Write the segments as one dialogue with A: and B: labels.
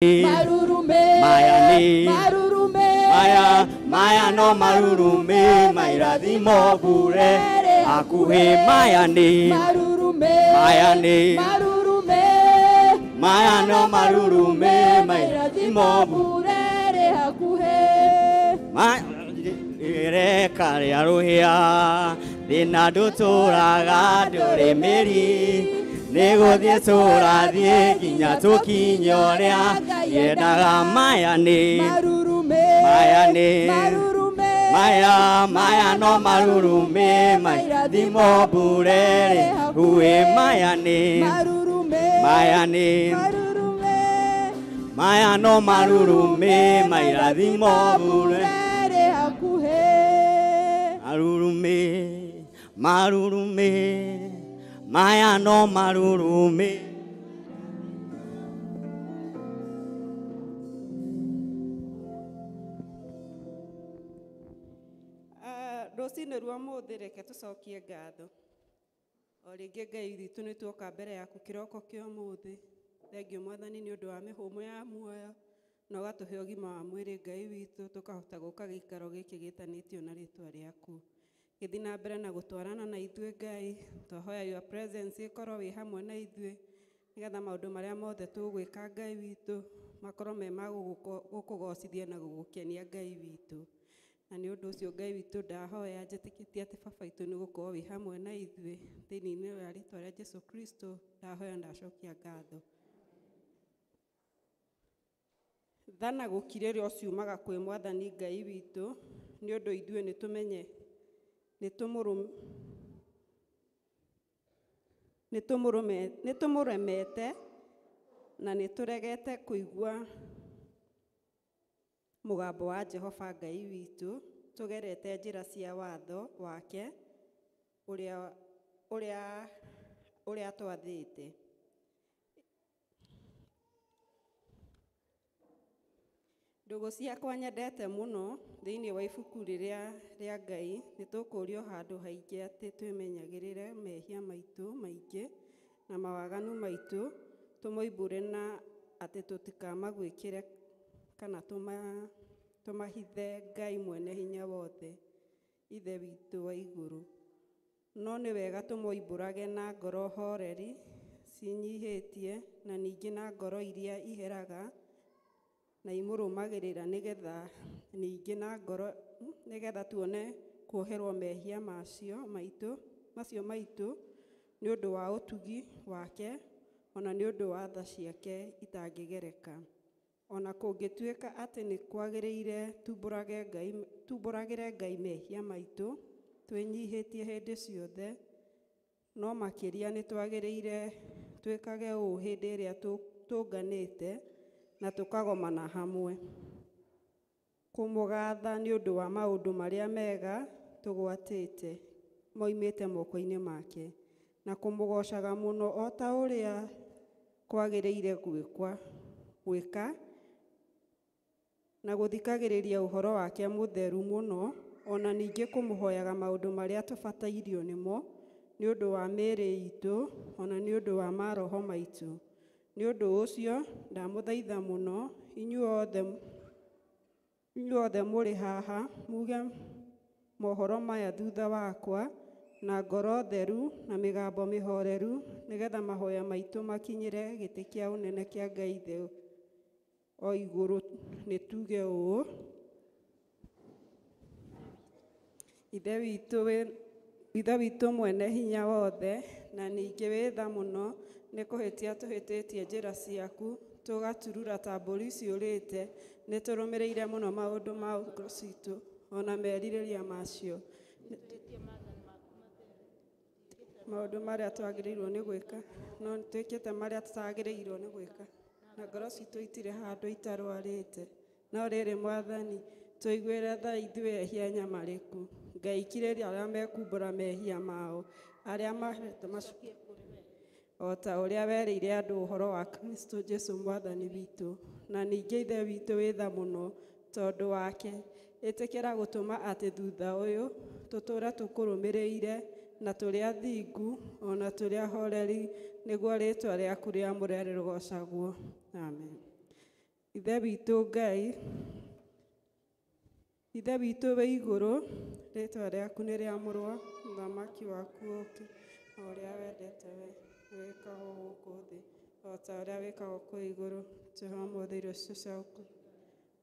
A: Marurume,
B: maya nĩ
A: marurume,
B: maya maya no marurume mairathimo mbure hakuhĩ maya nĩ
A: marurume,
B: maya nĩ
A: marurume,
B: maya no marurume mairathimo
A: mbure hakuhĩ.
B: Reka rĩa rũhĩa thĩna ndũtũraga ndũrĩ mĩri nĩgũthiĩ tũrathiĩ nginya tũkinye ũrĩa yendaga maya nĩ
A: marurume,
B: maya nĩ
A: marurume,
B: maya maya no marurume mairathimo mbure hakuhĩ maya nĩ
A: marurume,
B: maya nĩ
A: marurume,
B: maya no marurume mairathimo mbure
A: hakuhĩ.
B: Marurume, marurume, maya no marurume.
C: Rũcinĩ rwa mũthĩ reke tũcokie ngatho o rĩngĩ Ngai witũ nĩ tuoka mbere yaku kĩroko kĩa ũmũthĩ. Thengiũ Mwathani nĩ ũndũ wa mĩhũmũ ya muoyo na ũgatũhe ũgima wa mwĩrĩ Ngai witũ tũkahota gũka gĩikaro gĩkĩ gĩtanĩtio na rĩtwa rĩaku. Gĩthiĩ na mbere na gũtwarana na ithuĩ Ngai, twahoya your presence ĩkorwo wĩ hamwe na ithuĩ nĩgetha maũndũ marĩa mothe tũgwĩka Ngai witũ makorwo me ma gũkũgocithia na gũgũkenia Ngai witũ. Na nĩ ũndũ ũcio Ngai witũ ndahoya njĩtĩkĩtie atĩ baba witũ nĩ gũkorwo wĩ hamwe na ithuĩ thĩinĩ wa rĩtwa rĩa Jesu Kristo ndahoya ndacokia ngatho. Tha na gũkirĩrĩria ciumaga kwĩ Mwathani Ngai witũ nĩ ũndũ ithuĩ nĩ tũmenye nĩ tũmũremete na nĩ tũregete kũigua mũgambo wa Jehova Ngai witũ tũgerete njĩra cia watho wake ũrĩa twathĩte. Ndũgũ ciakwa nyendete mũno thĩinĩ wa ibuku rĩrĩa rĩa Ngai nĩ tũkũrio handũ haingĩ atĩ twĩmenyagĩrĩre mehia maitũ maingĩ na mawaganu maitũ tũmoimbũre na atĩ tũtikamagwĩkĩre kana tũmahithe Ngai mwene hinya wothe Ithe witũ wa igũrũ. No nĩ wega tũmoimbũrage na ngoro horeri ciĩnyihĩtie na ningĩ na ngoro iria iheraga na imũrũmagĩrĩra nĩgetha ningĩ na ngoro nĩgetha tuone kuoherwo mehia macio maitũ nĩ ũndũ wa ũtugi wake ona nĩ ũndũ wa tha ciake itangĩgereka. Ona kũngĩtuĩka atĩ nĩ kwagĩrĩire tumbũragĩre Ngai mehia maitũ twĩnyihĩtie hĩndĩ ciothe, no makĩria nĩ twagĩrĩire twĩkage ũũ hĩndĩ ĩrĩa tũnganĩte na tũkagomana hamwe kũmũgatha nĩ ũndũ wa maũndũ marĩa mega tũgwatĩte moimĩte moko-inĩ make na kũmũgocaga mũno o ta ũrĩa kwagĩrĩire gwĩka na gũthikagĩrĩria ũhoro wake mũtheru mũno ona ningĩ kũmũhoyaga maũndũ marĩa tũbatairio nĩmo nĩ ũndũ wa mĩĩrĩ itũ ona nĩ ũndũ wa maroho maitũ. Nĩ ũndũ ũcio ndamũthaitha mũno inyuothe mũrĩ haha muge mohoro maya thutha wakwa na ngoro theru na mĩgambo mĩhoreru nĩgetha mahoya maitũ makinyĩre gĩtĩ kĩa ũnene kĩa Ngai Ithe o igũrũ. Nĩ tuge ũũ: Ithe witũ mwene hinya wothe na ningĩ wĩ tha mũno nĩ kũhĩtia tũhĩtĩtie njĩra ciaku tũgaturura ta mbũri ciũrĩte nĩ tũrũmĩrĩire mũno maũndũ ma ngoro citũ ona merirĩria macio maũndũ marĩa twagĩrĩirwo nĩ gwĩka no twĩkĩte marĩa tũtagĩrĩirwo nĩ gwĩka na ngoro citũ itirĩ handũ itarwarĩte. No rĩrĩ Mwathani tũiguĩre tha ithuĩ ehia nyamarĩku. Ngai kirĩria arĩa mekumbũra mehia mao arĩa mahete o ta ũrĩa werĩire andũ ũhoro wa Kristo Jesu Mwathani witũ. Na ningĩ Ithe witũ wĩ tha mũno tondũ wake ĩtĩkĩra gũtũma atĩ thutha ũyũ tũtũre tũkũrũmĩrĩire na tũrĩ athingu ona tũrĩ ahoreri nĩguo rĩtwa rĩaku rĩamũre rĩgocagwo. Amen. Ithe witũ Ngai, Ithe witũ wĩ igũrũ, rĩtwa rĩaku nĩ rĩamũrwo, ũthamaki waku ũũke, o ũrĩa wendete we wĩkagwo gũkũ thĩ o ta ũrĩa wĩkagwo kũu igũrũ. Tũhe ũmũthĩ irio citũ cia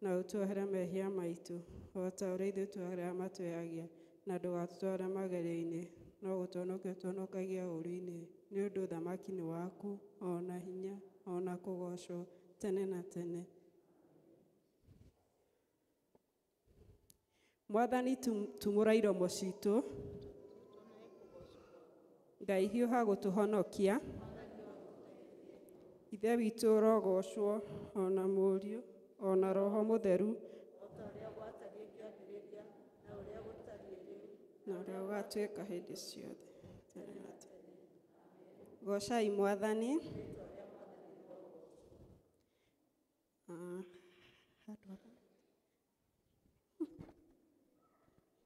C: na ũtuohere mehia maitũ o ta ũrĩa ithuĩ tuoheraga matwĩhagia, na ndũgatũtware magerio-inĩ, no gũtũhonokia ũtũhonokagia ũũru-inĩ, nĩ ũndũ ũthamaki nĩ waku, o na hinya, o na kũgoocwo tene na tene. Mwathani, tumũra iromo citũ. Ngai hiũha gũtũhonokia. Ithe witũ ũrogocwo, o na Mũriũ, o na Roho Mũtheru, na ũrĩa ũgatuĩka hĩndĩ ciothe tene na tene. Gocai Mwathani.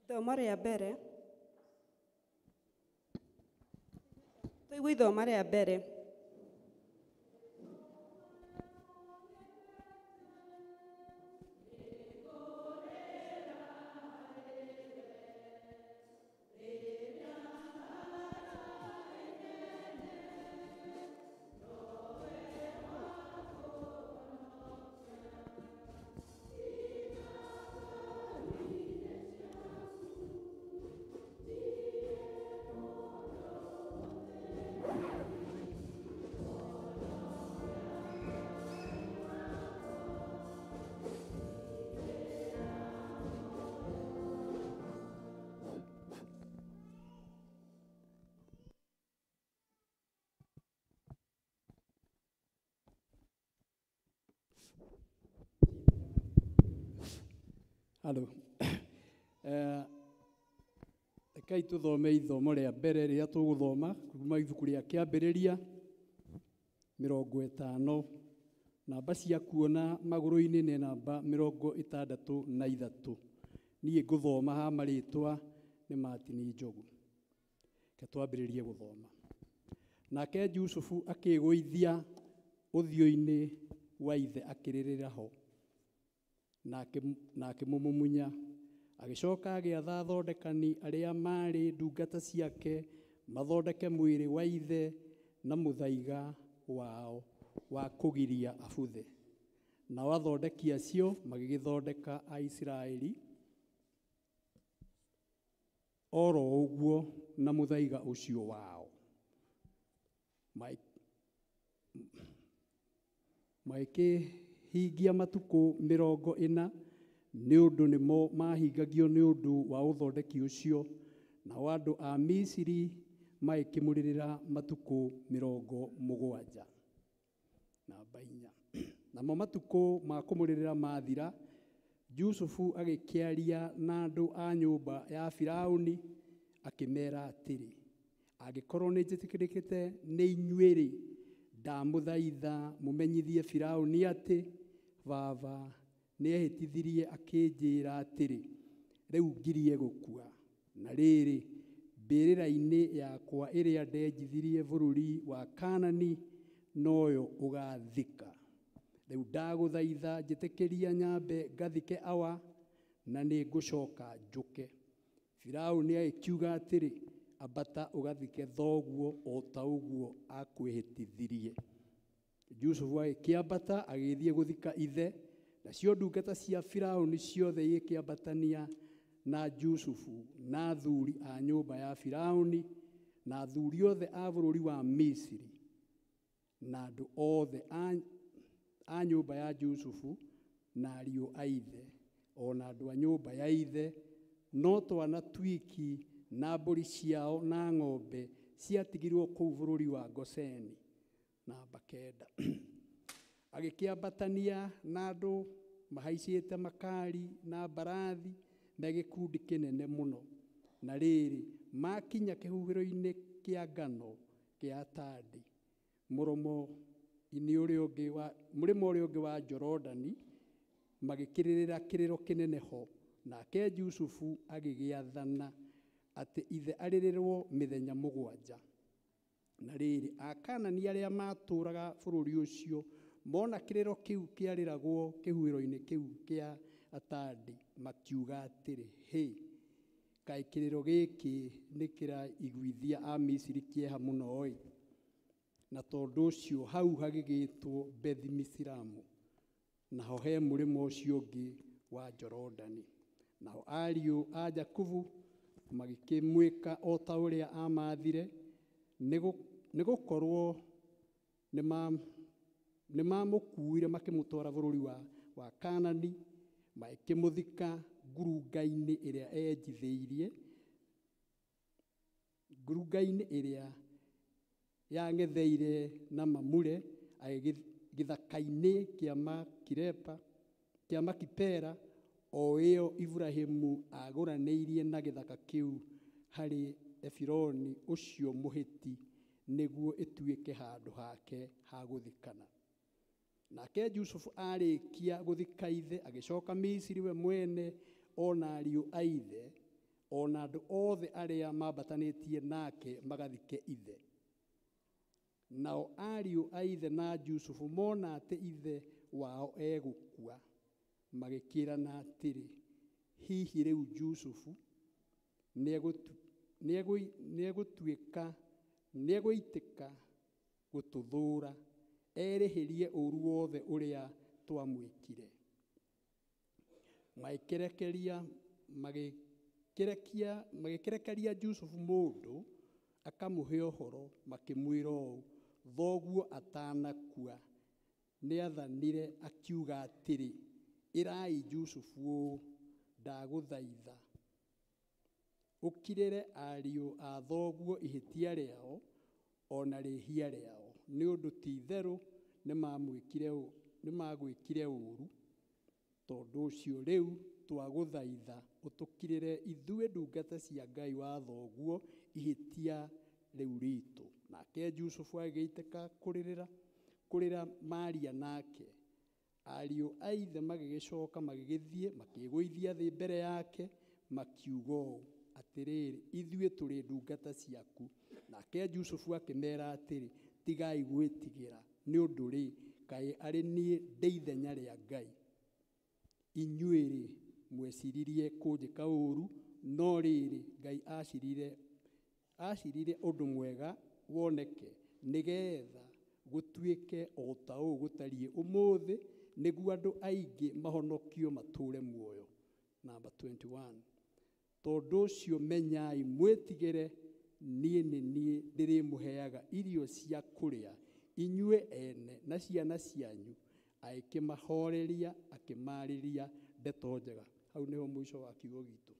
C: Ithomo rĩa mbere. Tũigue ithomo rĩa mbere.
D: Halo. Rekei tũthome ithomo rĩa mbere rĩrĩa tũgũthoma kuma ibuku rĩa Kĩambĩrĩria 50. Namba cia kuona magũrũ-inĩ nĩ namba 63. Niĩ ngũthoma ha marĩtwa nĩ Martin Njogu. Reke twambĩrĩrie gũthoma. Nake Jusufu akĩĩgũithia ũthiũ-inĩ wa ithe akĩrĩrĩra ho, na akĩmũmumunya. Agĩcoka agĩatha athondekani arĩa maarĩ ndungata ciake mathondeke mwĩrĩ wa ithe na mũthaiga wao wa kũgiria abuthe. Nao athondeki acio magĩgĩthondeka Aisiraeli oro ũguo na mũthaiga ũcio wao. Magĩkĩhingia matukũ 40, nĩ ũndũ nĩmo mahingagio nĩ ũndũ wa ũthondeki ũcio. Nao andũ a Misiri magĩkĩmũrĩrĩra matukũ 70. Namba 4. Namo matukũ ma kũmũrĩrĩra mathira, Jusufu agĩkĩaria na andũ a nyũmba ya Firauni akĩmeera atĩrĩ, angĩkorwo nĩ njĩtĩkĩrĩkĩte nĩ inyuĩ-rĩ, ndamũthaitha mũmenyithie Firauni atĩ baba nĩehĩtithirie akĩnjĩra atĩrĩ, rĩu ngirie gũkua. Na rĩrĩ, mbĩrĩra-inĩ yakwa ĩrĩa ndenjithirie bũrũri wa Kaanani noyo ũgaathika. Rĩu ndagũthaitha njĩtĩkĩria nyambe ngathike awa, na nĩ ngũcoka njũke. Firauni agĩkiuga atĩrĩ, ambata ũgathike thoguo o ta ũguo akwĩhĩtithirie. Jusufu agĩkĩambata agĩthiĩ gũthika ithe, nacio ndungata cia Firauni ciothe igĩkĩambatania na Jusufu na athuri a nyũmba ya Firauni na athuri othe a bũrũri wa Misiri na andũ othe a nyũmba ya Jusufu na ariũ a ithe o na andũ a nyũmba ya ithe, no twana twiki na mbũri ciao na ng'ombe ciatigirwo kũu bũrũri wa Goseni. Namba 9. Agĩkĩambatania na andũ mahaicĩte makari na mbarathi na gĩkundi kĩnene mũno. Na rĩrĩ, makinya kĩhuhĩro-inĩ kĩa ngano kĩa Atadi, mũrĩmo ũrĩa ũngĩ wa Jorodani, magĩkĩrĩrĩra kĩrĩro kĩnene ho. Nake Jusufu agĩgĩathana atĩ ithe arĩrĩrwo mĩthenya 7. Na rĩrĩ, Akaanani arĩa maatũũraga bũrũri ũcio Mona kĩrĩro kĩu kĩarĩragwo kĩhuhĩro-inĩ kĩu kĩa Atadi, makiuga atĩrĩ, hĩ, kaĩ kĩrĩro gĩkĩ nĩ kĩraiguithia Amisiri kĩeha mũno-ĩ. Na tondũ ũcio hau hagĩgĩtwo Bethi-Misiramu, naho he mũrĩmo ũcio ũngĩ wa Jorodani. Nao ariũ a Jakubu magĩkĩmwĩka o ta ũrĩa aamathire, nĩ gũkorwo nĩmamũkuire makĩmũtwara bũrũri wa Kanani, magĩkĩmũthika ngurunga-inĩ ĩrĩa enjithĩirie, ngurunga-inĩ ĩrĩa yang'etheire na Mamure, gĩthaka-inĩ kĩa Makirepa kĩa Makipela, o ĩyo Iburahĩmu agũranĩirie na gĩthaka kĩu harĩ Efironi ũcio Mũhiti nĩguo ĩtuĩke handũ hake ha gũthikana. Nake Jusufu arĩkia gũthika ithe, agĩcoka Misiri we mwene o na ariũ a ithe o na andũ othe arĩa mambatanĩtie nake magathike ithe. Nao ariũ a ithe na Jusufu mona atĩ ithe wao egũkua, magĩkĩrana atĩrĩ, hihi rĩu Jusufu nĩegũtuĩka nĩegũitĩka gũtũthũũra erĩhĩrie ũũru wothe ũrĩa twamwĩkire. Magĩkĩrekeria Jusufu mũndũ akamũhe ũhoro, makĩmwĩra ũũ, thoguo atanakua nĩathanire akiuga atĩrĩ, ĩrai Jusufu ũũ, ndagũthaitha ũkirĩre ariũ a thoguo ihĩtia rĩao o na rĩhia rĩao, nĩ ũndũ ti-itherũ nĩmagwĩkire ũũru. Tondũ ũcio rĩu twagũthaitha ũtũkirĩre ithuĩ ndungata cia Ngai wa thoguo ihĩtia rĩu riitũ. Nake Jusufu agĩitĩka kũrĩrĩra kũrĩra maria nake. Ariũ a ithe magĩgĩcoka magĩgĩthiĩ makĩĩgũithia thĩ mbere yake, makiuga ũũ, atĩrĩrĩ, ithuĩ tũrĩ ndungata ciaku. Nake Jusufu akĩmeera atĩrĩ, tigai gwĩtigĩra, nĩ ũndũ rĩ, kaĩ arĩ niĩ ndĩ ithenya rĩa Ngai? Inyuĩ-rĩ, mweciririe kũnjĩka ũũru, no rĩrĩ, Ngai acirire ũndũ mwega woneke, nĩgeetha gũtuĩke o ta ũũ gũtariĩ ũmũthĩ, nĩguo andũ aingĩ mahonokio matũũre muoyo. Namba 21. Tondũ ũcio menyai mwĩtigĩre, niĩ nĩ niĩ ndĩrĩmũheaga irio cia kũrĩa inyuĩ ene na ciana cianyu. Agĩkĩmahooreria akĩmaarĩria ndeto njega. Hau nĩho mũico wa kiugo gitũ.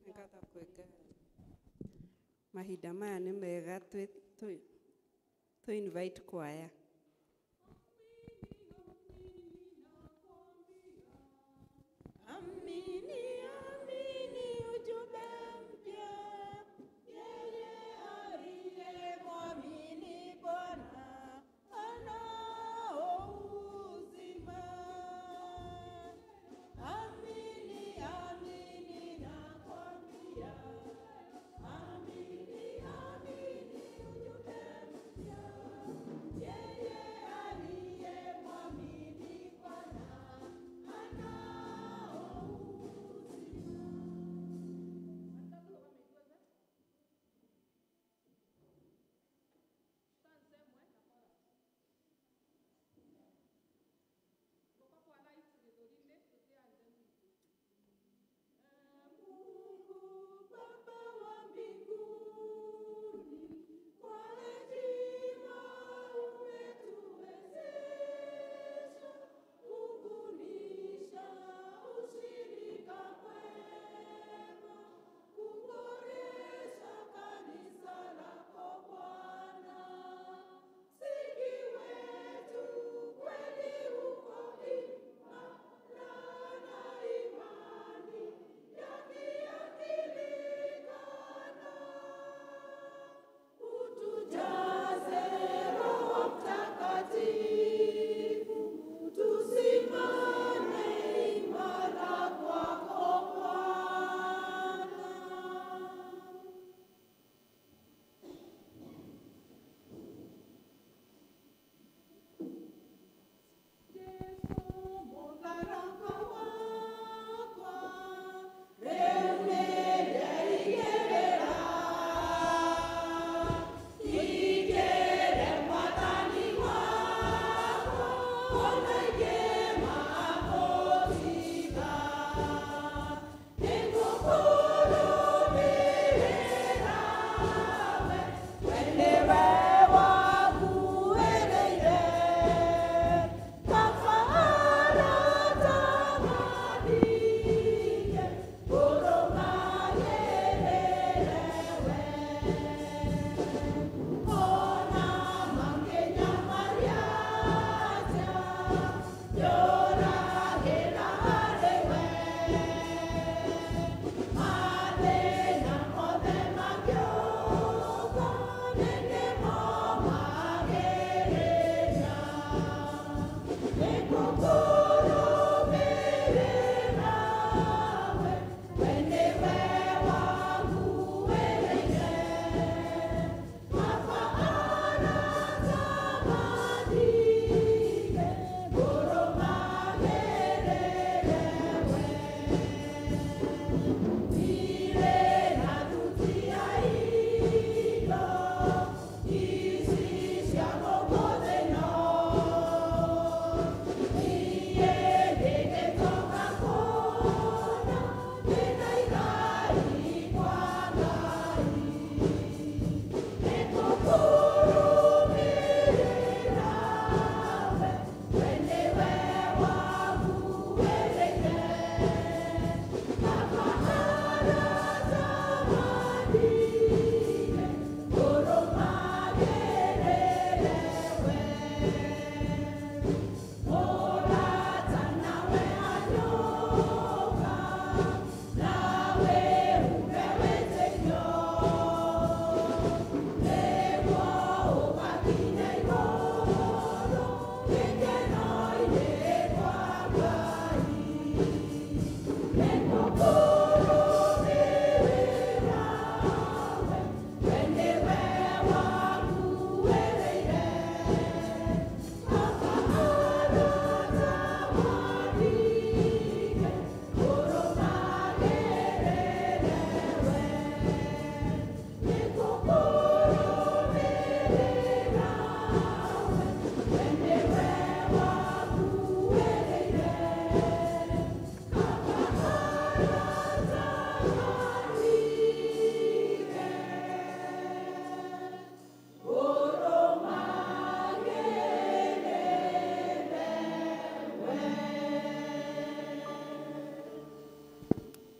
C: Nĩ ngatho kwĩ Ngai. Mahinda maya nĩ mega twĩ invite kwaya.
A: Amini, amini ujumbe mpya, yeye aliyemwamini Bwana anao uzima. Amini, amini nakwambia, amini, amini ujumbe mpya, yeye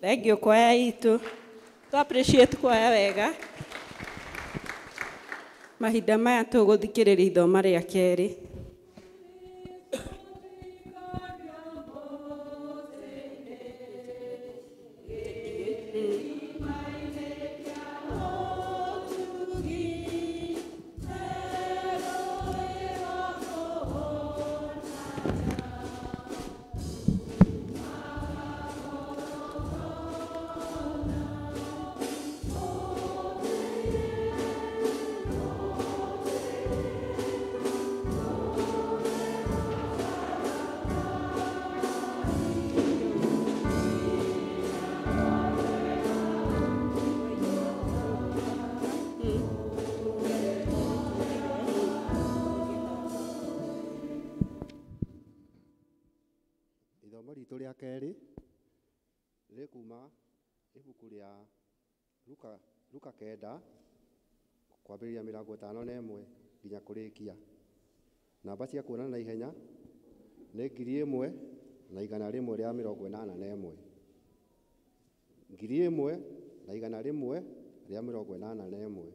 C: Thank you kwaya itũ. Tũ appreciate kwaya wega. Mahinda maya tũgũthikĩrĩria ithoma rĩa kerĩ.
E: Ithomo ritũ rĩa kerĩ rĩkuma ibuku rĩa Luka 9 kwambĩrĩria 51 nginya kũrĩkia. Namba cia kuonana na ihenya nĩ 1181. 1181.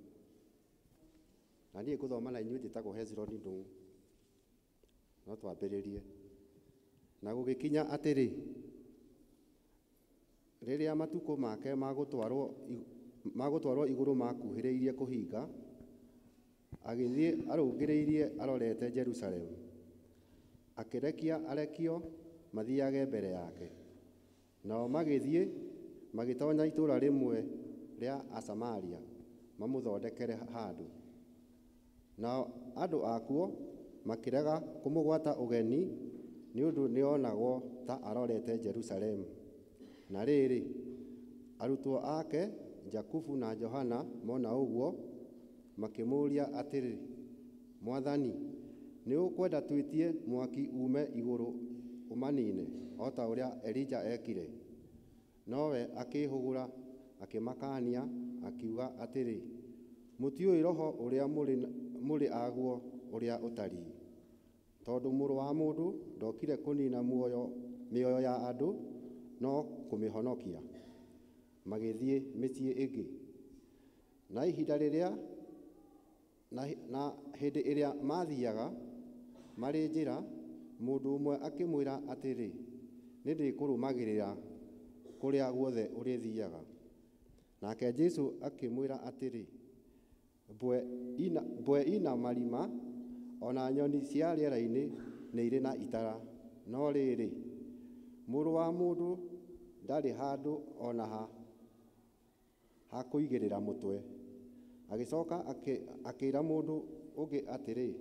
E: Na niĩ ngũthoma na inyuĩ njĩtagwo Hezron Ndung'u. No twambĩrĩrie. Na gũgĩkinya atĩrĩ, rĩrĩa matukũ make ma gũtwarwo igũrũ makuhĩrĩirie kũhinga, agĩthiĩ arũngĩrĩirie arorete Jerusalemu, akĩrekia arekio mathiage mbere yake. Nao magĩthiĩ magĩtonya itũũra rĩmwe rĩa Asamaria mamũthondekere handũ. Nao andũ akuo makĩrega kũmũgwata ũgeni nĩ ũndũ nĩonagwo ta arorete Jerusalemu. Na rĩrĩ, arutwo ake Jakubu na Johana mona ũguo, makĩmũũria atĩrĩ, Mwathani, nĩ ũkwenda twĩtie mwaki uume igũrũ ũmanine, o ta ũrĩa Elija ekire? Nowe akĩĩhũgũra akĩmakaania, akiuga atĩrĩ, mũtiũĩ roho ũrĩa mũrĩ aguo ũrĩa ũtariĩ. Tondũ Mũrũ wa Mũndũ ndokire kũnina mĩoyo ya andũ, no kũmĩhonokia. Magĩthiĩ mĩciĩ ĩngĩ. Na ihinda rĩrĩa na hĩndĩ ĩrĩa maathiaga marĩ njĩra, mũndũ ũmwe akĩmwĩra atĩrĩ, nĩndĩkũrũmagĩrĩra kũrĩa guothe ũrĩthiaga. Nake Jesũ akĩmwĩra atĩrĩ, mbwe ina marima, ona nyoni cia rĩera-inĩ nĩ irĩ na itara, no rĩrĩ, Mũrũ wa Mũndũ ndarĩ handũ ona ha ha kũigĩrĩra mũtwe. Agĩcoka akĩra mũndũ ũngĩ atĩrĩ,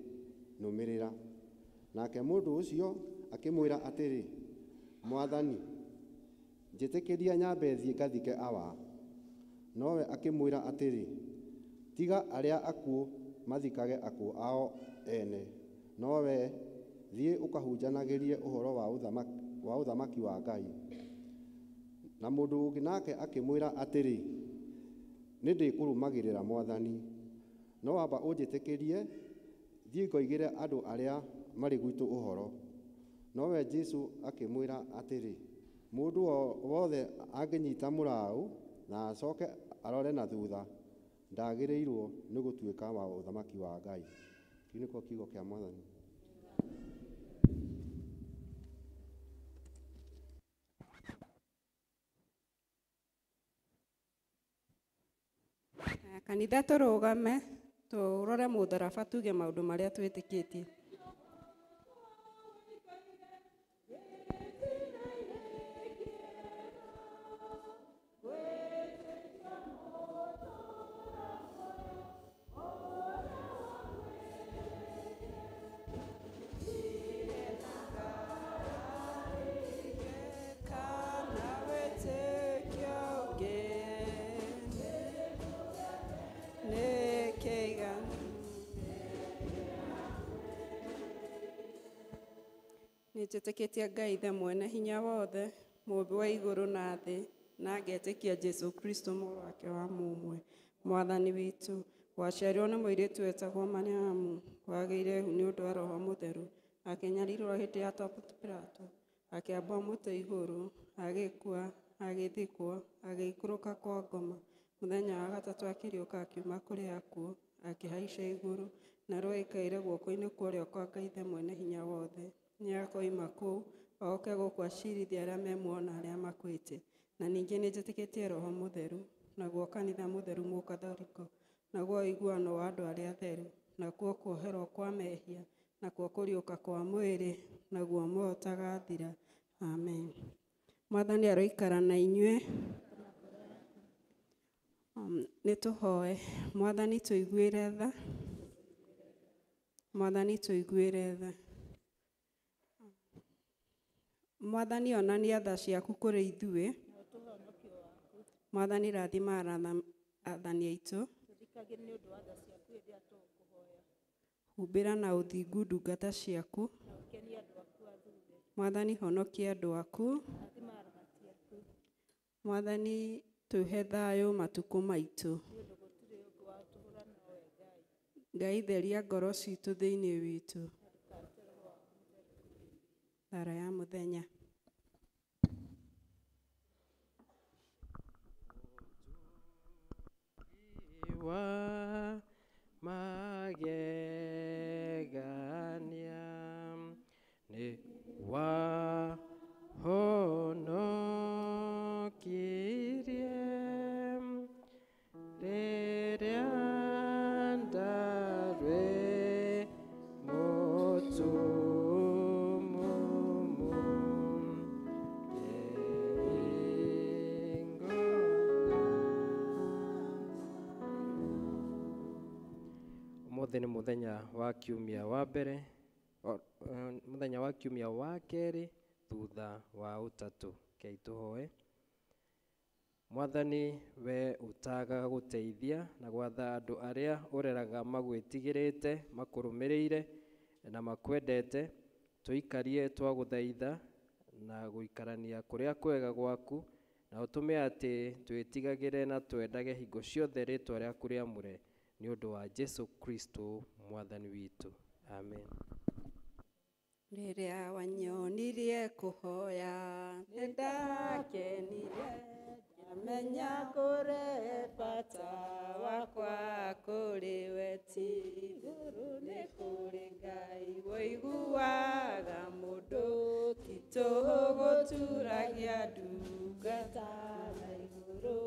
E: nũmĩrĩra. Nake mũndũ ũcio akĩmwĩra atĩrĩ, Mwathani, njĩtĩkĩria nyambe thiĩ ngathike awa. Nowe akĩmwĩra atĩrĩ, tiga arĩa akuũ mathikage akuũ ao ene, nowe thiĩ ũkahunjanagĩrie ũhoro wa ũthamaki wa Ngai. Na mũndũ ũngĩ nake akĩmwĩra atĩrĩ, nĩndĩkũrũmagĩrĩra Mwathani, no amba ũnjĩtĩkĩrie thiĩ ngoigĩre andũ arĩa marĩ gwitũ ũhoro. Nowe Jesũ akĩmwĩra atĩrĩ, mũndũ wothe angĩnyita mũraũ na acoke arore na thutha, ndagĩrĩirwo nĩ gũtuĩka wa ũthamaki wa Ngai. Kĩu nĩkĩo kiugo kĩa Mwathani.
C: Kanitha tũrũgame tũrore mũtharaba tuge maũndũ marĩa twĩtĩkĩtie. Nĩnjĩtĩkĩtie Ngai Ithe mwene hinya wothe, mũũmbi wa igũrũ na thĩ, na ngetĩkia Jesũ Kristo mũrũ wake wa mũmwe, Mwathani witũ, waciarirwo nĩ mũirĩtu wetagwo Mariamu, wagĩire ihu nĩ ũndũ wa Roho Mũtheru, akĩnyarirwo hĩndĩ ya Pontius Pilato, akĩambwo mũtĩ igũrũ, agĩkua, agĩthikwo, agĩikũrũka kwa ngoma. Mũthenya wa gatatũ akĩriũka akiuma kũrĩ akuũ, akĩhaica igũrũ, na rĩu aikaire guoko-inĩ kwa ũrĩo kwa Ngai Ithe Mwene-Hinya-Wothe. Nĩakoima kũu oke gũkũ acirithie arĩa me muoyo na arĩa makuĩte. Na ningĩ nĩnjĩtĩkĩtie Roho Mũtheru, naguo kanitha mũtheru Mũkathoriko, naguo ũiguano wa andũ arĩa atheru, nakuo kuoherwo kwa mehia, nakuo kũriũka kwa mwĩrĩ, naguo muoyo ũtagathira. Amen. Mwathani aroikara na inyuĩ. Nĩ tũhoe. Mwathani tũiguĩre tha. Mwathani tũiguĩre tha. Mwathani onania tha ciaku kũrĩ ithuĩ. Mwathani rathima athani aitũ. Humbĩra na ũthingu ndungata ciaku. Mwathani honokia andũ aku. Mwathani tũhe thayũ matukũ maitũ. Ngai theria ngoro citũ thĩinĩ witũ. Thara ya mũthenya.
F: Wa magegania nĩ wahonokirie rĩrĩa ndarĩ mũtumumu. Ũmũthĩ nĩ mũthenya wa kiumia wa mbere, mũthenya wa kiumia wa kerĩ thutha wa ũtatũ. Rekei tũhoe. Mwathani, we ũtagaga gũteithia na gwatha andũ arĩa ũreraga magwĩtigĩrĩte, makũrũmĩrĩire na makwendete, tũikarie twagũthaitha na gũikarania kũrĩa kwega gwaku, na ũtũme atĩ twĩtigagĩre na twendage hingo ciothe rĩtwa rĩaku rĩamũre, nĩ ũndũ wa Jesu Kristo Mwathani witũ. Amen.
C: Rĩrĩa wanyonirie kũhoya nĩndakenire, ngĩmenya kũrĩ bata wakwa kũrĩ we, ti igũrũ nĩ kũrĩ Ngai ũiguaga mũndũ, ti tũhũ gũturagia ndungata na igũrũ,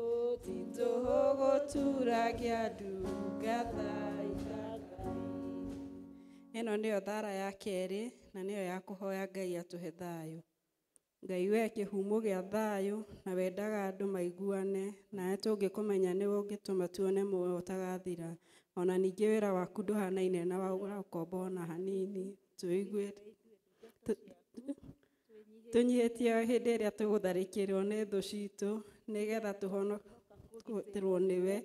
C: ti tũhũ gũturagia ndungata cia Ngai. Ĩno nĩyo thara ya kerĩ na nĩyo ya kũhoya Ngai atũhe thayũ. Ngai we kĩhumo gĩa thayũ na wendaga andũ maiguane, nawe tũngĩkũmenya nĩwe ũngĩtũma tuone muoyo ũtagathira. Ona ningĩ wĩra waku ndũhanaine na wa ũkombo ona hanini. Tũnyihĩtie hĩndĩ ĩrĩa tũgũtharĩkĩrwo nĩ thũ citũ, nĩgetha tũhonokerwo nĩwe.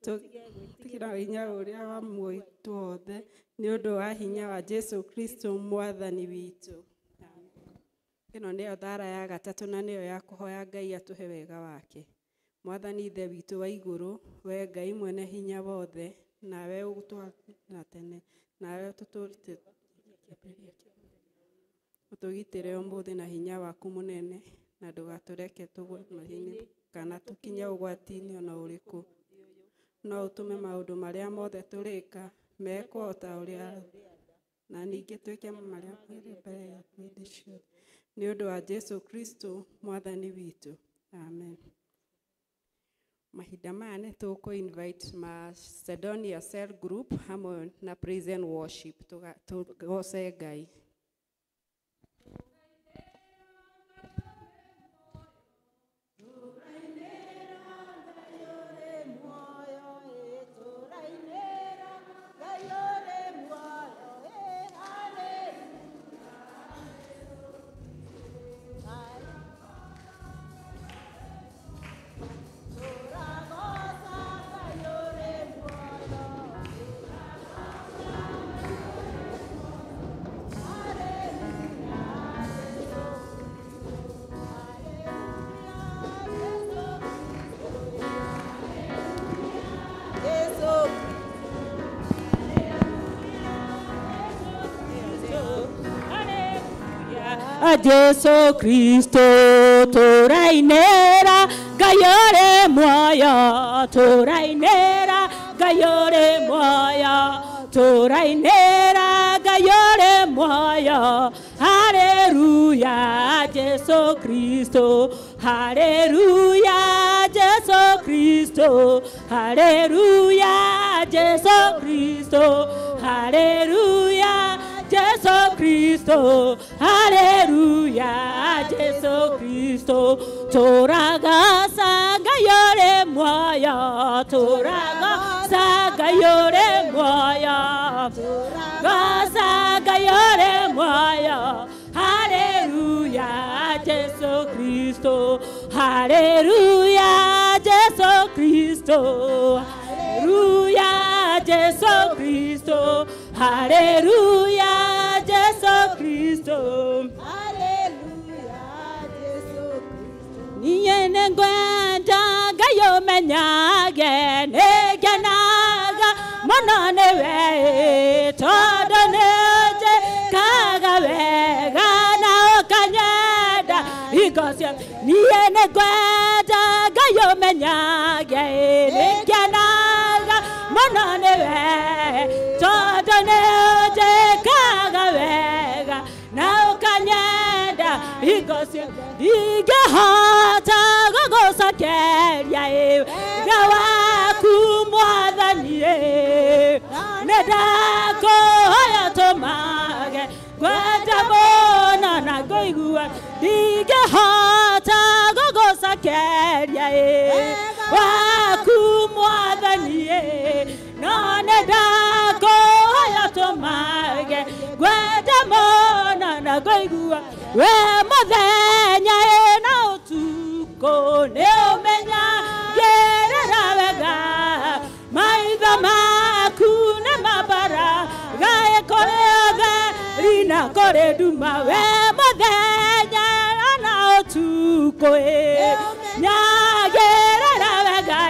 C: Tũtigĩra hinya ũrĩa wa muoyo wothe, nĩ ũndũ wa hinya wa Jesu Kristo Mwathani witũ. Ĩno nĩyo thara ya gatatũ na nĩyo ya kũhoya Ngai atũhe wega wake. Mwathani Ithe witũ wa igũrũ, we Ngai mwene hinya wothe, nawe ũgũtũũra tene, nawe ũtũgitĩre ũmũthĩ na hinya waku mũnene, na ndũgatũreke tũgwe mahinya kana tũkinye ũgwati-inĩ ona ũrĩkũ. No ũtũme maũndũ marĩa mothe tũrĩka mekwo o ta ũrĩa, na ningĩ twĩke marĩa marĩ mbere yaku hĩndĩ ciothe, nĩ ũndũ wa Jesu Kristo Mwathani witũ. Amen. Mahinda maya nĩ tũkũ invite Macedonia Cell Group hamwe na Praise and Worship tũgoce Ngai.
A: Jesu Kristo
G: Tũrainĩra Ngai ũrĩ muoyo, tũrainĩra Ngai ũrĩ muoyo, tũrainĩra Ngai ũrĩ muoyo. Haleluya Jesu Kristo, haleluya Jesu Kristo, haleluya Jesu Kristo, haleluya Jesu Kristo, haleluya Jesu Kristo. Tũragaca Ngai ũrĩ muoyo, tũragaca Ngai ũrĩ muoyo, tũragaca Ngai ũrĩ muoyo. Haleluya Jesu Kristo, haleluya Jesu Kristo, haleluya Jesu Kristo, haleluya Jesu Kristo,
A: haleluya Jesu Kristo.
G: Niĩ nĩngwenda Ngai ũmenyage nĩngenaga mũno nĩwe, tondũ nĩũnjĩkaga wega na ũkanyenda hingo ciothe. Niĩ nĩngwenda Ngai ũmenyage nĩngenaga mũno nĩwe, tondũ nĩũnjĩkaga wega na ũkanyenda hingo ciothe. Ndingĩhota gũgũcokeria wega waku Mwathani, nĩ ndakũhoya tũmage ngwenda mũno na ngũigua. Ndingĩhota gũgũcokeria waku Mwathani, no nĩ ndakũhoya tũmage ngwenda mũno na ngũigua. We mũthenya na ũtukũ nĩ ũmenyagĩrĩra wega, maitho maku nĩ mambaraga kũrĩ ũtheri na kũrĩ nduma. We mũthenya na ũtukũ nyagĩrĩra wega,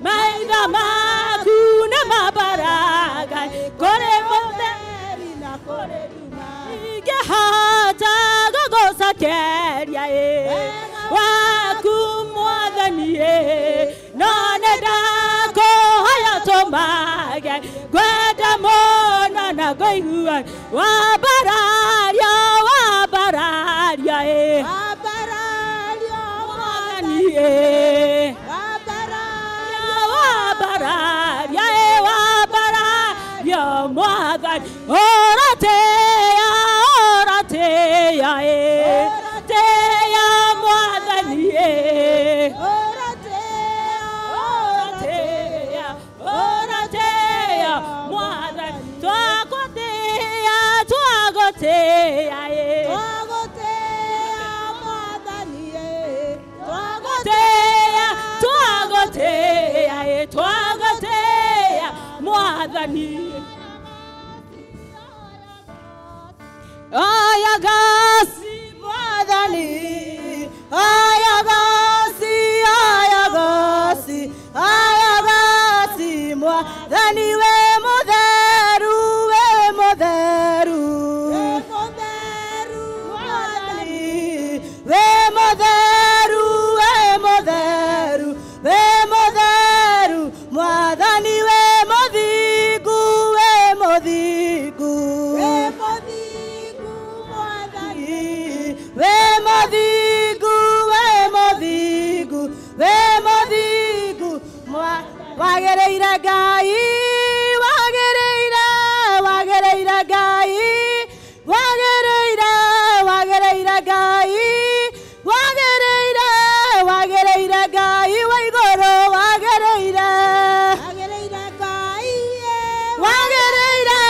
G: maitho maku nĩ mambaraga kũrĩ ũtheri na kũrĩ nduma. Ndingĩhota gũgũcokeria waku Mwathani, no nĩ ndakũhoya tũmage ngwenda mũno na ngũigua. Wambararia, wambararia,
A: wambararia
G: Mwathani,
A: wambararia,
G: wambararia, wambararia Mwathani. Ũratĩĩa, ũratĩĩa, ũratĩĩa Mwathani,
A: ũratĩĩa,
G: ũratĩĩa, ũratĩĩa Mwathani. Twagũtĩĩa, twagũtĩĩa,
A: twagũtĩĩa Mwathani,
G: twagũtĩĩa, twagũtĩĩa, twagũtĩĩa Mwathani. Ayagasi
A: Mwathani, ayagasi, ayagasi, ayagasi Mwathani, we mũtheru, we mũtheru, we mũtheru Mwathani, we mũtheru, we mũtheru, we mũtheru Mwathani, we mũthingu, we mũthingu, we mũthingu Mwathani, we mũthingu, we mũthingu, we mũthingu. Wagĩrĩire Ngai, wagĩrĩire, wagĩrĩire Ngai, wagĩrĩire, wagĩrĩire Ngai, wagĩrĩire, wagĩrĩire Ngai wa igũrũ, wagĩrĩire, wagĩrĩire Ngai, wagĩrĩire,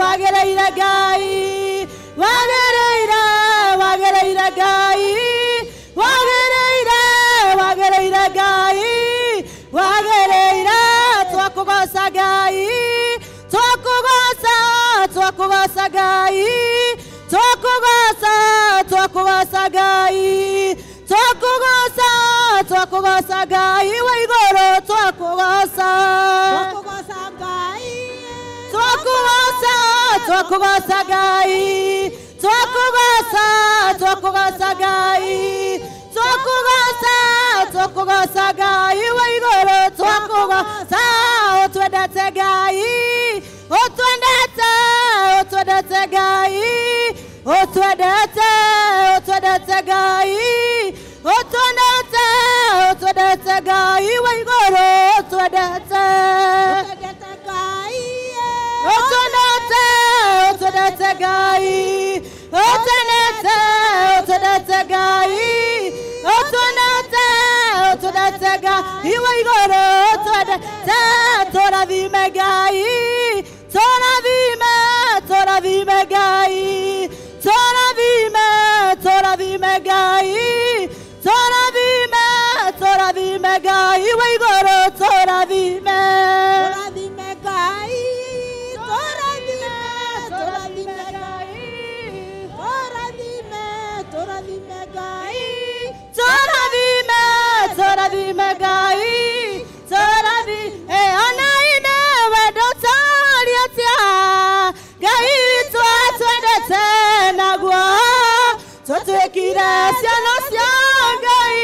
A: wagĩrĩire Ngai, wagĩrĩire, wagĩrĩire Ngai, wagĩrĩire, wagĩrĩire Ngai, wagĩrĩire. Twakũgoca Ngai, twakũgoca, twakũgoca Ngai, twakũgoca, twakũgoca Ngai, twakũgoca, twakũgoca Ngai wa igũrũ, twakũgoca, twakũgoca Ngai, twakũgoca, twakũgoca Ngai, twakũgoca, twakũgoca Ngai, Tũkũgoca Ngai wa igũrũ twakũgoca ũtwendete Ngai ũtwendete ũtwendete Ngai ũtwendete ũtwendete Ngai ũtwendete ũtwendete Ngai wa igũrũ ũtwendete ũtwendete ũtwendete Ngai ũtwendete ũtwendete Ngai ũtwendete ũtwendete Ngai wa igũrũ ũtwendete tũrathime Ngai tũrathime tũrathime Ngai tũrathime tũrathime Ngai tũrathime tũrathime Ngai wa igũrũ tũrathime
H: tũrathime Ngai tũrathime tũrathime Ngai tũrathime tũrathime Ngai
A: tũrathime tũrathime Ngai tũrathime ona ine wendo tũria atia Ngai witũ atwendete naguo tũtuĩkire ciana cia Ngai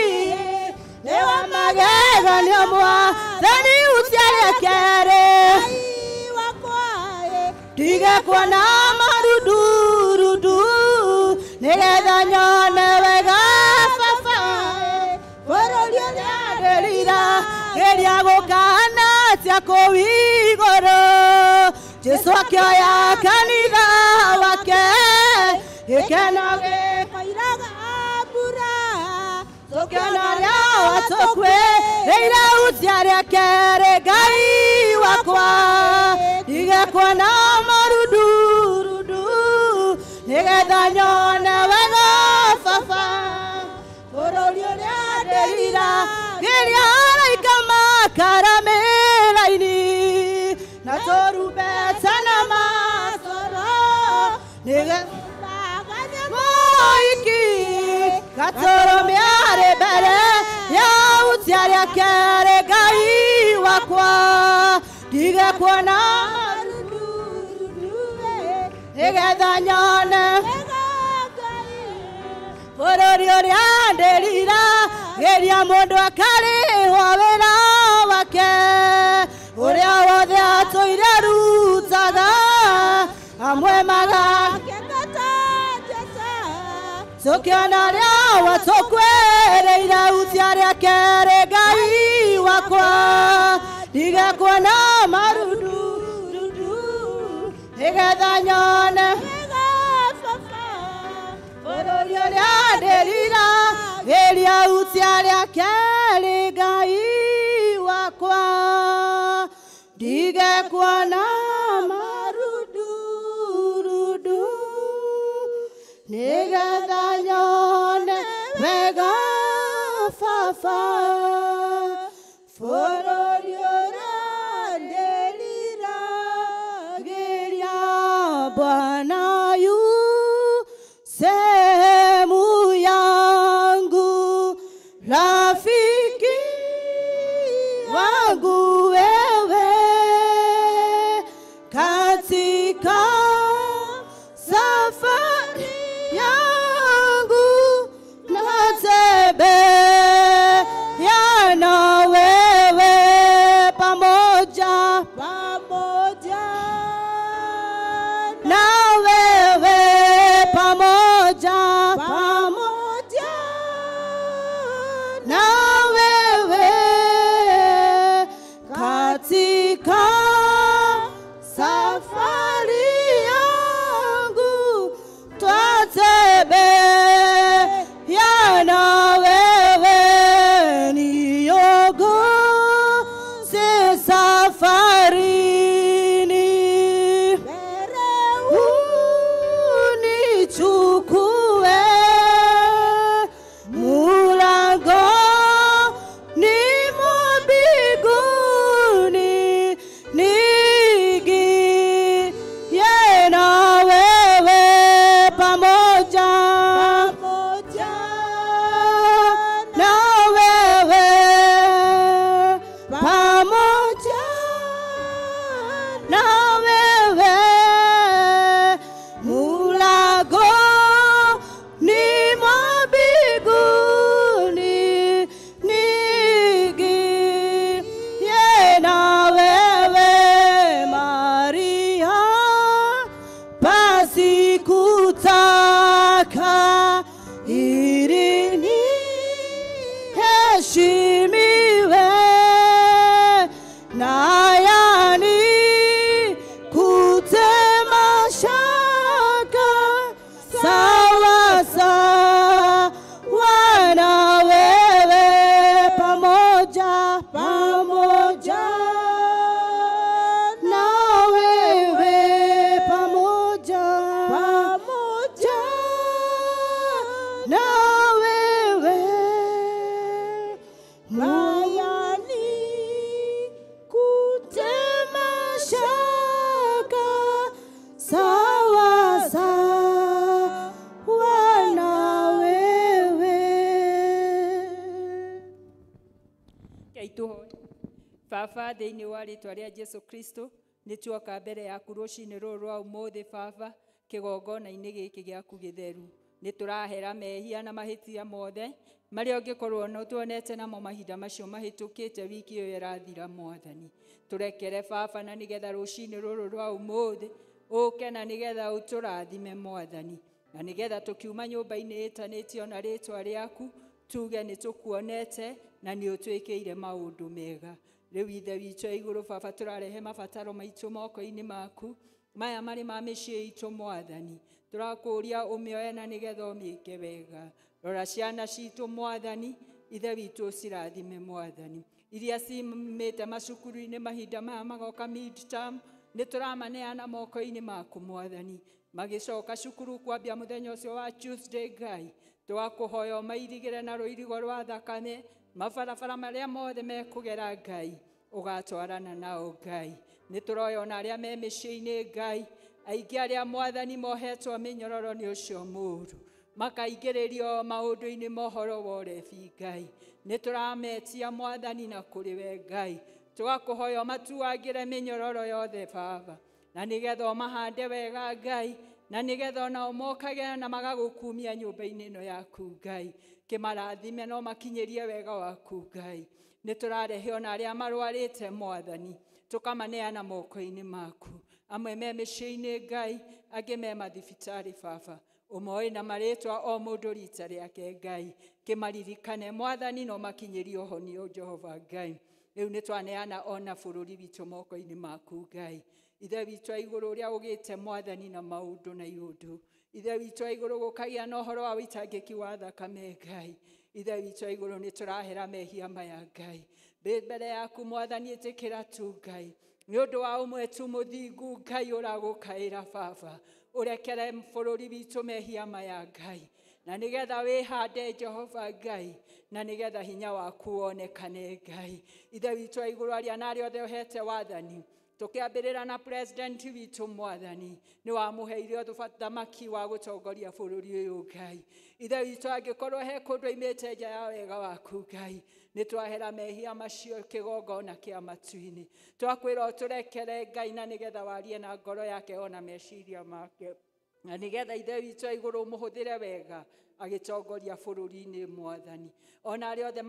A: nĩ wa magegania Mwathani ũciarĩ kerĩ ndige kuona marudurudu nĩgetha nyone wega baba bũrũri ũrĩa ndĩrira geria gũkana cia kũu igũrũ Jesũ akĩoya kanitha wake gĩkeno
H: gĩkoiraga mbura
A: tũkĩona ũrĩa watũkuĩrĩire ucia rĩa kerĩ Ngai wakwa ndige kuona marudurudu nĩgetha nyone wega baba bũrũri ũrĩa ndĩrira geria araika makara mĩraini na tũrumbeta na macoro nĩgetha moiki gatũrũme arĩ mbere ya ucia rĩa kerĩ Ngai wakwa ndige kuona nĩgetha nyone bũrũri ũrĩa ndĩrira geria mũndũ akarĩhwo wĩra wake ũrĩa wothe atũire arutaga amwe magakena tũkĩona ũrĩa watũkuĩrĩire ucia rĩa kerĩ Ngai wakwa ndige kuona marudurudu nĩgetha nyone bũrũri ũrĩa ndĩrira geria ucia rĩa kerĩ Ngai wakwa ndige kuona marudurudu nĩgetha nyone wega baba bũrũri ũrĩa ndĩriragĩria Bwana yu sehemu yangu rafiki wangu wewe katika safari yangu natembea na wewe.
I: Tũhoe. Baba, thĩinĩ wa rĩtwa rĩa Jesu Kristo, nĩ tuoka mbere yaku rũcinĩ rũrũ rwa ũmũthĩ Baba, kĩgongona-inĩ gĩkĩ gĩaku gĩtheru. Nĩ tũrahera mehia na mahĩtia mothe marĩa ũngĩkorwo no tuonete namo mahinda macio mahĩtũkĩte wiki ĩyo ĩrathira Mwathani. Tũrekere Baba, na nĩgetha rũcinĩ rũrũ rwa ũmũthĩ ũke na nĩgetha ũtũrathime Mwathani, na nĩgetha tũkiuma nyũmba-inĩ ĩtanĩtio na rĩtwa rĩaku tuge nĩ tũkuonete na nĩ ũtwĩkĩire maũndũ mega. Rĩu Ithe witũ wa igũrũ Baba, tũrarehe mabataro maitũ moko-inĩ maku maya marĩ ma mĩciĩ itũ Mwathani. Tũrakũũria ũmĩoe na nĩgetha ũmĩke wega. Rora ciana citũ Mwathani, Ithe witũ ũcirathime Mwathani. Iria cimĩte macukuru-inĩ mahinda maya magoka midterm, nĩ tũramaneana moko-inĩ maku Mwathani. Magĩcoka cukuru kwambia mũthenya ũcio wa Tuesday Ngai, twakũhoya ũmairigĩre na rũirigo rwa thakame mabarabara marĩa mothe mekũgera Ngai, ũgatwarana nao Ngai. Nĩ tũroya ona arĩa me mĩciĩ-inĩ Ngai, aingĩ arĩa Mwathani mohetwo mĩnyororo nĩ ũcio mũũru, makaingĩrĩrio maũndũ-inĩ ma ũhoro wa ũrebi Ngai. Nĩ tũrametia Mwathani na kũrĩ we Ngai, tũgakũhoya ũmatuangĩre mĩnyororo yothe Baba, na nĩgetha ũmahande wega Ngai, na nĩgetha onao mokage na magagũkumia nyũmba-inĩ ĩno yaku Ngai. Kĩmarathime no makinyĩrie wega waku Ngai. Nĩ tũrarehe ona arĩa marwarĩte Mwathani, tũkamaneana moko-inĩ maku. Amwe me mĩciĩ-inĩ Ngai, angĩ me mathibitarĩ Baba. Ũmoĩ na marĩtwa o mũndũ rita rĩake Ngai. Kĩmaririkane Mwathani no makinyĩrie ũhonio Jehova Ngai. Rĩu nĩ twaneana ona bũrũri witũ moko-inĩ maku Ngai. Ithe witũ wa igũrũ ũrĩa ũgĩte Mwathani na maũndũ na iũndũ. Ithe witũ wa igũrũ gũkagĩa na ũhoro wa wĩitangĩki wa thakame Ngai. Ithe witũ wa igũrũ nĩ tũrahera mehia maya Ngai. Mbere yaku Mwathani ĩtĩkĩra tu Ngai. Nĩ ũndũ wa ũmwe tu mũthingu Ngai ũragũkaĩra Baba, ũrekere bũrũri witũ mehia maya Ngai, na nĩgetha wĩhande Jehova Ngai, na nĩgetha hinya waku wonekane Ngai. Ithe witũ wa igũrũ aria na arĩa othe ũhete wathani, tũkĩambĩrĩra na president witũ Mwathani, nĩ wamũheire ũthamaki wa gũtongoria bũrũri ũyũ Ngai. Ithe witũ angĩkorwo he kũndũ aimĩte nja ya wega waku Ngai, nĩ twahera mehia macio kĩgongona kĩa matu-inĩ. Twakwĩra ũtũrekere Ngai, na nĩgetha warie na ngoro yake ona meciria make, na nĩgetha Ithe witũ wa igũrũ ũmũhũthĩre wega agĩtongoria bũrũri-inĩ Mwathani. Ona arĩa othe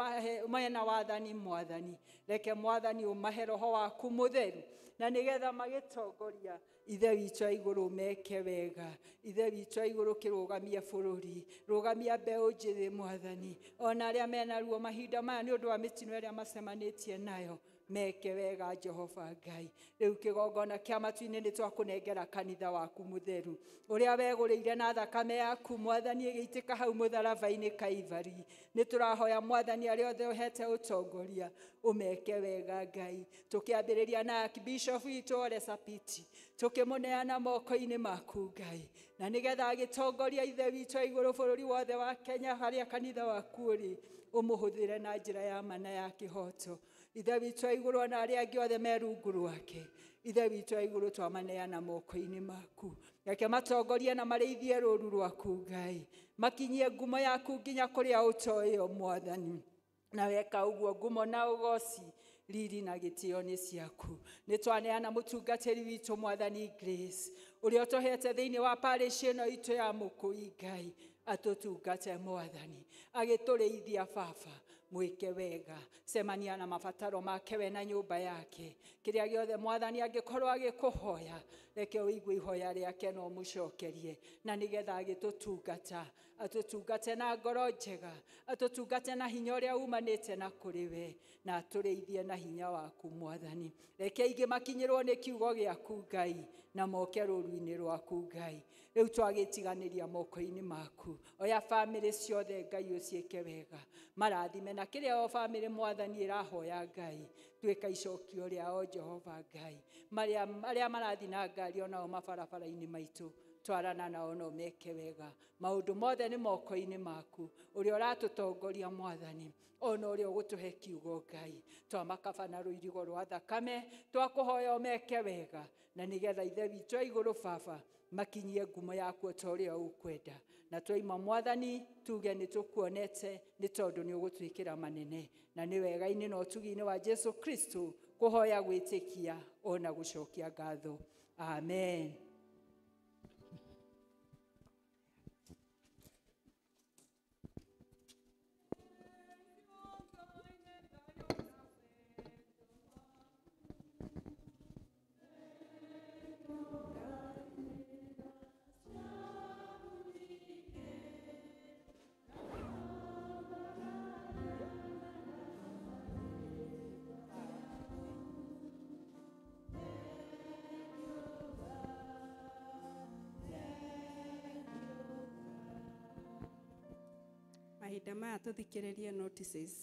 I: mena wathani Mwathani, reke Mwathani ũmahe roho waku mũtheru, na nĩgetha magĩtongoria Ithe witũ wa igũrũ meke wega. Ithe witũ wa igũrũ kĩrũgamia bũrũri, rũgamia mbeũ njĩthĩ Mwathani, ona arĩa mena ruo mahinda maya nĩ ũndũ wa mĩtino ĩrĩa macemanĩtie nayo, meke wega Jehova Ngai. Rĩu kĩgongona kĩa matu-inĩ nĩ twakũnengera kanitha waku mũtheru ũrĩa wegũrĩire na thakame yaku Mwathani ĩgĩitĩka hau mũtharaba-inĩ Kaivari. Nĩ tũrahoya Mwathani arĩa othe ũhete ũtongoria ũmeke wega Ngai. Tũkĩambĩrĩria na Archbishop witũ Ole Sapiti, tũkĩmũneana moko-inĩ maku Ngai, na nĩgetha agĩtongoria Ithe witũ wa igũrũ bũrũri wothe wa Kenya harĩa kanitha waku ũrĩ, ũmũhũthĩre na njĩra ya ma na ya kĩhooto. Ithe witũ wa igũrũ ona arĩa angĩ othe me rungu rwake, Ithe witũ wa igũrũ twamaneana moko-inĩ maku. Reke matongorie na marĩithie rũũru rwaku Ngai, makinyie ngumo yaku nginya kũrĩa ũtoĩo Mwathani. Na weka ũguo ngumo na ũgoci riri na gĩtĩo nĩ ciaku. Nĩ twaneana mũtungatĩri witũ Mwathani Grace, ũrĩa ũtũhete thĩinĩ wa parish ĩno itũ ya Mũkũi Ngai, atũtungate Mwathani, agĩtũrĩithia Baba, mwĩke wega, cemania na mabataro make we na nyũmba yake. Kĩrĩa gĩothe Mwathani angĩkorwo agĩkũhoya, reke ũigue ihoya rĩake na ũmũcokerie, na nĩgetha agĩtũtungata, atũtungate na ngoro njega, atũtungate na hinya ũrĩa umanĩte na kũrĩ we, na atũrĩithie na hinya waku Mwathani. Reke aingĩ makinyĩrwo nĩ kiugo gĩaku Ngai, na moke rũũru-inĩ rwaku Ngai. Rĩu twagĩtiganĩria moko-inĩ maku. Oya bamĩrĩ ciothe Ngai ũciĩke wega, marathime na kĩrĩa o bamĩrĩ Mwathani ĩrahoya Ngai, tuĩka icokio rĩao Jehova Ngai. Marĩa marathiĩ na ngari onao mabarabara-inĩ maitũ, twarana nao no meke wega. Maũndũ mothe nĩ moko-inĩ maku, ũrĩa ũratũtongoria Mwathani, ona ũrĩa ũgũtũhe kiugo Ngai. Twamakaba na rũirigo rwa thakame, twakũhoya ũmeke wega, na nĩgetha Ithe witũ wa igũrũ Baba makinyie ngumo yaku o ta ũrĩa ũkwenda, Na twaima Mwathani tuge nĩ tũkuonete nĩ tondũ nĩ ũgũtwĩkĩra manene. Na nĩ wega-inĩ na ũtugi-inĩ wa Jesu Kristo kũhoya gwĩtĩkia ona gũcokia ngatho. Amen.
C: Mahinda maya tũthikĩrĩrie notices.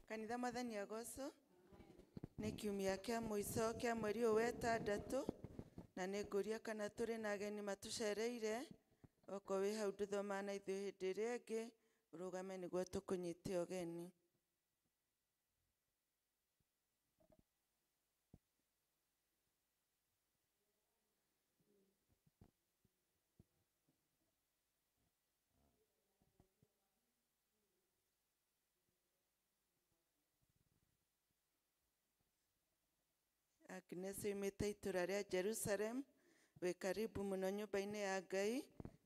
J: Kanitha Mwathani agocwo nĩ kiumia kĩa mũico kĩa mweri ũyũ wa ĩtandatũ na nĩ ngũria kana tũrĩ na ageni matũcereire okorwo wĩ hau ndũthomaga na ithuĩ hĩndĩ ĩrĩa ĩngĩ ũrũgame nĩguo tũkũnyite ũgeni. Agnes oimĩte itũra rĩa Jerusalem wĩ karibu mũno nyũmba-inĩ ya Ngai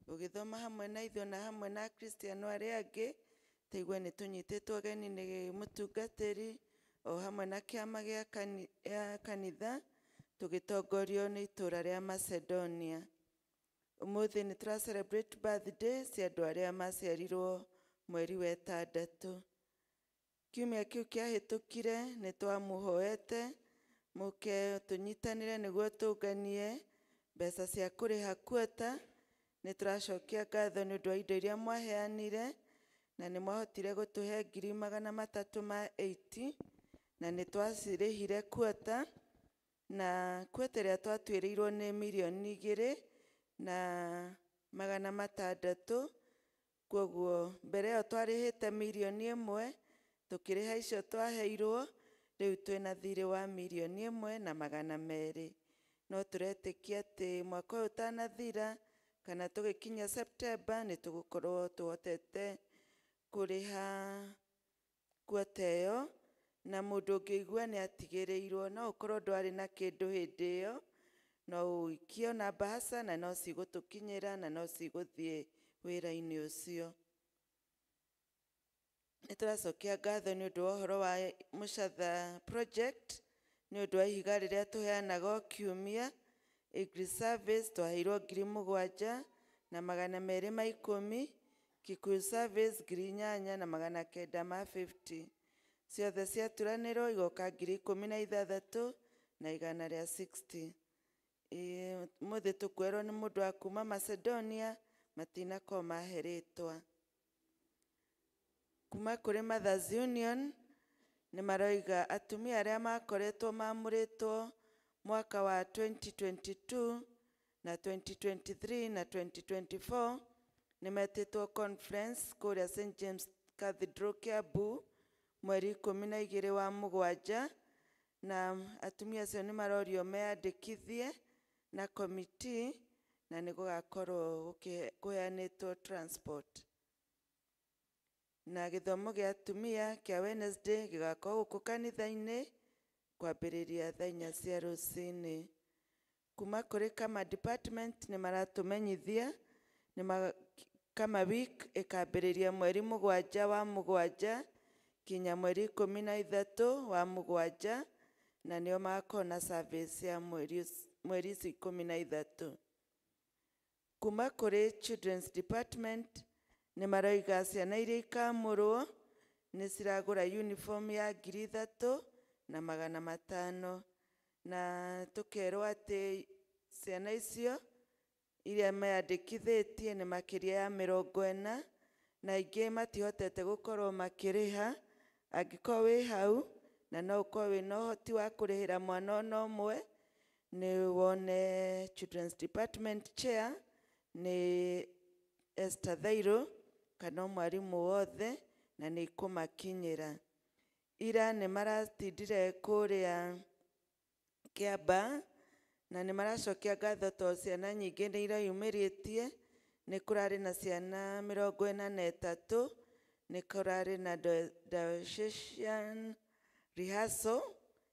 J: ũgĩthoma hamwe na ithuĩ na hamwe na Akristiano arĩa angĩ tũigue nĩ tũnyitĩtwo ũgeni nĩ mũtungatĩri o hamwe na kĩama gĩa kanitha tũgĩtongorio nĩ itũra rĩa Macedonia. Ũmũthĩ nĩ tũra celebrate birthday cia andũ arĩa maciarirwo mweri wa ĩtandatũ. Kiumia kĩu kĩahĩtũkire nĩ twamũhoete mũke tũnyitanĩre nĩguo tũnganie mbeca cia kũrĩha kuota. Nĩ tũracokia ngatho nĩ ũndũ wa indo iria mwaheanire na nĩ mwahotire gũtũhe 380,000 na nĩ twacirĩhire kuota na kuota ĩrĩa twatuĩrĩirwo nĩ 2,600,000. Kwoguo mbere ĩyo twarĩhĩte 1,000,000 tũkĩrĩha icio twaheirwo rĩu twĩna thirĩ wa 1,200,000. No tũretĩkia atĩ mwaka ũyũ ũtanathira kana tũgĩkinya September nĩ tũgũkorwo tũhotete kũrĩha kuota ĩyo na mũndũ ũngĩigua nĩ atigĩrĩirwo no ũkorwo ndwarĩ na kĩndũ hĩndĩ ĩyo no ũikie ona mbahaca na no cigũtũkinyĩra na no cigũthiĩ wĩra-inĩ ũcio. Nĩ tũracokia ngatho nĩ ũndũ wa ũhoro wa Mũcatha project nĩ ũndũ wa ihiga rĩrĩa tũheanaga o kiumia. English service twaheirwo 7,210, Kikuyu service 8,950. Ciothe ciaturanĩrwo igoka 16,160. Ũmũthĩ tũkwerwo nĩ mũndũ wa kuma Macedonia matinakorwo mahe rĩtwa. Kuma kũrĩ Mothers Union nĩ maroiga atumia arĩa makoretwo mamũrĩtwo mwaka wa 2022 na 2023 na 2024 nĩ metĩtwo conference kũrĩa St James Cathedral Kiambu mweri 12 wa mũgwanja na atumia acio nĩ marorio meyandĩkithie na committee na nĩ gũgakorwo kũheanĩtwo transport. Na gĩthomo gĩa atumia kĩa Wednesday gĩgakorwo gũkũ kanitha-inĩ kwambĩrĩria thaa inya cia rũcinĩ. Kuma kũrĩ Kama department nĩ maratũmenyithia Kama week ĩkambĩrĩria mweri 7 wa 7 kinya mweri 13 wa 7 na nĩo magakorwo na service ya mweri icio 13. Kuma kũrĩ Children's Department nĩ maroiga ciana iria ikamũrwo nĩ ciragũra uniform ya 3,500, na tũkerwo atĩ ciana icio iria meyandĩkithĩtie nĩ makĩria ya 40, na ingĩ matihotete gũkorwo makĩrĩha. Angĩkorwo wĩ hau na no ũkorwo wĩna ũhoti wa kũrĩhĩra mwana ona ũmwe, nĩ wone Children's Department chair nĩ Esther Thairũ kana mwarimũ wothe, na nĩ ikũmakinyĩra. Ira nĩ maratindire kũrĩa Kĩamba na nĩ maracokia ngatho tondũ ciana nyingĩ nĩ ireyumĩrĩtie. Nĩ kũrarĩ na ciana 43, nĩ kũrarĩ na diocesan rehearsal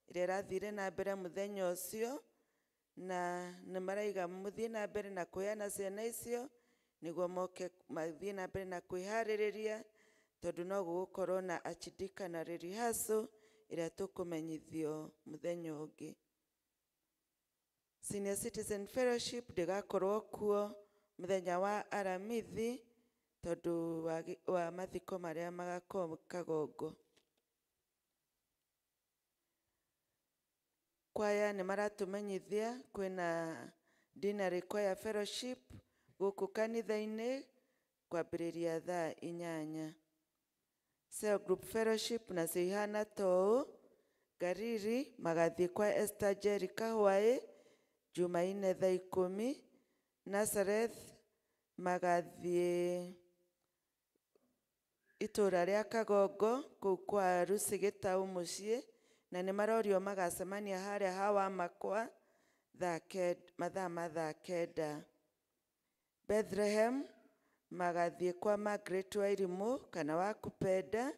J: ĩrĩa ĩrathire na mbere mũthenya ũcio, na nĩ maraiga mũthiĩ na mbere na kũheana ciana icio nĩguo moke mathiĩ na mbere na kwĩharĩrĩria, tondũ no gũgũkorwo na archdeaconry rehearsal ĩrĩa tũkũmenyithio mũthenya ũngĩ. Senior Citizen Fellowship ndĩgakorwo kuo mũthenya wa Aramithi tondũ wa mathiko marĩa magakorwo Kagongo. Kwaya nĩ maratũmenyithia kwĩna Deanery Choir Fellowship gũkũ kanitha-inĩ kwambĩrĩria thaa 8. Cell Group Fellowship nacio ihana ta ũũ: Gariri magathiĩ kwa Esther Jerry Kahwaĩ Jumaine thaa 10, Nazareth magathiĩ itũra rĩa Kagongo kũu kwa Lucy Gĩtaũ mũciĩ, na nĩ marorio magacemania harĩa hawa makwa mathaa ma thaa 9. Bethlehem magathiĩ kwa Margaret Wairimũ kana wa Kupenda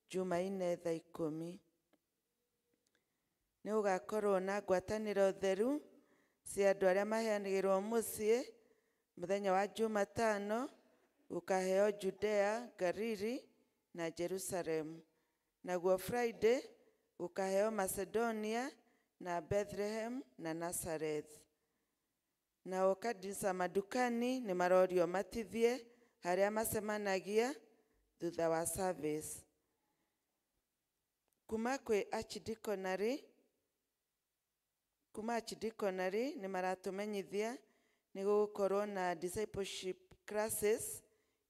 J: Jumaine thaa 10. Nĩ gũgakorwo na ngwatanĩro theru cia andũ arĩa maheanagĩrwo mũciĩ mũthenya wa Jumatano, gũkaheo Judea, Galili na Jerusalem. Naguo Friday gũkaheo Macedonia na Bethlehem na Nazareth. Nao kanitha madukani nĩ marorio matithie harĩa macemanagia thutha wa service. Kuma kwĩ archdeaconry, kuma archdeaconry nĩ maratũmenyithia nĩ gũgũkorwo na discipleship classes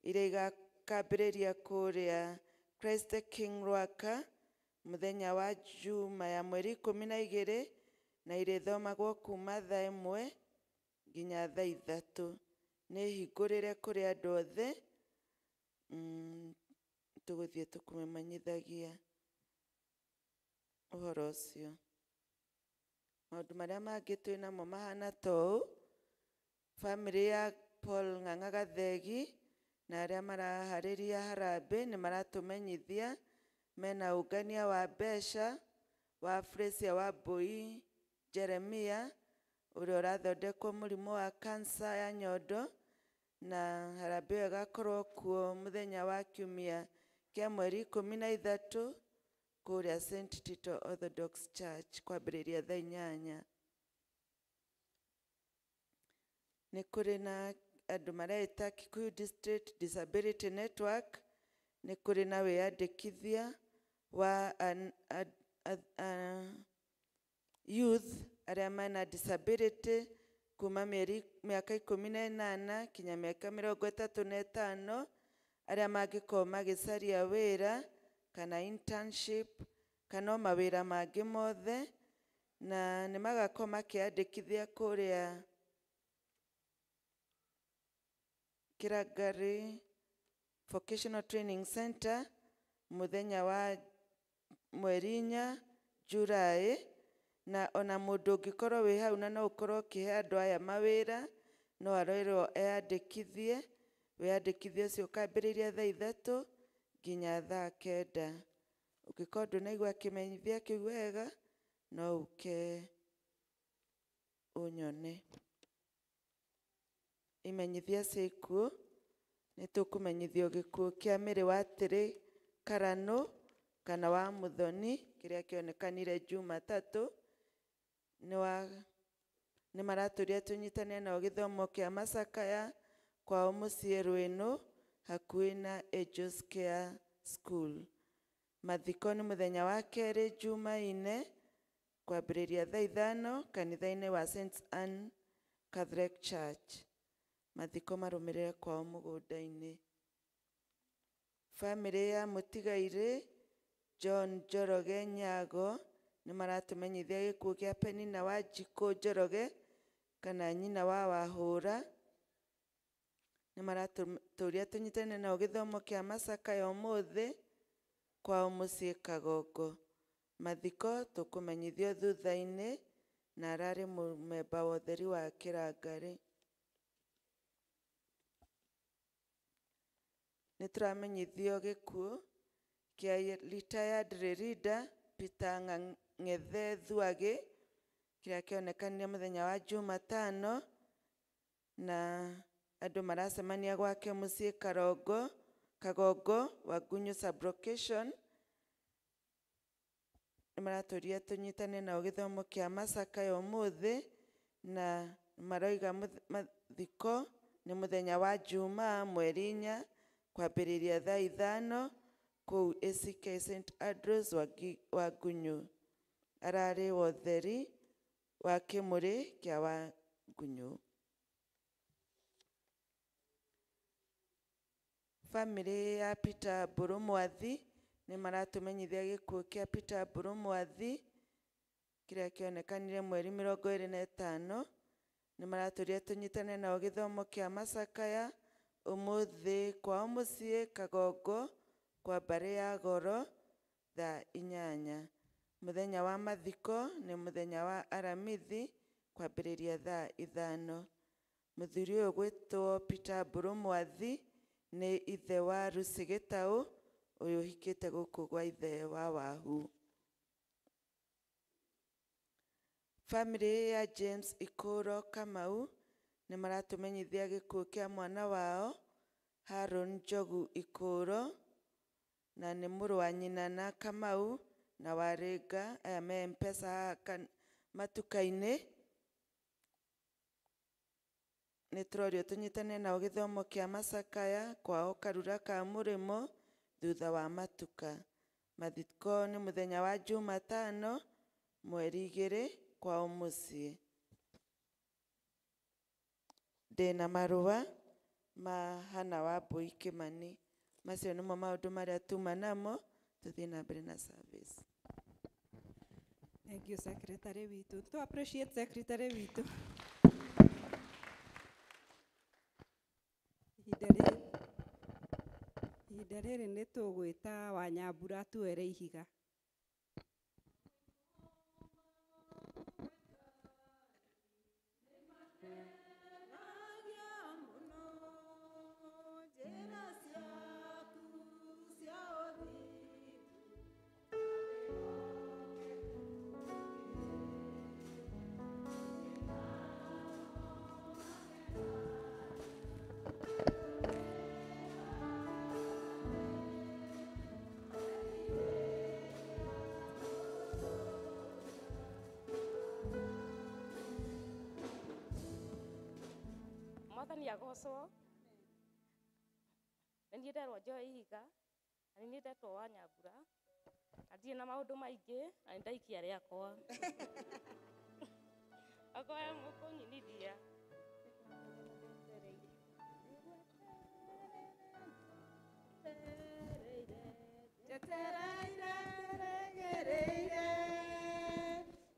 J: iria igakambĩrĩria kũrĩa Christ the King Rwaka mũthenya wa Juma ya mweri 12, na irĩthomagwo kuma thaa 1 nginya thaa 3. Nĩ hingũrĩre kũrĩ andũ othe, tũgũthiĩ tũkũmenyithagia ũhoro ũcio. Maũndũ marĩa mangĩ twĩ namo mahana ta ũũ: bamĩrĩ ya Paul Ng'ang'a Gathegi na arĩa maraharĩria harambĩ nĩ maratũmenyithia mena ũngania wa mbeca wa Fresia wa Mbui Jeremia ũrĩa ũrathondekwo mũrimũ wa kansa ya nyondo, na harambĩ ĩyo ĩgakorwo kuo mũthenya wa kiumia kĩa mweri 13 kũrĩa St Tito Orthodox Church kwambĩrĩria thaa 8. Nĩ kũrĩ na andũ mareita Kikuyu District Disability Network, nĩ kũrĩ na wĩyandĩkithia wa youth arĩa mena disability kuma mĩaka 18 kinya mĩaka 35, arĩa mangĩkorwo magĩcaria wĩra kana internship kana o mawĩra mangĩ mothe, na nĩ magakorwo makĩandĩkithia kũrĩa Kirangari Vocational Training Center mũthenya wa mweri 4 Julaĩ. Na ona mũndũ ũngĩkorwo wĩ hau na no ũkorwo ũkĩhe andũ aya mawĩra, no aroirwo eyandĩkithie. Wĩyandĩkithia ũcio ũkambĩrĩria thaa 3 nginya thaa 9. Ũngĩkorwo ndũnaigua kĩmenyithia kĩu wega, no ũke ũnyone. Imenyithia cia ikuũ nĩ tũkũmenyithio gĩkuũ kĩa Mary wa Tĩrĩ Karanũ kana wa Muthoni kĩrĩa kĩonekanire Jumatatũ. Nĩ maratũria tũnyitane nao gĩthomo kĩa macakaya kwao mũciĩ Rwĩnũ hakuhĩ na Angels Care School. Mathiko nĩ mũthenya wa kerĩ Jumaine kwambĩrĩria thaa 5 kanitha-inĩ wa St Anne Catholic Church. Mathiko marũmĩrĩre kwao mũgũnda-inĩ. Bamĩrĩ ya mũtigairĩ John Njoroge Nyago nĩ maratũmenyithia gĩkuũ kĩa Penina Wanjikũ Njoroge kana nyina wa Wahũra. Nĩ maratũria tũnyitane nao gĩthomo kĩa macakaya ũmũthĩ kwao mũciĩ Kagongo. Mathiko tũkũmenyithio thutha-inĩ na ararĩ mũmemba wa ũtheri wa Kĩrangarĩ. Nĩ tũramenyithio gĩkuũ kĩa retired leader Peter Ng'ethe Thuagĩ kĩrĩa kĩonekanire mũthenya wa Jumatano, na andũ maracemania gwake mũciĩ Kagongo Wangunyu sub-location. Nĩ maratũria tũnyitane nao gĩthomo kĩa macakaya ũmũthĩ, na maroiga mathiko nĩ mũthenya wa Jumaa mweri 4 kwambĩrĩria thaa 5 kũu ACK St Andrews Wangunyu. Ararĩ wotheri wa kĩmũrĩ kĩa Wangunyu. Bamĩrĩ ya Peter Mbũrũ Mwathi nĩ maratũmenyithia gĩkuũ kĩa Peter Mbũrũ Mwathi kĩrĩa kĩonekanire mweri 25. Nĩ maratũria tũnyitane nao gĩthomo kĩa macakaya ũmũthĩ kwao mũciĩ Kagongo kwa mbarĩ ya Goro thaa 8. Mũthenya wa mathiko nĩ mũthenya wa Aramithi kwambĩrĩria thaa 5. Mũthuri ũyũ gwĩtwo Peter Mbũrũ Mwathi nĩ ithe wa Lucy Gĩtaũ ũyũ ũhikĩte gũkũ gwa ithe wa Wahu. Bamĩrĩ ya James Ikũro Kamau nĩ maratũmenyithia gĩkuũ kĩa mwana wao Haron Njogu Ikũro, na nĩ mũrũ wa nyina na Kamau na Warĩnga, aya me M-Pesa haha matuka-inĩ. Nĩ tũrorio tũnyitane nao gĩthomo kĩa macakaya kwao Karura ka Mũrĩmo thutha wa matuka. Mathiko nĩ mũthenya wa Jumatano mweri 2 kwao mũciĩ. Ndĩna marũa ma Hannah Wambui Kĩmani. Macio nĩmo maũndũ marĩa tuma namo, tũthiĩ na mbere na service.
C: Thank you, secretary witũ. To appreciate secretary witũ. Ihinda rĩrĩ nĩ tũgwĩta Wanyambura tuere ihiga.
K: Mwathani agocwo. Nĩ niĩ nderwo njoe ihiga, na nĩ niĩ ndetwo Wanyambura, na ndirĩ na maũndũ maingĩ, na nĩ ndaikia rĩakwa. Akoya mũkũnyinithia.
H: Njetereire, njeregereire,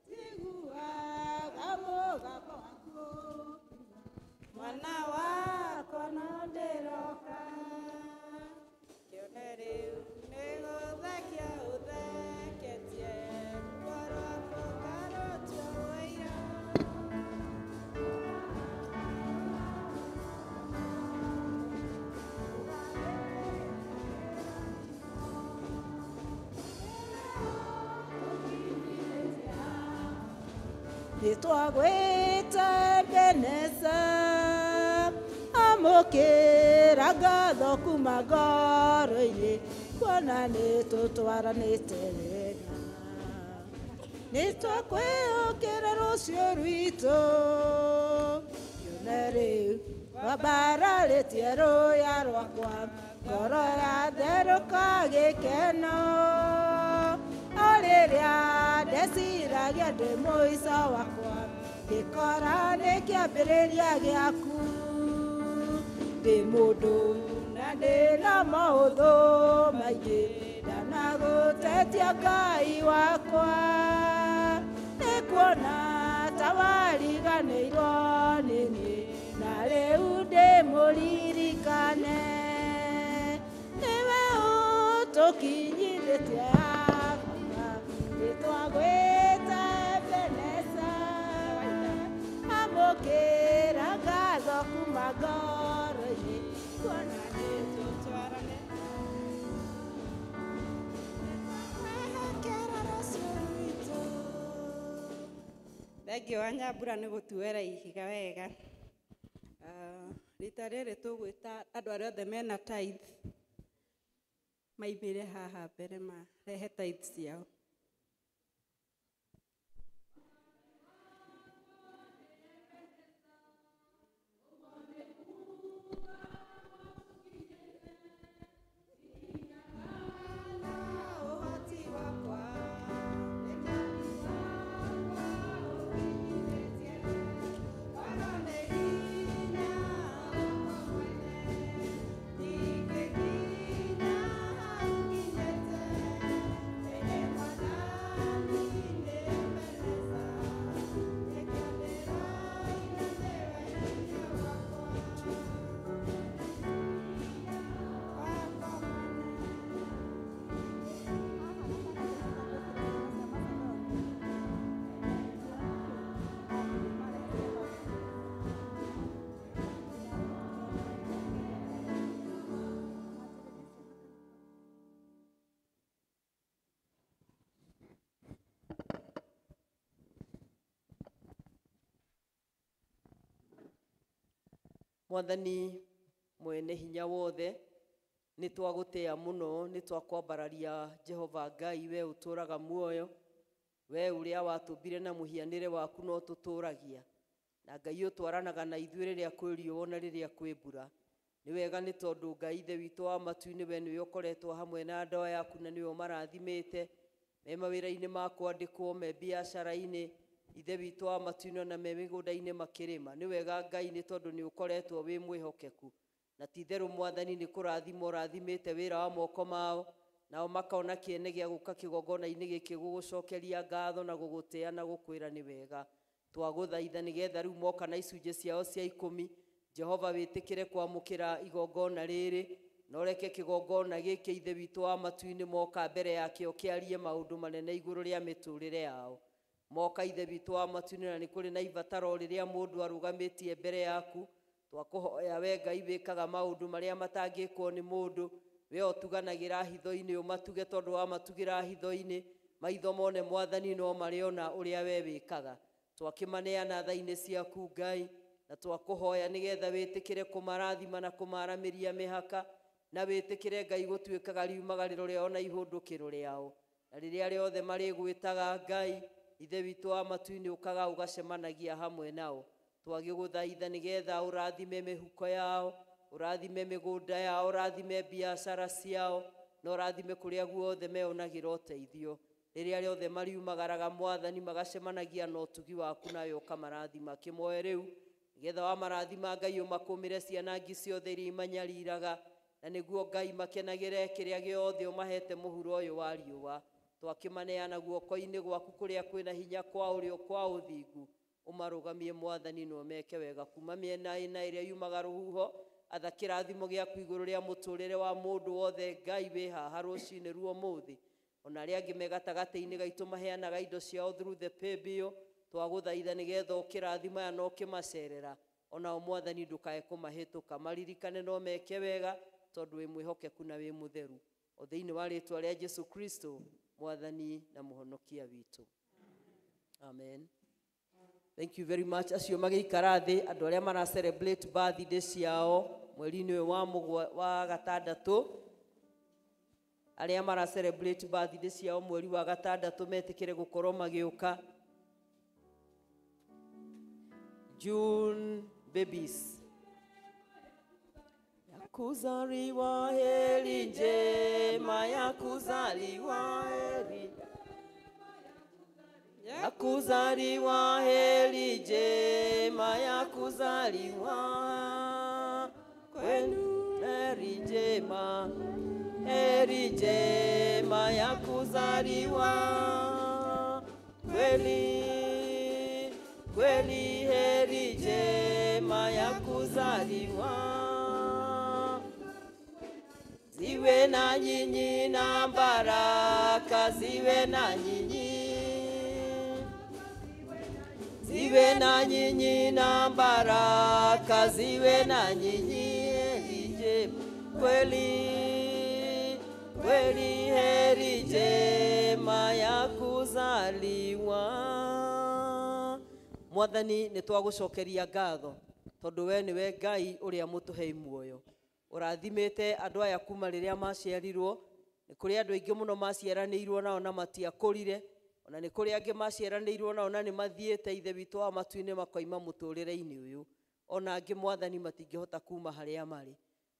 H: njiguaga mũgambo waku. Mwana wakwa no ndĩroka, kĩone rĩu nĩ gũthekia ũtheketie, ruo rwakwa ũkarũtua ũira. Nĩtwagwĩta Ebeneza, amũkĩra ngatho kuma ngoro-inĩ, Kuona nĩ tũtwaranĩte wega. Nĩ twakwĩhokera rũciũ rwitũ. Kĩone rĩu wambararĩtie rũũya rwakwa, ngoro yatherũka gĩkeno. O rĩrĩa ndeciragia ndĩ mũico wakwa, ngĩkora nĩ kĩambĩrĩria gĩaku. Ndĩ mũndũ na ndĩna maũthũ maingĩ, ndanagũtetia Ngai wakwa. Nĩ kuona ta wariganĩirwo nĩ niĩ, na rĩu ndĩmũririkane. Nĩwe ũtũkinyithĩtie hakuha, nĩtwagwĩta Ebeneza. Amũkĩra ngatho kuma ngoro-inĩ, kuona nĩtũtwaranĩte. Nĩtwakwĩhokera rũciũ rwitũ.
C: Thengio wa Nyambura nĩ gũtuĩra ihiga wega. Rita rĩrĩ tũgwĩta andũ arĩa othe mena tithe maimĩre haha mbere marehe tithe ciao.
L: Mwathani mwene hinya wothe, nĩ twagũtĩa mũno, nĩ twakwambararia Jehova Ngai, we ũtũũraga muoyo, we ũrĩa watũmbire na mũhianĩre waku no tũtũũragia. Na Ngai ũtwaranaga na ithuĩ rĩrĩa kwĩ riũa na rĩrĩa kwĩ mbura. Nĩ wega nĩ tondũ Ngai Ithe witũ wa matu-inĩ, we nĩwe ũkoretwo hamwe na andũ aya aku na nĩwe ũmarathimĩte, me mawĩra-inĩ ma kwandĩkwo, me biacara-inĩ, Ithe witũ wa matu-inĩ ona me mĩgũnda-inĩ makĩrĩma. Nĩ wega Ngai nĩ tondũ nĩ ũkoretwo wĩ mwĩhokeku. Na ti itherũ Mwathani nĩ kũrathima ũrathimĩte wĩra wa moko mao, nao makona kĩene gĩa gũka kĩgongona-inĩ gĩkĩ gũgũcokeria ngatho na gũgũtĩa na gũkwĩra nĩ wega. Twagũthaitha nĩgetha rĩu moka na icunjĩ ciao cia ikũmi, Jehova wĩtĩkĩre kwamũkĩra igongona rĩrĩ, na ũreke kĩgongona gĩkĩ Ithe witũ wa matu-inĩ moka mbere yakĩo kĩarie maũndũ manene igũrũ rĩa mĩtũrĩre yao. Moka Ithe witũ wa matu-inĩ, na nĩ kũrĩ na ibataro rĩrĩa mũndũ arũgamĩtie mbere yaku. Twakũhoya we Ngai wĩkaga maũndũ marĩa matangĩkwo nĩ mũndũ, we ũtuganagĩra hitho-inĩ, ũmatuge tondũ wamatugĩra hitho-inĩ, maitho mone Mwathani no marĩona ũrĩa we wĩkaga. Twakĩmaneana tha-inĩ ciaku Ngai, na twakũhoya nĩgetha wĩtĩkĩre kũmarathima na kũmaramĩria mĩhaka, na wĩtĩkĩre Ngai gũtuĩkaga riumagarĩro rĩao na ihũndũkĩro rĩao. Na rĩrĩa rĩothe marĩgwĩtaga Ngai, Ithe witũ wa matu-inĩ ũkaga ũgacemanagia hamwe nao. Twagĩgũthaitha nĩgetha ũrathime mĩhuko yao, ũrathime mĩgũnda yao, ũrathime biacara ciao, na ũrathime kũrĩa guothe meonagĩra ũteithio. Rĩrĩa rĩothe mariumagaraga Mwathani magacemanagia na ũtugi waku, nawe ũkamarathima. Kĩmoe rĩu nĩgetha wamarathima Ngai ũmakũmĩre ciana ngi ciothe iria imanyariraga, na nĩguo Ngai makenagĩre kĩrĩa gĩothe ũmahete mũhuro ũyũ wa riũa. Twakĩmaneana guoko-inĩ gwaku kũrĩa kwĩna hinya kwa ũrĩo kwa ũthingu, ũmarũgamie Mwathani na ũmeke wega kuma mĩena ĩna ĩrĩa yumaga rũhuho. Atha kĩrathimo gĩaku igũrũ rĩa mũtũrĩre wa mũndũ wothe Ngai wĩ haha rũcinĩ ruo ũmũthĩ, ona arĩa angĩ me gatagatĩ-inĩ gaitũ maheanaga indo ciao through the paybill. Twagũthaitha nĩgetha ũkĩrathima aya na ũkĩmacerera, onao Mwathani ndũkae kũmahĩtũka, maririkane no meke wega tondũ wĩ mwĩhokeku na wĩ mũtheru. O thĩinĩ wa rĩtwa rĩa Jesu Kristo Mwathani na Mũhonokia witũ, amen. Thank you very much. Acio magĩikara thĩ, andũ arĩa mara celebrate birthday ciao mweri-inĩ ũyũ wa mũgwa wa gatandatũ. Arĩa mara celebrate birthday ciao mweri wa gatandatũ metĩkĩre gũkorwo magĩũka. June babies. Ya kuzaliwa heri njema, ya kuzaliwa heri, ya kuzaliwa heri njema, ya kuzaliwa kwenu heri njema, heri njema ya kuzaliwa kweli kweli, heri njema ya kuzaliwa. Ziwe na nyinyi na baraka, ziwe na nyinyi, ziwe na nyinyi na baraka, ziwe na nyinyi, heri njema kweli kweli, heri njema ya kuzaliwa. Mwathani nĩ twagũcokeria ngatho tondũ we nĩwe Ngai ũrĩa mũtũhei muoyo. Ũrathimĩte andũ aya kuma rĩrĩa maciarirwo. Nĩ kũrĩ andũ aingĩ mũno maciaranĩirwo nao na matiakũrire, ona nĩ kũrĩ angĩ maciaranĩirwo nao na nĩ mathiĩte Ithe witũ wa matu-inĩ makoima mũtũrĩre-inĩ ũyũ. Ona angĩ Mwathani matingĩhota kuma harĩa marĩ.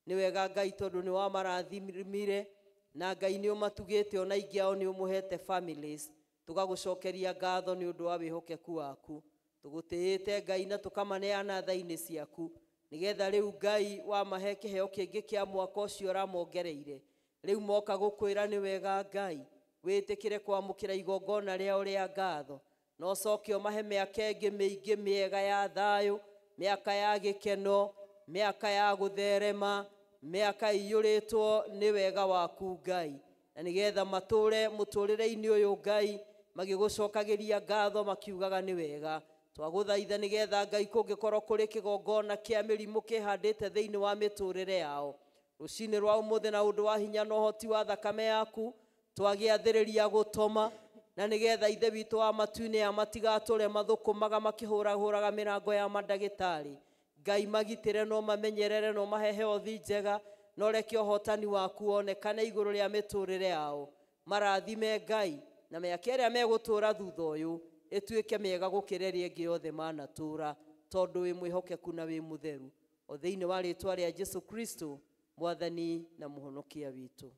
L: Nĩ wega Ngai tondũ nĩ wamarathimire na Ngai nĩ ũmatugĩte, ona aingĩ ao nĩ ũmũhete families. Tũgagũcokeria ngatho nĩ ũndũ wa wĩhokeku waku. Tũgũtĩĩte Ngai na tũkamaneana tha-inĩ ciaku, nĩgetha rĩu Ngai wamahe kĩheo kĩngĩ kĩa mwaka ũcio ũramongereire. Rĩu moka gũkwĩra nĩ wega Ngai wĩtĩkĩre kwamũkĩra igongona rĩao rĩa ngatho, na ũcoke ũmahe mĩaka ĩngĩ mĩingĩ mĩega ya thayũ, mĩaka ya gĩkeno, mĩaka ya gũtherema, mĩaka iyũrĩtwo nĩ wega waku Ngai, na nĩgetha matũre mũtũrĩre-inĩ ũyũ Ngai magĩgũcokagĩria ngatho makiugaga nĩ wega. Twagũthaitha nĩgetha Ngai kũngĩkorwo kũrĩ kĩgongona kĩa mĩrimũ kĩhandĩte thĩinĩ wa mĩtũrĩre yao rũcinĩ rwa ũmũthĩ, na ũndũ wa hinya na ũhoti wa thakame yaku twagĩathĩrĩria gũtoma, na nĩgetha Ithe witũ wa matu-inĩ ya matigatũre mathũkũmaga makĩhũrahũraga mĩrango ya mandagĩtarĩ. Ngai magitĩre no mamenyerere no mahe health njega, no reke ũhotani waku wonekane igũrũ rĩa mĩtũrĩre yao. Marathime Ngai na mĩaka ĩrĩa megũtũra thutha ũyũ ĩtuĩke mĩega gũkĩra ĩrĩa ĩngĩ yothe manatũra, tondũ wĩ mwĩhokeku na wĩ mũtheru. O thĩinĩ wa rĩtwa rĩa Jesu Kristo Mwathani na Mũhonokia witũ,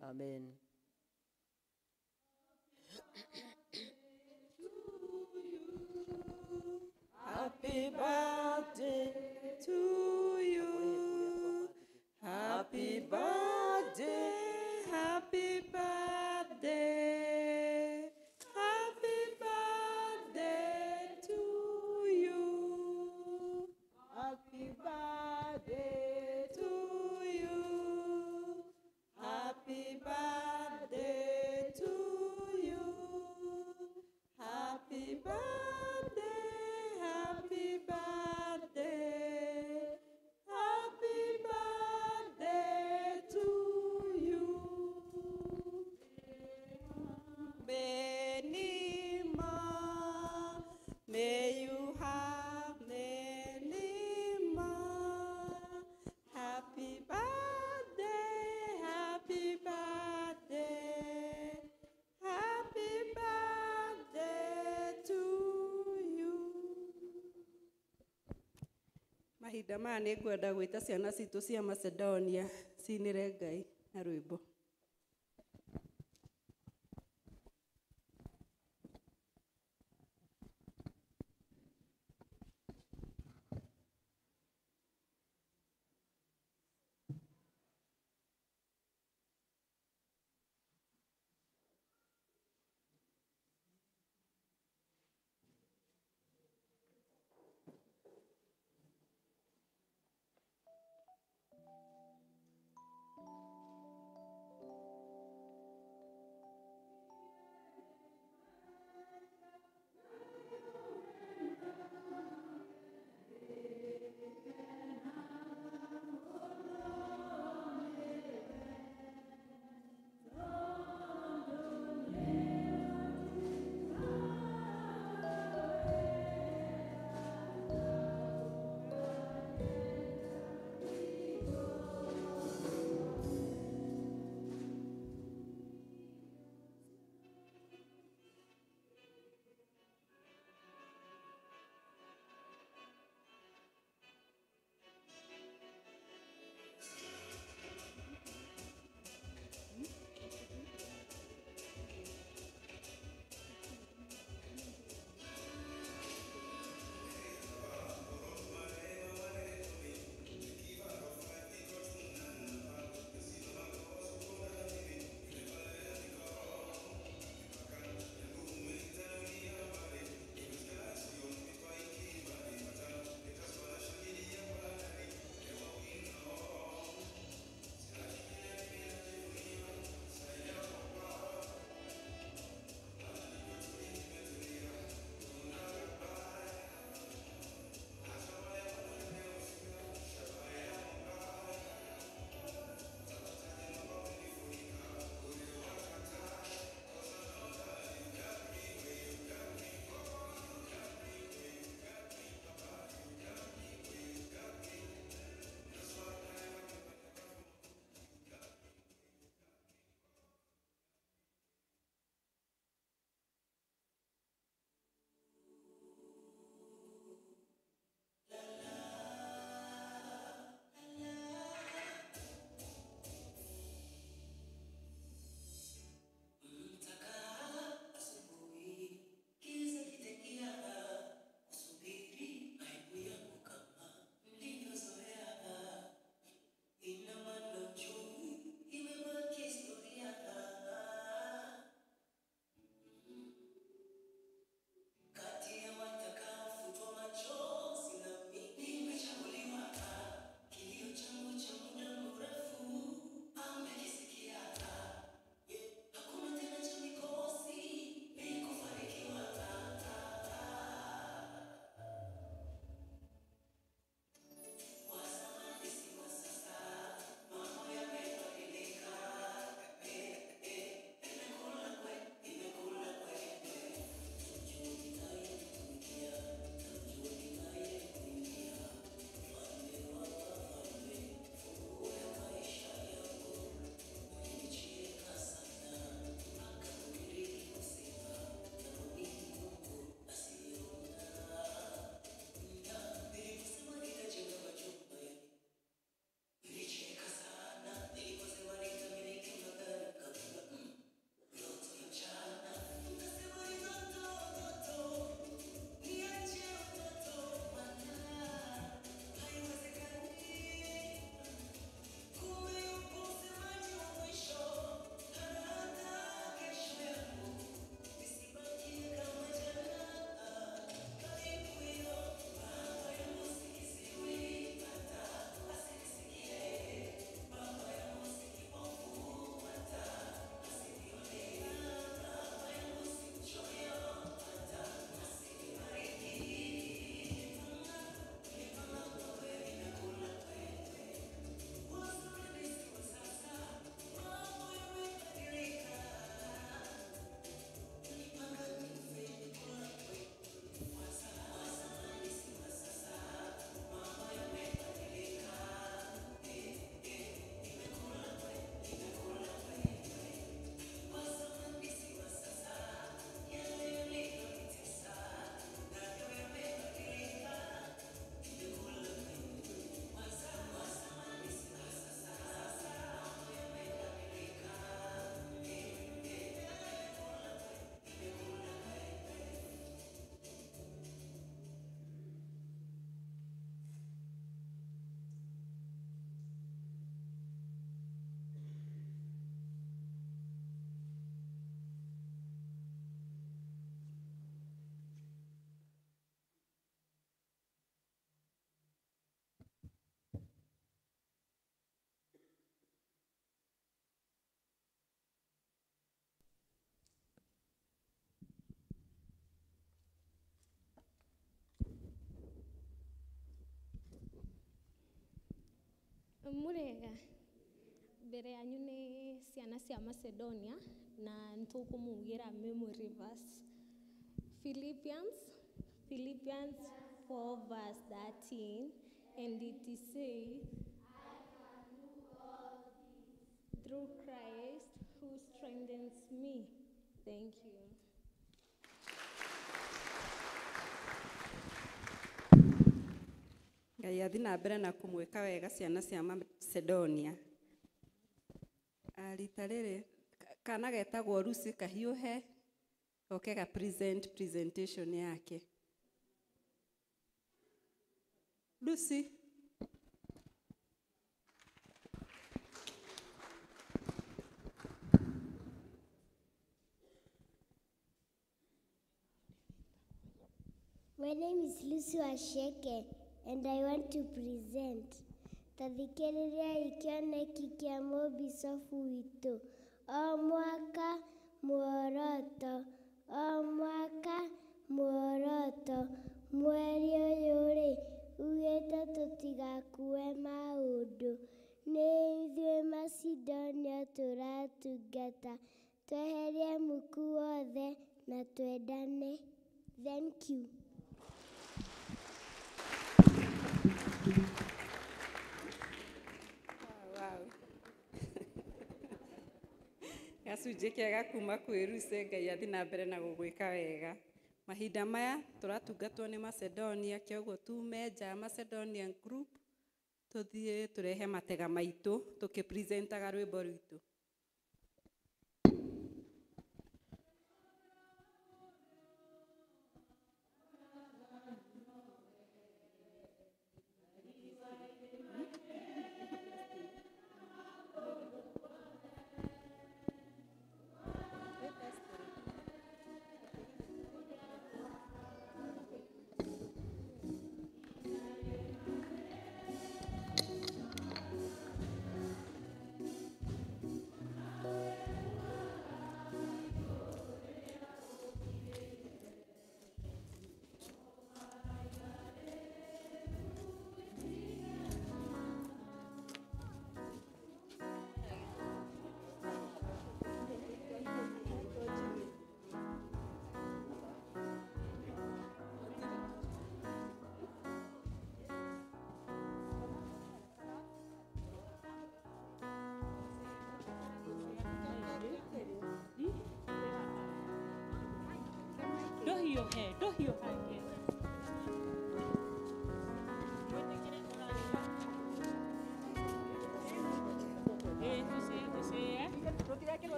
L: amen.
J: Happy birthday to you. Happy birthday, happy birthday, happy birthday to you. Happy birthday to you. Happy birthday to you. Happy birthday, happy birthday, happy birthday to you. Many more, may you have many more. Happy birthday, happy birthday, happy birthday to you.
C: Mahinda maya nĩ ngwenda gwĩta ciana citũ cia Macedonia cinĩre Ngai na rwĩmbo.
M: Murega mbere yanyu nĩ ciana cia Macedonia na nĩtũkũmuugĩra memory verse. Philippians 4 verse 13, and it is says, I can do all things through Christ who strengthens me. Thank you.
C: Ngai athi na mbere na kũmwĩka wega ciana cia Macedonia. Rita rĩrĩ kana getagwo Lucy kahiũhe goke ga present presentation yake. Lucy.
N: My name is Lucy Washeke and I want to present. Tathikĩrĩriai kĩoneki kĩa mũbicobu witũ. O mwaka muoroto, o mwaka muoroto. Mweri ũyũ-rĩ, ugĩte tũtigakue maũndũ. Nĩ ithuĩ Macedonia tũratungata. Tweherie muku wothe na twendane. Thank you.
C: Wow. Gacunjĩ kega kuma kwĩ Lucy. Ngai athi na mbere na gũgwĩka wega. Mahinda maya tũratungatwo nĩ Macedonia, kĩoguo tume nja Macedonian group tũthiĩ tũrehe matega maitũ tũkĩpresentaga rwĩmbo rwitũ.
G: Ndohiũhe.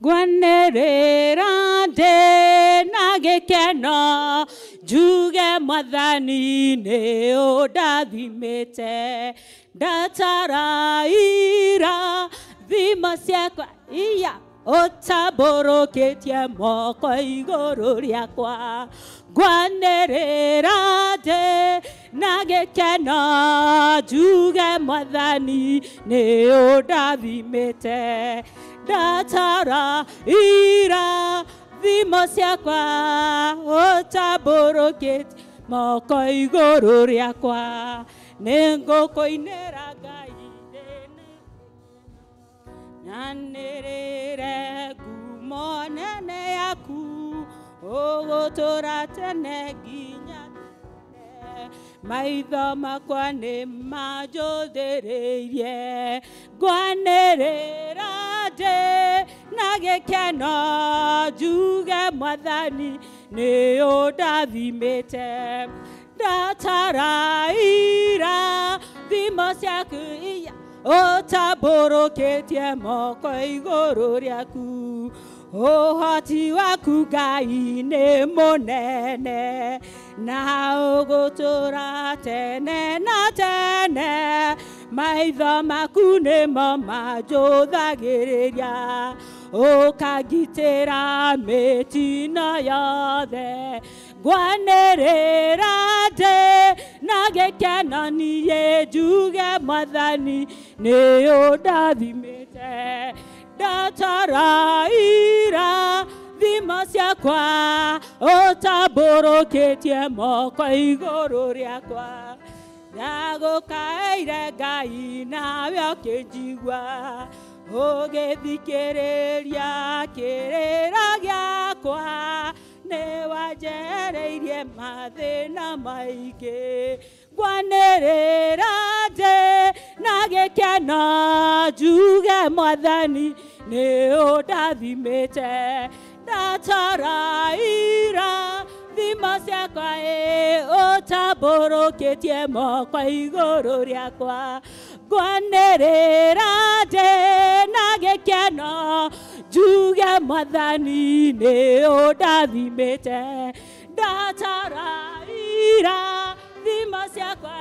G: Ngwanĩrĩra ndĩ na gĩkeno njuge Mwathani nĩ ũndathimĩte ndataraira thimo ciakwa iya ũtambũrũkĩtie moko igũrũ rĩakwa ngwanĩrĩra ndĩ na gĩkeno njuge Mwathani nĩ ũndathimĩte ndatara ira thimo ciakwa ũtambũrũkĩtie moko igũrũ rĩakwa nĩngũkũinĩra Ngai nyanĩrĩre ngumo nene yaku ũgũtũra tene nginya tene maitho makwa nĩ manjũthĩrĩirie ngwanĩrĩra ndĩ na gĩkeno njuge Mwathani nĩ ũndathimĩte ndataraira thimo ciaku iya ũtambũrũkĩtie moko igũrũ rĩaku Ũhoti waku Ngai nĩ mũnene na ũgũtũũra tene na tene. Maitho maku nĩmo manjũthagĩrĩria ũkangitĩra mĩtino yothe. Ngwanĩrĩra ndĩ na gĩkeno niĩ njuge Mwathani nĩ ũndathimĩte. Ndataraira thimo ciakwa ũtambũrũkĩtie moko igũrũ rĩakwa. Ndagũkaĩire Ngai nawe ũkĩnjigua ũgĩthikĩrĩria kĩrĩra gĩakwa. Nĩ wanjereirie mathĩna maingĩ. Ngwanĩrĩra ndĩ na gĩkeno njuge Mwathani nĩ ũndathimĩte. Ndataraira thimo ciakwa ũtambũrũkĩtie moko igũrũ rĩakwa. Ngwanĩrĩra ndĩ na gĩkeno njuge Mwathani nĩ ũndathimĩte. Ndataraira thimo ciakwa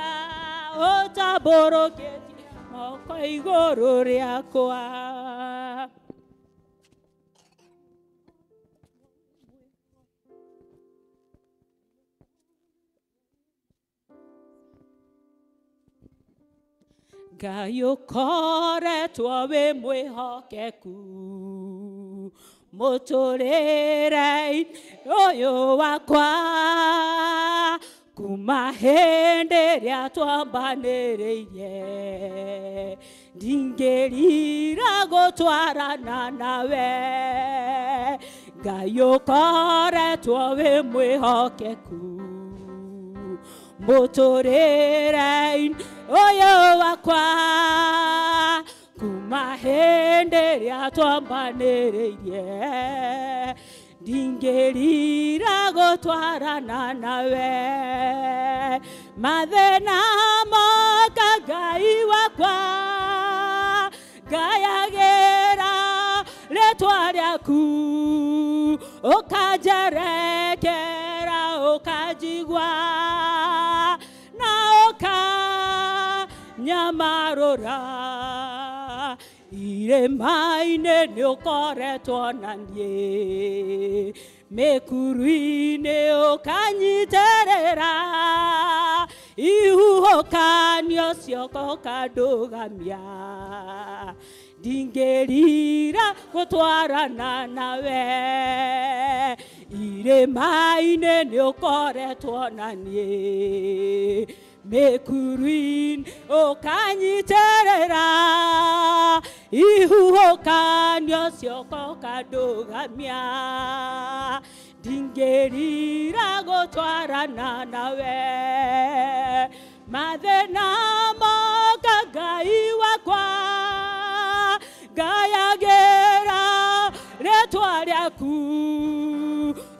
G: ũtambũrũkĩtie moko igũrũ rĩakwa. Ngai ũkoretwo wĩ mwĩhokeku mũtũrĩre-inĩ ũyũ wakwa kuma hĩndĩ ĩrĩa twambanĩrĩirie ndingĩrira gũtwarana nawe. Ngai ũkoretwo wĩ mwĩhokeku mũtũrĩre-inĩ ũyũ wakwa kuma hĩndĩ ĩrĩa twambanĩrĩirie ndingĩrira gũtwarana nawe. Mathĩna moka Ngai wakwa ngayagĩra rĩtwa rĩaku ũkanjerekera ũkanjigua na ũkanyamarũra. Irĩma-inĩ nĩ ũkoretwo na niĩ mĩkuru-inĩ ũkanyitĩrĩra ihuhũkanio cioko ũkandũgamia. Ndingĩrira gũtwarana nawe. Irĩma-inĩ nĩ ũkoretwo na niĩ mĩkuru-inĩ ũkanyitĩrĩra ihuhũkanio cioko ũkandũgamia. Ndingĩrira gũtwarana nawe. Mathĩna moka Ngai wakwa ngayagĩra rĩtwa rĩaku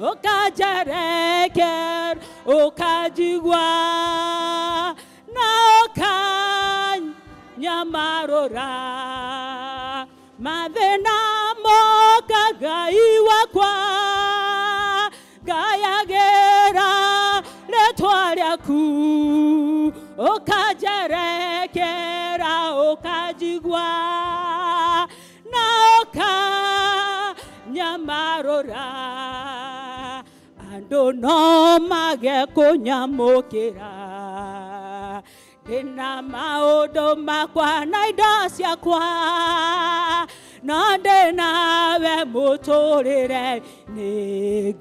G: ũkanjerekera ũkanjigua na ũkanyamarũra. Mathĩna moka Ngai wakwa ngayagĩra rĩtwa rĩaku ũkanjerekera ũkanjigua na ũkanyamarũra. Andũ no mage kũnyamũkĩra ndĩna maũndũ makwa na indo ciakwa no ndĩnawe mũtũrĩre-inĩ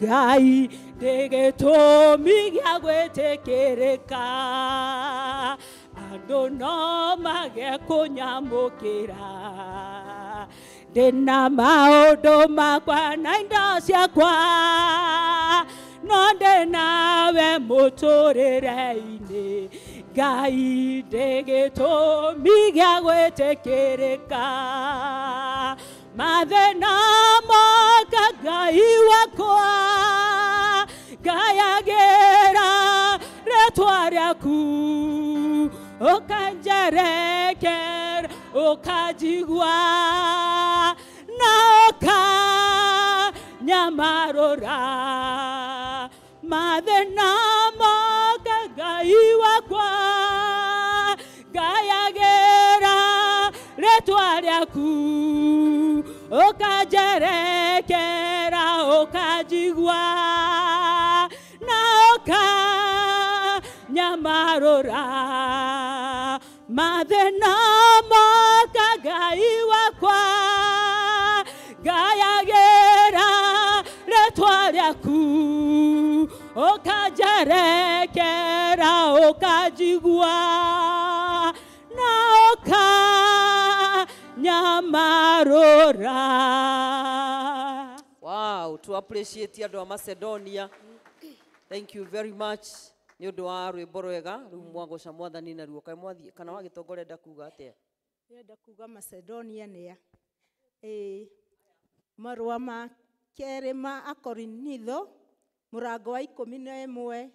G: Ngai ndĩ gĩtũmi gĩa gwĩtĩkĩrĩka. Andũ no mage kũnyamũkĩra ndĩna maũndũ makwa na indo ciakwa no ndĩnawe mũtũrĩre-inĩ Ngai ndĩ gĩtũmi gĩa gwĩtĩkĩrĩka. Mathĩna moka Ngai wakwa ngayagĩra rĩtwa rĩaku ũkanjerekera ũkanjigua na ũkanyamarũra mathĩna moka Ngai wakwa ngayagĩra rĩtwa rĩaku ũkanjerekera ũkanjigua na ũkanyamarũra mathĩna moka Ngai wakwa ngayagĩra rĩtwa rĩaku ũkanjerekera ũkanjigua na ũkanyamarũra.
L: Wow, to appreciate andũ a Macedonia. Thank you very much. Nĩ ũndũ wa rwĩmbo rwega rĩu mwagoca mwathani naruo kaĩ mwathiĩ kana wagĩtongoria enda kuga atĩa?
H: Ndĩrenda kuga Macedonia nĩa ĩĩ marũa ma kerĩ ma Akorinitho mũrango wa 11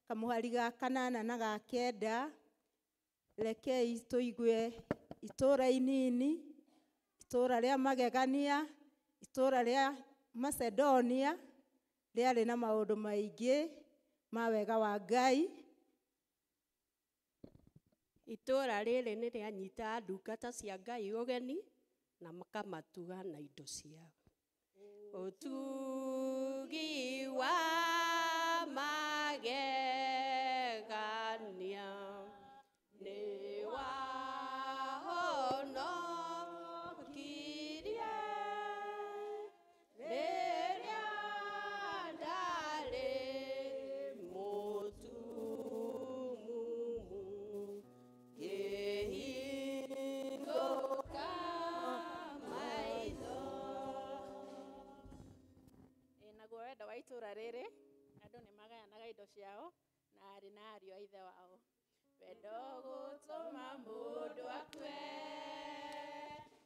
H: kamũhari ga 8 na ga 9. Rekei tũigue itũũra inini, itũũra rĩa magegania, itũũra rĩa Macedonia rĩarĩ na maũndũ maingĩ ma wega wa Ngai.
O: Itũũra rĩrĩ nĩ rĩanyitaga ndungata cia Ngai ũgeni na makamatuga na indo ciao. Ũtugi wa magegania nĩ wahonokirie rĩrĩa ndarĩ mũtumumu ngĩhingũka maitho.
P: Naguo wendo wa itũũra rĩrĩ andũ nĩ magayanaga indo ciao na aarĩ na ariũ a ithe wao. Wendo gũtũma mũndũ akue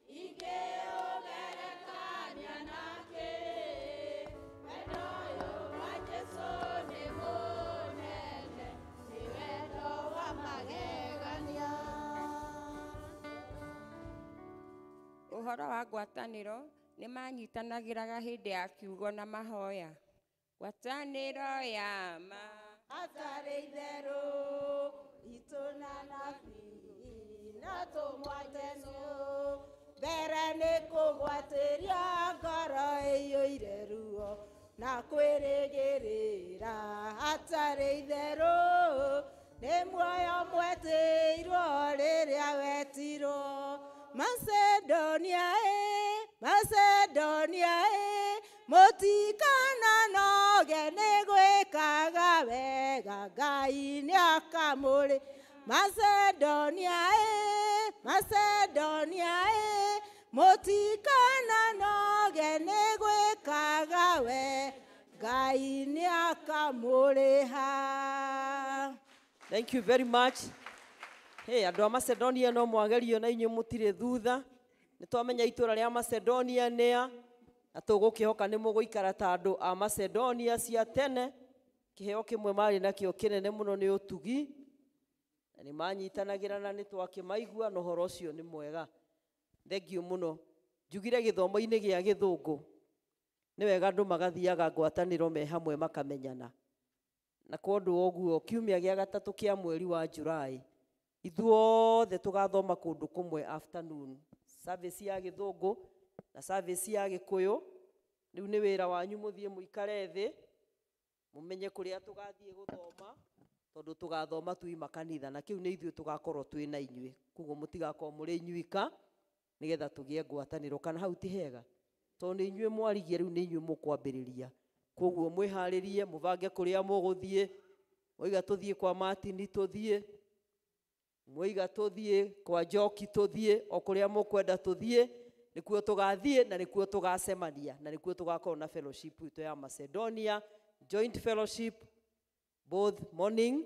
P: ingĩũgerekania nake, wendo ũyũ wa Jesũ nĩ mũnene, nĩ wendo wa magegania.
Q: Ũhoro wa ngwatanĩro nĩ manyitanagĩraga hĩndĩ ya kiugo na mahoya. Ngwatanĩro ya ma
H: Hatarĩ itherũ itũ na nabii na tũmwateno mbere nĩ kũgwatĩria ngoro ĩiyũire ruo na kwĩrĩgĩrĩra. Hatarĩ itherũ nĩ muoyo mwetĩirwo rĩrĩa wetirwo. Macedonia ĩ, Macedonia ĩ, mũtikananoge nĩ gwĩkaga wega, Ngai nĩakamũrĩ. Macedonia ĩ, Macedonia ĩ, mũtikananoge nĩ gwĩkaga wega, Ngai nĩakamũrĩha.
L: Thank you very much. Hey, andũ a Macedonia no mwagerio na inyuĩ mũtirĩ thutha. Nĩ twamenya itũũra rĩa Macedonia nĩa na tũgũkĩhoka nĩ mũgũikara ta andũ a Macedonia cia tene. Kĩheo kĩmwe marĩ nakĩo kĩnene mũno nĩ ũtugi na nĩ manyitanagĩra na nĩ twakĩmaigua na ũhoro ũcio nĩ mwega. Thengiũ mũno. Njugire gĩthomo-inĩ gĩa gĩthũngũ nĩ wega andũ magathiaga ngwatanĩro me hamwe makamenyana. Na kwa ũndũ wa ũguo kiumia gĩa gatatũ kĩa mweri wa July ithuothe tũgathoma kũndũ kũmwe afternoon service ya gĩthũngũ na service ya gĩkũyũ. Rĩu nĩ wĩra wanyu mũthiĩ mũikare thĩ mũmenye kũrĩa tũgathiĩ gũthoma tondũ tũgathoma tuima kanitha na kĩu nĩ ithuĩ tũgakorwo twĩ na inyuĩ, koguo mũtigakorwo mũrĩ inyuika nĩgetha tũgĩe ngwatanĩro. Kana hau ti hega? Tondũ nĩ inyuĩ mwarigie, rĩu nĩ inyuĩ mũkwambĩrĩria. Koguo mwĩharĩrie mũbange kũrĩa mũgũthiĩ. Mwaiga tũthiĩ kwa Martin tũthiĩ, mwaiga tũthiĩ kwa Njoki tũthiĩ, o kũrĩa mũkwenda tũthiĩ nĩkuo tũgathiĩ na nĩkuo tũgacemania na nĩkuo tũgakorwo na fellowship itũ ya Macedonia joint fellowship both morning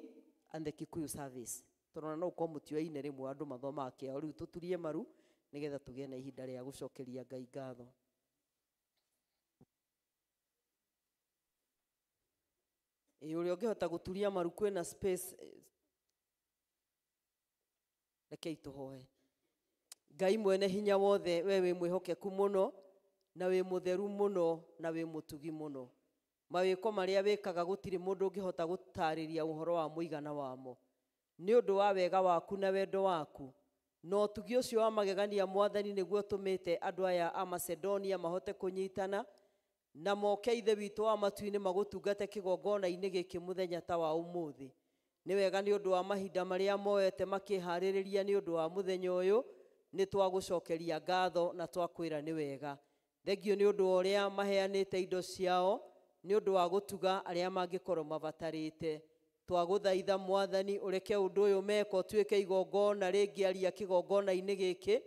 L: and the Kikuyu service. Tondũ no ũkorwo mũtioaine rĩmwe andũ mathomaga kĩao, rĩu tũturie maru nĩgetha tũgĩe na ihinda rĩa gũcokeria Ngai ngatho. Ĩ ũrĩa ũngĩhota gũturia maru kwĩna space, rekei tũhoe. Ngai mwene hinya wothe, we wĩ mwĩhokeku mũno, na wĩ mũtheru mũno na wĩ mũtugi mũno. Mawĩko marĩa wĩkaga gũtirĩ mũndũ ũngĩhota gũtarĩria ũhoro wa mũigana wamo. Nĩ ũndũ wa wega waku na wendo waku na ũtugi ũcio wa magegania Mwathani nĩguo ũtũmĩte andũ aya a Macedonia mahote kũnyitana na moke Ithe witũ wa matu-inĩ magũtungate kĩgongona-inĩ gĩkĩ mũthenya ta wa ũmũthĩ. Nĩ wega nĩ ũndũ wa mahinda marĩa moete makĩharĩrĩria nĩ ũndũ wa mũthenya ũyũ, nĩ twagũcokeria ngatho na twakwĩra nĩ wega. Thengio nĩ ũndũ wa ũrĩa maheanĩte indo ciao nĩ ũndũ wa gũtuga arĩa mangĩkorwo mabatarĩte. Twagũthaitha Mwathani ũreke ũndũ ũyũ meka ũtuĩke igongona rĩngĩaria kĩgongona-inĩ gĩkĩ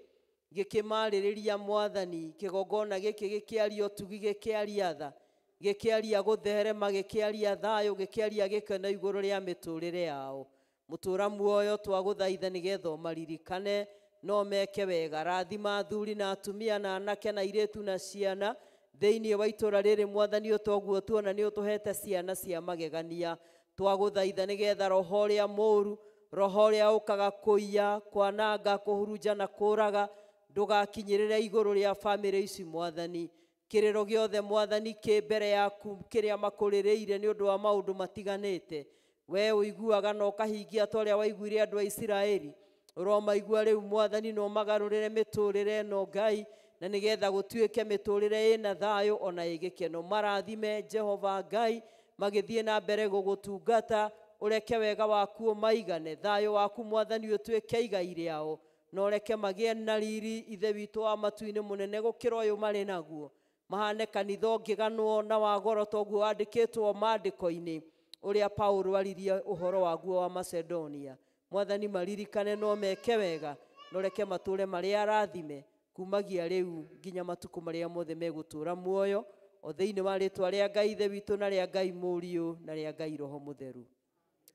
L: gĩkĩmarĩrĩria Mwathani, kĩgongona gĩkĩ gĩkĩaria ũtugi, gĩkĩaria tha, gĩkĩaria gũtherema, gĩkĩaria thayũ, gĩkĩaria gĩkeno igũrũ rĩa mĩtũrĩre yao. Mũtũra muoyo twagũthaitha nĩgetha ũmaririkane no meke wega. Rathima athuri na atumia na anake na airĩtu na ciana thĩinĩ wa itũra rĩrĩ Mwathani, ũtoguo tuona nĩ ũtũhete ciana cia magegania. Twagũthaitha nĩgetha roho ũrĩa mũũru, roho ũrĩa ũkaga kũiya, kwananga, kũhurunja na kũraga ndũgakinyĩrĩre igũrũ rĩa bamĩrĩ ici Mwathani. Kĩrĩro gĩothe Mwathani kĩ mbere yaku kĩrĩa makũrĩrĩire nĩ ũndũ wa maũndũ matiganĩte, we ũiguaga na ũkahingia ta ũrĩa waiguire andũ a Isiraeli. Ũromaigua rĩu Mwathani na ũmagarũrĩre mĩtũrĩre ĩno Ngai, na nĩgetha gũtuĩke mĩtũrĩre ĩna thayũ ona ĩ gĩkeno. Marathime Jehova Ngai magĩthiĩ na mbere gũgũtungata, ũreke wega waku ũmaigane, thayũ waku Mwathani ũtuĩke igai rĩao, na ũreke magĩe na riri Ithe witũ wa matu-inĩ mũnene gũkĩra ũyũ marĩ naguo. Mahane kanitha ũngĩganwo na wa goro toguo wandĩkĩtwo maandĩko-inĩ ũrĩa Paulo aririe ũhoro waguo wa Macedonia. Mwathani maririkane no meke wega, na ũreke matũre marĩa arathime kumagia rĩu nginya matukũ marĩa mothe megũtũũra muoyo, o thĩinĩ wa rĩtwa rĩa Ngai Ithe witũ na rĩa Ngai Mũriũ na rĩa Ngai Roho Mũtheru.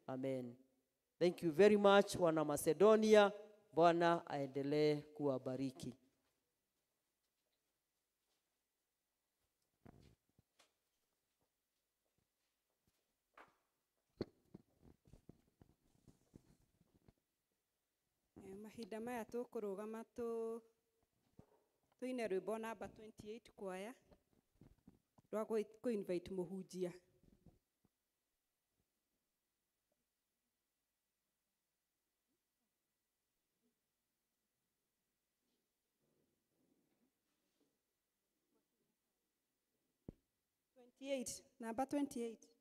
L: Amen. Thank you very much wana Macedonia. Bwana aendelee kuwabariki.
C: Mahinda maya tũkũrũgama tũine rwĩmbo namba 28 kwaya rwa kũ invite mũhunjia. Number 28.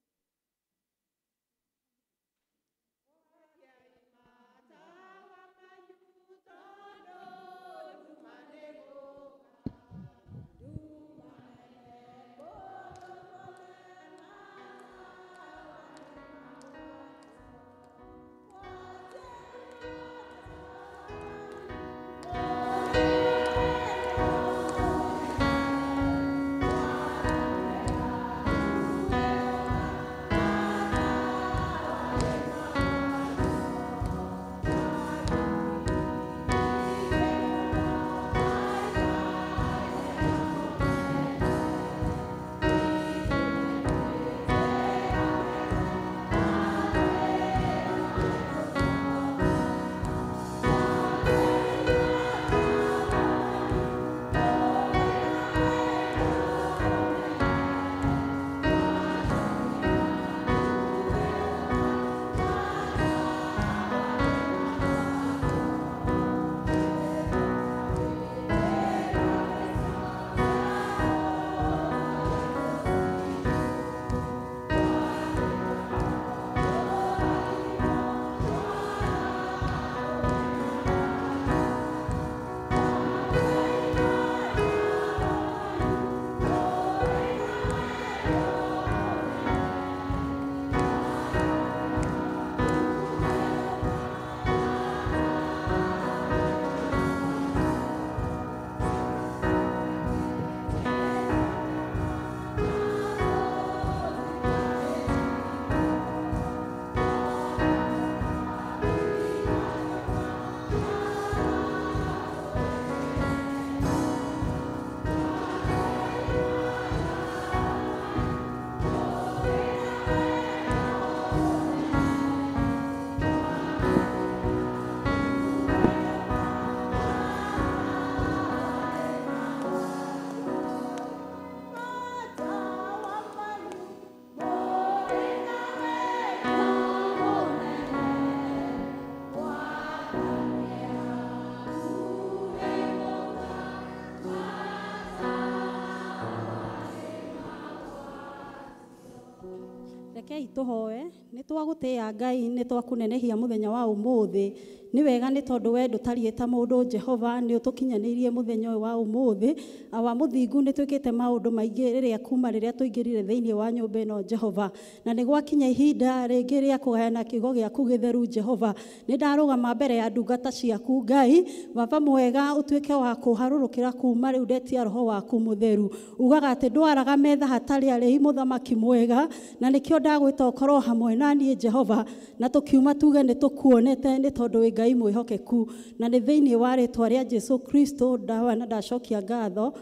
C: Rekei tũhoe. Nĩ twagũtĩĩa Ngai, nĩ twakũnenehia mũthenya wa ũmũthĩ. Nĩ wega nĩ tondũ we ndũtariĩ ta mũndũ, Jehova, nĩ ũtũkinyanĩirie mũthenya ũyũ wa ũmũthĩ. Awa mũthingu, nĩ twĩkĩte maũndũ maingĩ rĩrĩa kuma rĩrĩa tũingĩrire thĩinĩ wa nyũmba ĩno, Jehova, na nĩ gwakinya ihinda rĩngĩ rĩa kũgayana kiugo gĩaku gĩtheru. Jehova, nĩ ndarũgama mbere ya ndungata ciaku. Ngai Baba mwega, ũtuĩke wa kũharũrũkĩra kuma rĩu, ndetia roho waku mũtheru. Ugaga atĩ ndwaraga metha hatarĩ arĩi, mũthamaki mwega, na nĩkĩo ndagwĩta ũkorwo hamwe na niĩ, Jehova, na tũkiuma tuge nĩ tũkuonete, nĩ tondũ wĩ Ngai mwĩhokeku. Na nĩ thĩinĩ wa rĩtwa rĩa Jesu Kristo ndahoya na ndacokia ngatho.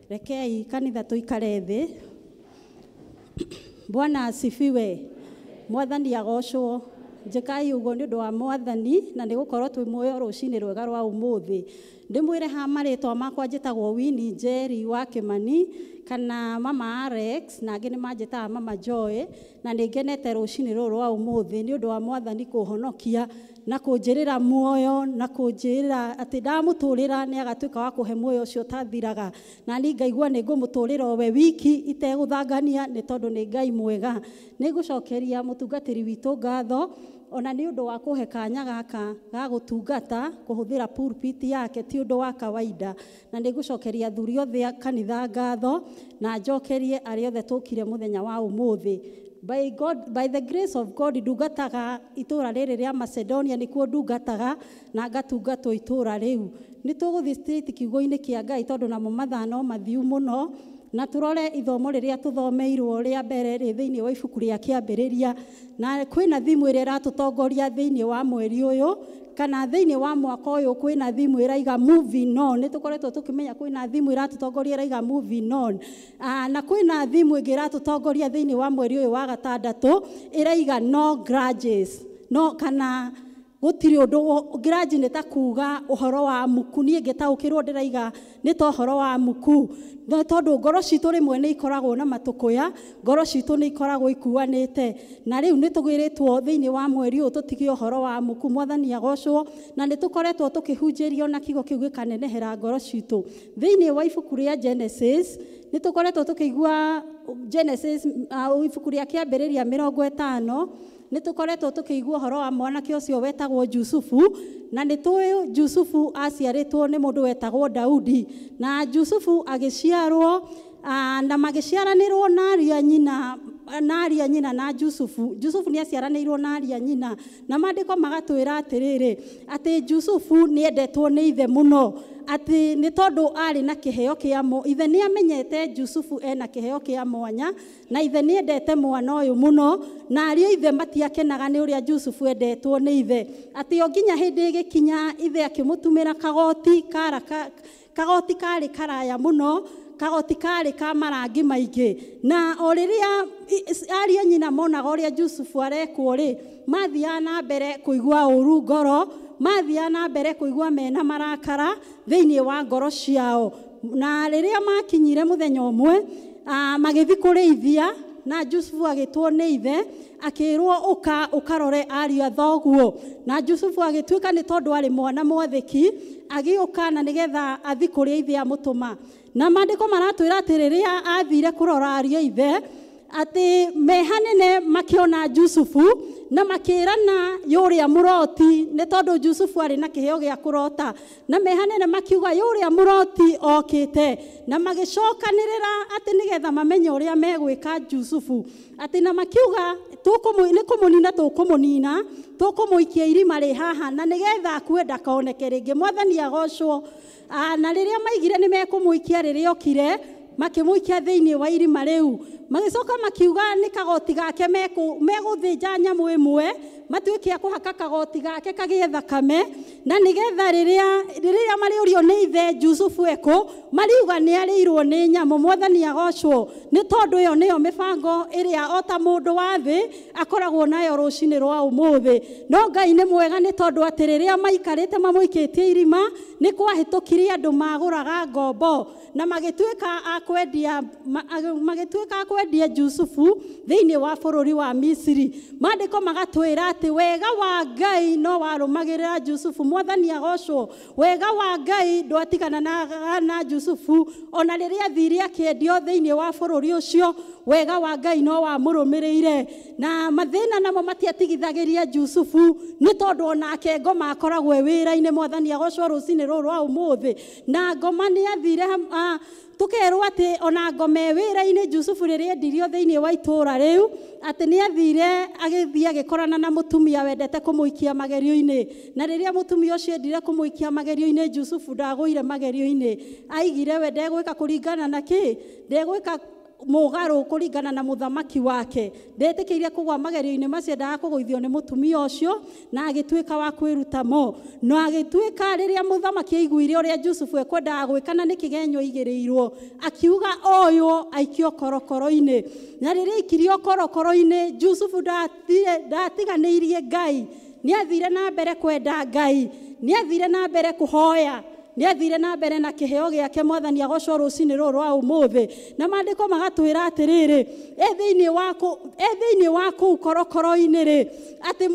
C: Rekei kanitha tũikare thĩ. Bwana asifiwe. Mwathani agocwo. Njĩkai ũguo nĩ ũndũ wa Mwathani, na nĩ gũkorwo twĩ muoyo rũcinĩ rwega rwa ũmũthĩ. Ndĩmwĩre ha marĩtwa makwa, njĩtagwo Winnie Njeri wa Kĩmani kana Mama Alex, na angĩ nĩ manjĩtaga Mama Joy, na nĩ ngenete rũcinĩ rũrũ rwa ũmũthĩ nĩ ũndũ wa Mwathani kũhonokia na kũnjĩrĩra muoyo na kũnjĩra atĩ ndamũtũrĩra nĩ agatuĩka wa kũhe muoyo ũcio ũtathiraga, na niĩ ngaigua nĩ ngũmũtũrĩra o we wiki itegũthangania, nĩ tondũ nĩ Ngai mwega. Nĩ ngũcokeria mũtungatĩri witũ ngatho ona nĩ ũndũ wa kũhe kanya gaka ga gũtungata kũhũthĩra pulpit yake, ti ũndũ wa kawaida. Na nĩ ngũcokeria athuri othe a kanitha ngatho, na njokerie arĩa othe tũkire mũthenya wa ũmũthĩ. By God, by the grace of God, ndungataga itũra rĩrĩ rĩa Macedonia, nĩkuo ndungataga na ngatungatwo itũra rĩu. Nĩ tũgũthiĩ straight kiugo-inĩ kĩa Ngai, tondũ namo mathaa no mathiu mũno, na tũrore ithomo rĩrĩa tũthomeirwo rĩa mbere rĩ thĩinĩ wa ibuku rĩa Kĩambĩrĩria. Na kwĩna thimũ ĩrĩa ĩratũtongoria thĩinĩ wa mweri ũyũ kana thĩinĩ wa mwaka ũyũ. Kwĩna thimũ ĩraiga "Moving on". Nĩ tũkoretwo tũkĩmenya kwĩna thimũ ĩratũtongoria ĩraiga "Moving on". Na kwĩna thimũ ĩngĩ ĩratũtongoria thĩinĩ wa mweri ũyũ wa gatandatũ ĩraiga "No grudges". No kana gũtirĩ ũndũ, grudge nĩ ta kuga ũhoro wa muku. Niĩ ngĩtaũkĩrwo ndĩraiga nĩ ta ũhoro wa muku, no tondũ ngoro citũ rĩmwe nĩ ikoragwo na matũkũya, ngoro citũ nĩ ikoragwo ikuanĩte, na rĩu nĩ tũgĩrĩtwo thĩinĩ wa mweri ũyũ tũtige ũhoro wa muku. Mwathani agocwo. Na nĩ tũkoretwo tũkĩhunjĩrio na kiugo kĩu gĩkanenehera ngoro citũ thĩinĩ wa ibuku rĩa Genesis. Nĩ tũkoretwo tũkĩigua Genesis, ibuku rĩa Kĩambĩrĩria 50. Nĩ tũkoretwo tũkĩigua ũhoro wa mwanake ũcio wetagwo Jusufu, na nĩ tũĩ Jusufu aciarĩtwo nĩ mũndũ wetagwo Daudi. Na Jusufu agĩciarwo na magĩciaranĩrwo na aria nyina, na aria nyina na Jusufu. Jusufu nĩ aciaranĩirwo na aria nyina, na maandĩko magatwĩra atĩrĩrĩ, atĩ Jusufu nĩ endetwo nĩ ithe mũno, atĩ nĩ tondũ arĩ na kĩheo kĩa mo ithe nĩ amenyete Jusufu ena kĩheo kĩa mwanya, na ithe nĩ endete mwana ũyũ mũno, na ariũ ithe matiakenaga nĩ ũrĩa Jusufu endetwo nĩ ithe, atĩ o nginya hĩndĩ ĩgĩkinya ithe akĩmũtumĩra kagoti kara kagoti karĩ karaya mũno, kagoti karĩ ka marangi maingĩ. Na o rĩrĩa ariũ a nyina monaga ũrĩa Jusufu arekwo rĩ, mathiaga na mbere kũigua ũru ngoro, mathiaga na mbere kũigua mena marakara thĩinĩ wa ngoro ciao. Na rĩrĩa makinyire mũthenya ũmwe, magĩthiĩ kũrĩithia, na Jusufu agĩtwo nĩ ithe, akĩrwo, "Ũka ũkarore ariũ a thoguo." Na Jusufu agĩtuĩka, nĩ tondũ arĩ mwana mwathĩki, agĩũka na nĩgetha athiĩ kũrĩa ithe amũtũma. Na maandĩko maratwĩra atĩ rĩrĩa athire kũrora ariũ a ithe, atĩ me hanene makĩona Jusufu na makĩrana, "Yũrĩa mũroti," nĩ tondũ Jusufu arĩ na kĩheo gĩa kũrota. Na me hanene makiuga, "Yũrĩa mũroti okĩte," na magĩcokanĩrĩra atĩ nĩgetha mamenye ũrĩa megwĩka Jusufu, atĩ na makiuga, "Nĩ kũmũnina tũkũmũnina, tũkũmũikia irima rĩ haha na nĩgetha akue ndakoneke rĩngĩ." Mwathani agocwo. Na rĩrĩa maigire nĩ mekũmũikia, rĩrĩa okire makĩmũikia thĩinĩ wa irima rĩu, magĩcoka makiuga nĩ kagoti gake megũthĩnja nyamũ ĩmwe, matuĩke a kũhaka kagoti gake kagĩe thakame, na nĩgetha rĩrĩa marĩũrio nĩ ithe Jusufu ekũ, mariuga nĩ arĩirwo nĩ nyamũ. Mwathani agocwo, nĩ tondũ ĩyo nĩyo mĩbango ĩrĩa o ta mũndũ wa thĩ akoragwo nayo rũcinĩ rwa ũmũthĩ. No Ngai nĩ mwega, nĩ tondũ atĩ rĩrĩa maikarĩte mamũikĩtie irima, nĩ kwahĩtũkirie andũ magũraga ngombo na magĩtuĩka a kwendia Jusufu thĩinĩ wa bũrũri wa Misiri. Maandĩko magatwĩra
G: atĩ wega wa Ngai no warũmagĩrĩra Jusufu. Mwathani agocwo. Wega wa Ngai ndwatigana na Jusufu ona rĩrĩa athire akĩendio thĩinĩ wa bũrũri ũcio, wega wa Ngai no wamũrũmĩrĩire. Na mathĩna namo matiatigithagĩria Jusufu nĩ tondũ onake ngoma akoragwo e wĩra-inĩ. Mwathani agocwo rũcinĩ rũrũ rwa ũmũthĩ. Na ngoma nĩ athire tukerwo atĩ ona ngoma e wĩra-inĩ Jusufu rĩrĩa endirio thĩinĩ wa itũũra rĩu, atĩ nĩ athire agĩthiĩ agĩkorana na mũtumia wendete kũmũikia magerio-inĩ. Na rĩrĩa mũtumia ũcio endire kũmũikia magerio-inĩ, Jusufu ndagũire magerio-inĩ. Aigire we ndegwĩka kũringana na kĩ, ndegwĩka mũgarũ kũringana na mũthamaki wake. Ndetĩkĩire kũgwa magerio-inĩ macio, endaga kũgũithio nĩ mũtumia ũcio, na agĩtuĩka wa kwĩruta mo. Na agĩtuĩka rĩrĩa mũthamaki aiguire ũrĩa Jusufu ekwendaga gwĩka na nĩ kĩgenyo aigĩrĩirwo, akiuga oywo aikio korokoro-inĩ. Na rĩrĩa aikirio korokoro-inĩ, Jusufu ndatiganĩirie Ngai. Nĩ athire na mbere kwenda Ngai, nĩ athire na mbere kũhoya, nĩ athire na mbere na kĩheo gĩake. Mwathani agocwo rũcinĩ rũrũ rwa ũmũthĩ. Na maandĩko magatwĩra atĩrĩrĩ, e thĩinĩ wa kũu korokoro-inĩ rĩ, atĩ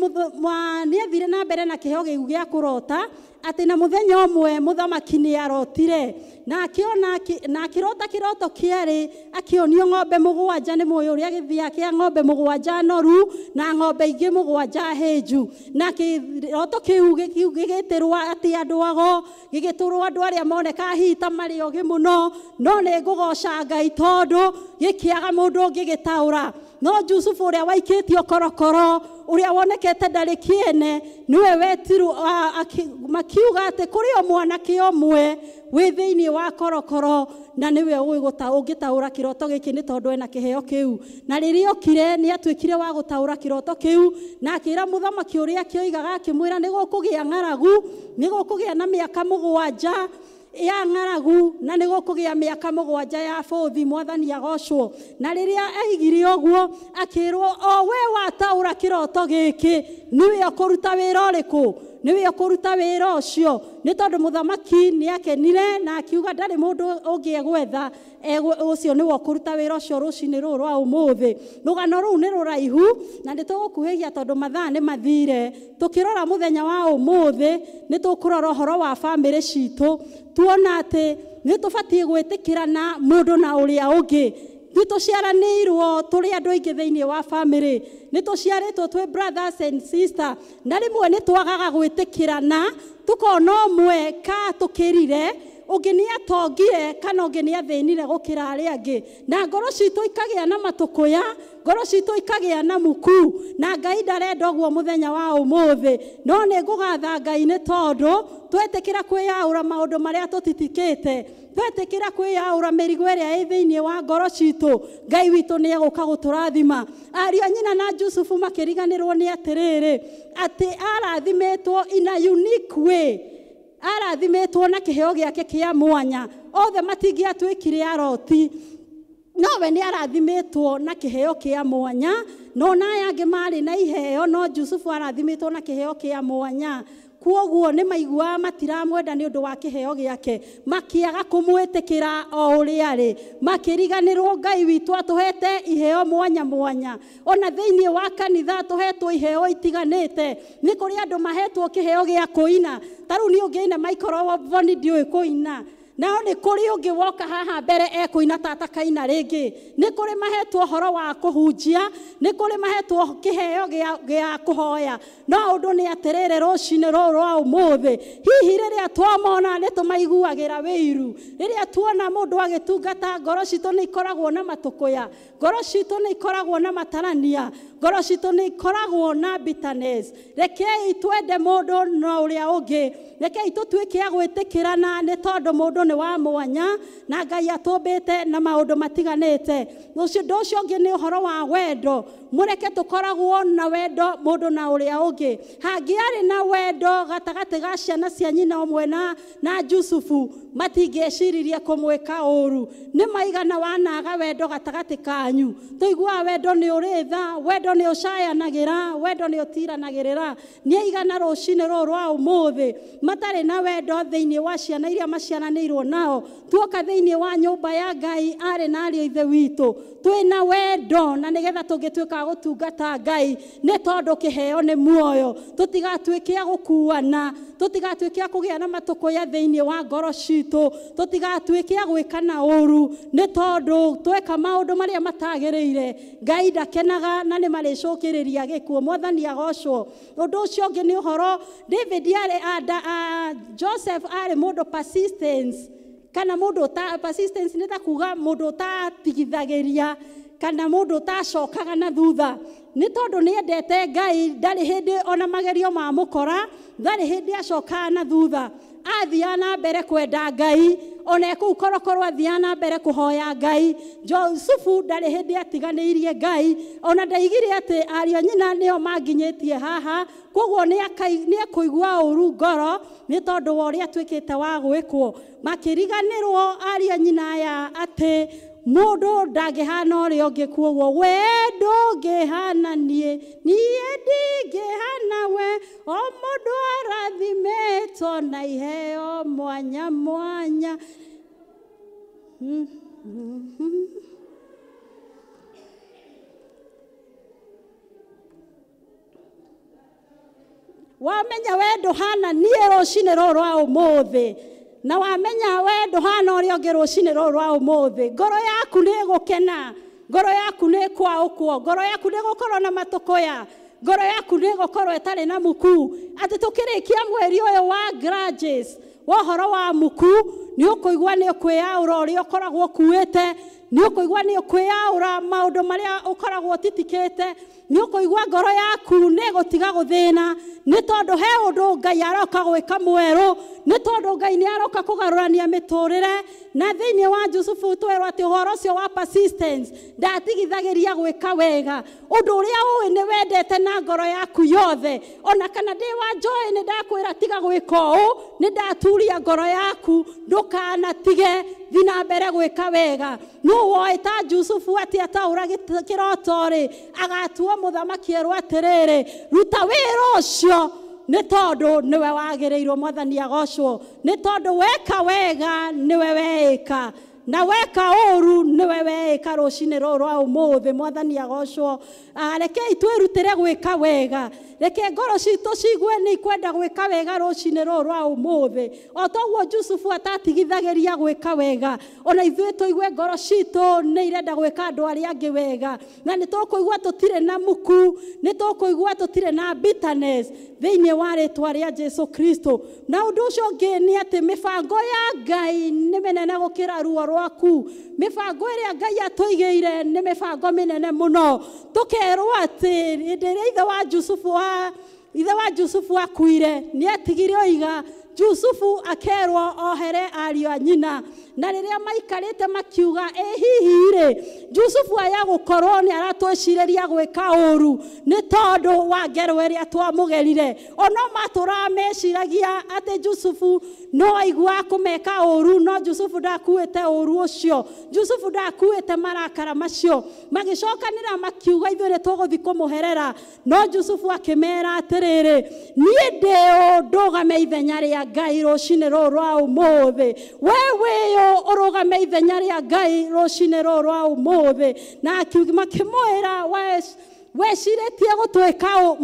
G: nĩ athire na mbere na kĩheo gĩu gĩa kũrota, atĩ na mũthenya ũmwe mũthamaki nĩ arotire na akĩona na akĩrota kĩroto kĩarĩ akĩonio ng'ombe mũgwanja. Nĩ mũĩ ũrĩa gĩthia kĩa ng'ombe mũgwanja noru na ng'ombe ingĩ mũgwanja hĩnju. Na kĩroto kĩu gĩgĩtĩrwo atĩ andũ ago, gĩgĩtũrwo andũ arĩa monekaga hihi ta marĩ ogĩ mũno, no nĩ ngũgoca Ngai tondũ gĩkĩaga mũndũ ũngĩgĩtaũra. No Jusufu ũrĩa waikĩtio korokoro, ũrĩa wonekete ndarĩ kĩene, nĩwe wetirwo, makiuga atĩ kũrĩ o mwanake ũmwe wĩ thĩinĩ wa korokoro na nĩwe ũngĩtaũra kĩroto gĩkĩ nĩ tondũ ena kĩheo kĩu. Na rĩrĩa okire nĩ atuĩkire wa gũtaũra kĩroto kĩu, na akĩra mũthamaki ũrĩa akĩoigaga, akĩmwĩra nĩ gũkũgĩa ng'aragu, nĩ gũkũgĩa na mĩaka mũgwanja ya ng'aragu na nĩ gũkũgĩa mĩaka mũgwanja ya bũthi. Mwathani agocwo. Na rĩrĩa aigire ũguo akĩrwo, o we wataũra kĩroto gĩkĩ nĩwe ũkũruta wĩra ũrĩkũ, nĩwe ũkũruta wĩra ũcio. Nĩ tondũ mũthamaki nĩ akenire na akiuga ndarĩ mũndũ ũngĩ egwetha, ũcio nĩwe ũkũruta wĩra ũcio rũcinĩ rũrũ rwa ũmũthĩ. Rũgano rũu nĩ rũraihu na nĩ tũgũkuhĩhia tondũ mathaa nĩ mathire. Tũkĩrora mũthenya wa ũmũthĩ nĩ tũkũrora ũhoro wa bamĩrĩ citũ, tuona atĩ nĩ tũbatiĩ gwĩtĩkĩrana mũndũ na ũrĩa ũngĩ. Nĩ tũciaranĩirwo tũrĩ andũ aingĩ thĩinĩ wa bamĩrĩ, nĩ tũciarĩtwo twĩ brothers and sister, na rĩmwe nĩ twagaga gwĩtĩkĩrana, tũkona ũmwe ka tũkĩrire, ũngĩ nĩ atongire kana ũngĩ nĩ athĩnire gũkĩra arĩa angĩ, na ngoro citũ ikagĩa na matũkũya, ngoro citũ ikagĩa na muku. Na Ngai ndarenda ũguo mũthenya wa ũmũthĩ. No nĩ ngũgatha Ngai nĩ tondũ twetĩkĩra kwĩyaũra maũndũ marĩa tũtitikĩte, twetĩkĩra kwĩyaũra mĩrigo ĩrĩa ĩ thĩinĩ wa ngoro citũ, Ngai witũ nĩ egũka gũtũrathima. Ariũ a nyina na Jusufu makĩriganĩrwo nĩ atĩrĩrĩ, atĩ arathimĩtwo in a unique way, arathimĩtwo na kĩheo gĩake kĩa mwanya. Othe matingĩatuĩkire aroti, nowe nĩ arathimĩtwo na kĩheo kĩa mwanya. No na aya angĩ marĩ na iheo, no Jusufu arathimĩtwo na kĩheo kĩa mwanya. Kwoguo nĩ maiguaga matiramwenda nĩ ũndũ wa kĩheo gĩake, makĩaga kũmwĩtĩkĩra o ũrĩa arĩ, makĩriganĩrwo Ngai witũ atũhete iheo mwanya mwanya. Ona thĩinĩ wa kanitha tũhetwo iheo itiganĩte. Nĩ kũrĩ andũ mahetwo kĩheo gĩa kũina, ta rĩu niĩ ũngĩina microphone ndiũĩ kũina, nao nĩ kũrĩ ũngĩ woka haha mbere ekũina tata kaina rĩngĩ. Nĩ kũrĩ mahetwo ũhoro wa kũhunjia, nĩ kũrĩ mahetwo kĩheo gĩa kũhoya. No ũndũ nĩ atĩrĩrĩ, rũcinĩ rũrũ rwa ũmũthĩ, hihi rĩrĩa twamona nĩ tũmaiguagĩra wĩiru. Rĩrĩa tuona mũndũ agĩtungata, ngoro citũ nĩ ikoragwo na matũkũya, ngoro citũ nĩ ikoragwo na matarania, ngoro citũ nĩ ikoragwo na bitterness. Rekei twende mũndũ na ũrĩa ũngĩ, rekei tũtuĩke a gwĩtĩkĩrana nĩ tondũ mũndũ nĩ wa mwanya na Ngai atũmbĩte na maũndũ matiganĩte. Ũndũ ũcio ũngĩ nĩ ũhoro wa wendo. Mũreke tũkoragwo na wendo mũndũ na ũrĩa ũngĩ. Hangĩarĩ na wendo gatagatĩ ga ciana cia nyina ũmwe na Jusufu, matingĩeciririe kũmwĩka ũru. Nĩ maigana wanaga wendo gatagatĩ kanyu. wanyu. Tũiguaga wendo nĩ ũrĩ tha, wendo nĩ ũcayanagĩra, wendo nĩ ũtiranagĩrĩra. Nĩ aigana rũcinĩ rũrũ rwa ũmũthĩ matarĩ na wendo thĩinĩ wa ciana iria maciaranĩirwo nao. Tuoka thĩinĩ wa nyũmba ya Ngai, arĩ na ariũ a ithe witũ, twĩna wendo, na nĩgetha tũngĩtuĩka a gũtungata Ngai, nĩ tondũ kĩheo nĩ muoyo. Tũtigatuĩke a gũkuana, tũtigatuĩke a kũgĩa na matũkũya thĩinĩ wa ngoro citũ, tũtigatuĩke a gwĩkana ũru, nĩ tondũ tweka maũndũ marĩa matagĩrĩire Ngai ndakenaga na nĩ marĩcũkĩrĩria gĩkuũ. Mwathani agocwo. Ũndũ ũcio ũngĩ nĩ ũhoro David arĩ, Joseph arĩ mũndũ persistence, kana mũndũ persistence nĩ ta kuga mũndũ ũtatigithagĩria kana mũndũ ũtacokaga na thutha, nĩ tondũ nĩ endete Ngai, ndarĩ hĩndĩ ona magerio mamũkora, ndarĩ hĩndĩ acokaga na thutha, athiaga na mbere kwenda Ngai, ona kũu korokoro athiaga na mbere kũhoya Ngai. Josefu ndarĩ hĩndĩ atiganĩirie Ngai, ona ndaigire atĩ ariũ a nyina nĩo manginyĩtie haha, koguo nĩ ekũigua ũru ngoro nĩ tondũ wa ũrĩa atuĩkĩte wa gwĩkwo. Makĩriganĩrwo ariũ a nyina aya atĩ mũndũ ndangĩhana ũrĩa ũngĩ, koguo we ndũngĩhana niĩ, niĩ ndingĩhana we, o mũndũ arathimĩtwo na iheo mwanya mwanya. Wamenya we ndũhana niĩ rũcinĩ rũrũ rwa ũmũthĩ, na wamenya we ndũhana ũrĩa ũngĩ rũcinĩ rũrũ rwa ũmũthĩ, ngoro yaku nĩ ĩgũkena, ngoro yaku nĩ ĩkwaũkwo, ngoro yaku nĩ ĩgũkorwo na matũkũya, ngoro yaku nĩ ĩgũkorwo ĩtarĩ na muku. Atĩ tũkĩrĩkia mweri ũyũ wa grudges, wa ũhoro wa muku, nĩ ũkũigua nĩ ũkwĩyaũra ũrĩa ũkoragwo ũkuĩte, nĩ ũkũigua nĩ ũkwĩyaũra maũndũ marĩa ũkoragwo ũtitikĩte, nĩ ũkũigua ngoro yaku nĩ ĩgũtiga gũthĩna, nĩ tondũ he ũndũ Ngai aroka gwĩka mwerũ, nĩ tondũ Ngai nĩ aroka kũgarũrania mĩtũrĩre. Na thĩinĩ wa Jusufu twerwo atĩ ũhoro ũcio wa persistence, ndatigithagĩria gwĩka wega, ũndũ ũrĩa ũĩ nĩ wendete na ngoro yaku yothe, ona kana ndĩ wa Joy nĩ ndakwĩra tiga gwĩka ũũ, nĩ ndaturia ngoro yaku, ndũkanatige, thiĩ na mbere gwĩka wega. Nũ woĩ ta Jusufu atĩ ataũra kĩroto rĩ, agatuo mũthamaki erwo atĩrĩrĩ, ruta wĩra ũcio, nĩ tondũ nĩwe wagĩrĩirwo. Mwathani agocwo, nĩ tondũ weka wega nĩwe weĩka, na weka ũru nĩwe weĩka rũcinĩ rũrũ rwa ũmũthĩ. Mwathani agocwo. Rekei twĩrutĩre gwĩka wega, reke ngoro citũ ciigue nĩ ikwenda gwĩka wega rũcinĩ rũrũ rwa ũmũthĩ, o toguo Jusufu atatigithagĩria gwĩka wega, ona ithuĩ tũigue ngoro citũ nĩ irenda gwĩka andũ arĩa angĩ wega, na nĩ tũkũigua tũtirĩ na muku, nĩ tũkũigua tũtirĩ na bitterness thĩinĩ wa rĩtwa rĩa Jesu Kristo. Na ũndũ ũcio ũngĩ nĩ atĩ mĩbango ya Ngai nĩ mĩnene gũkĩra ruo rwaku. Mĩbango ĩrĩa Ngai atũigĩire nĩ mĩbango mĩnene mũno. Tũkerwo atĩ hĩndĩ ĩrĩa ithe wa Jusufu akuire, nĩ atigire oiga Jusufu akerwo ohere ariũ a nyina, na rĩrĩa maikarĩte makiuga ĩ hihi rĩ, Jusufu aya gũkorwo nĩ aratwĩcirĩria gwĩka ũru nĩ tondũ wa ngero ĩrĩa twamũgerire. Ono matũraga meciragia atĩ Jusufu no aiguaga kũmeka ũru, no Jusufu ndakuĩte ũru ũcio, Jusufu ndakuĩte marakara macio. Magĩcokanĩra makiuga ithuĩ nĩ tũgũthiĩ kũmũherera, no Jusufu akĩmera atĩrĩrĩ, niĩ ndĩ ũ ndũgame ithenya rĩa Ngai rũcinĩ rũrũ rwa ũmũthĩ, we wĩyũ ũrũgame ithenya rĩa Ngai rũcinĩ rũrũ rwa ũmũthĩ. Na makĩmwĩra wecirĩtie gũtwĩka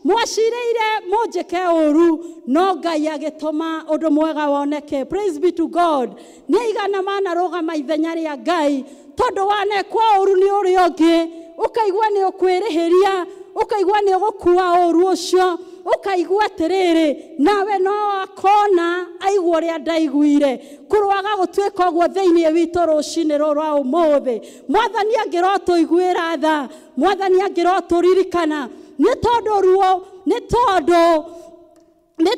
G: mwacirĩire mũnjĩke ũru, no Ngai agĩtũma ũndũ mwega woneke. Praise be to God. Nĩ aigana manarũgama ithenya rĩa Ngai, tondũ wanekwo ũru nĩ ũrĩa ũngĩ, ũkaigua nĩ ũkwĩrĩhĩria, ũkaigua nĩ ũgũkua ũru ũcio, ũkaigua atĩrĩrĩ, nawe no akona aigua ũrĩa ndaiguire. Kũrũaga gũtuĩka ũguo thĩinĩ witũ rũcinĩ rũrũ rwa ũmũthĩ. Mwathani angĩrotũiguĩra tha, Mwathani angĩrotũririkana, nĩ tondũ ruo, nĩ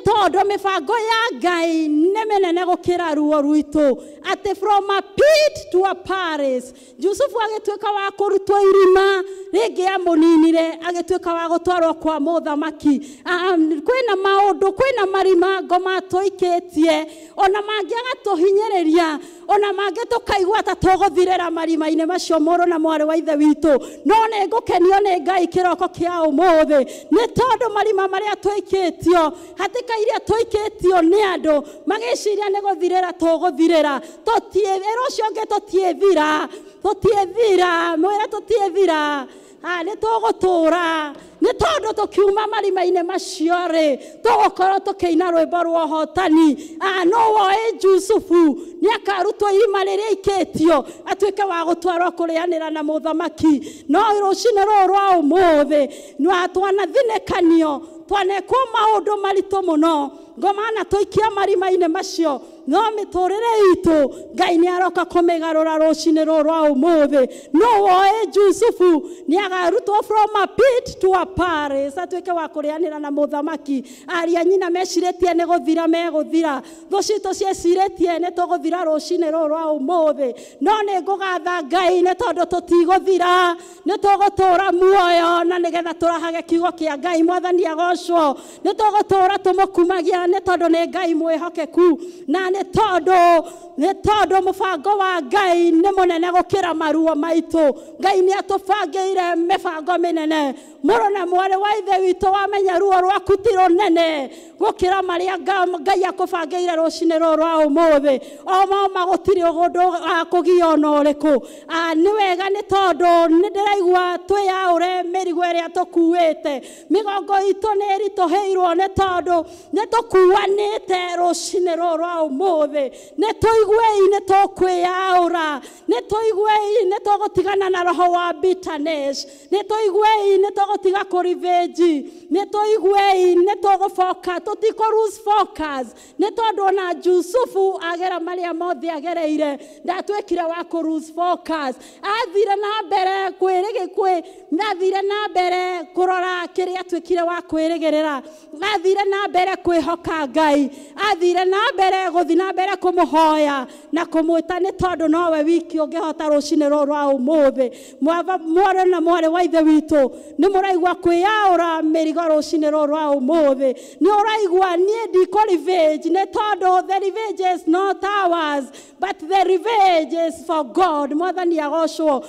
G: tondũ mĩbango ya Ngai nĩ mĩnene gũkĩra ruo rwitũ. Atĩ from a pit to a palace, Jusufu agĩtuĩka wa kũrutwo irima rĩngĩ amũninire, agĩtuĩka wa gũtwarwo kwa mũthamaki. Kwĩna maũndũ, kwĩna marima ngoma tũikĩtie, ona mangĩaga tũhinyĩrĩria, Ona mangĩ tũkaigua ta tũgũthirĩra marima-inĩ macio mũrũ na mwarĩ wa ithe witũ, no nĩ ngũkenio nĩ Ngai kĩroko kĩa ũmũthĩ nĩ tondũ marima marĩa tũikĩtio, hatĩka iria tũikĩtio nĩ andũ magĩciria nĩ gũthirĩra tũgũthirĩra, ĩra ũcio ũngĩ tũtiĩthira, tũtiĩthira, mwĩre tũtiĩthira, nĩ tũgũtũra nĩ tondũ tũkiuma marima-inĩ macio rĩ tũgũkorwo tũkĩina rwĩmbo rwa ũhotani. No woe Jusufu nĩ akarutwo irima rĩrĩa aikĩtio atuĩke wa gũtwarwo kũrĩanĩra na mũthamaki. No rũcinĩ rũrũ rwa ũmũthĩ twanathinĩkanio, twanekwo maũndũ maritũ mũno, ngomana tũikia marima-inĩ macio, no mĩtũrĩre itũ Ngai nĩ aroka kũmĩgarũra rũcinĩ rũrũ rwa ũmũthĩ. No woe Jusufu nĩ agarutwo from a pit to a palace atuĩke wa kũrĩanĩra na mũthamaki. Aria nyina mecirĩtie nĩ gũthira megũthira, thũ citũ ciecirĩtie nĩ tũgũthira rũcinĩ rũrũ rwa ũmũthĩ, no nĩ ngũgatha Ngai nĩ tondũ tũtigũthira, nĩ tũgũtũra muoyo na nĩgetha tũrahage kiugo kĩa Ngai. Mwathani agocwo. Nĩ tũgũtũra tũmũkumagia nĩ tondũ nĩ Ngai mwĩhokeku, na nĩ tondũ mũbango wa Ngai nĩ mũnene gũkĩra maruo maitũ. Ngai nĩ atũbangĩire mĩbango mĩnene. Mũrũ na mwarĩ wa ithe witũ, wamenya ruo rwaku ti rũnene gũkĩra marĩa Ngai akũbangĩire rũcinĩ rũrũ rwa ũmũthĩ. O moma gũtirĩ ũndũ akũgia ona ũrĩkũ. Nĩ wega nĩ tondũ nĩ ndĩraigua twĩyaũre mĩrigo ĩrĩa tũkuĩte, mĩgongo itũ nĩ ĩritũhĩirwo nĩ tondũ nĩ tũkuanĩte rũcinĩ rũrũ rwa ũmũthĩ. Nĩ tũiguei nĩ tũkwĩyaũra, nĩ tũiguei nĩ tũgũtigana na roho wa bitterness, nĩ tũiguei nĩ tũgũtiga kũrivĩnji, nĩ tũiguei nĩ tũgũboka, tũtikũ lose focus nĩ tondũ ona Jusufu agera marĩa mothe agereire ndatuĩkire wa kũ lose focus. Athire na mbere athire na mbere kũrora kĩrĩa atuĩkire wa kwĩrĩgĩrĩra, athire na mbere kwĩhoka Ngai, athire na mbere gũthiĩ na mbere kũmũhoya na kũmwĩta nĩ tondũ nowe wiki ũngĩhota rũcinĩ rũrũ rwa ũmũthĩ. Mwarĩ na mwarĩ wa ithe witũ, nĩ mũraigua kwĩyaũra mĩrigo rũcinĩ rũrũ rwa ũmũthĩ? Nĩ ũraigua niĩ ndikũ revenge nĩ tondũ the revenge is not ours but the revenge is for God. Mwathani agocwo.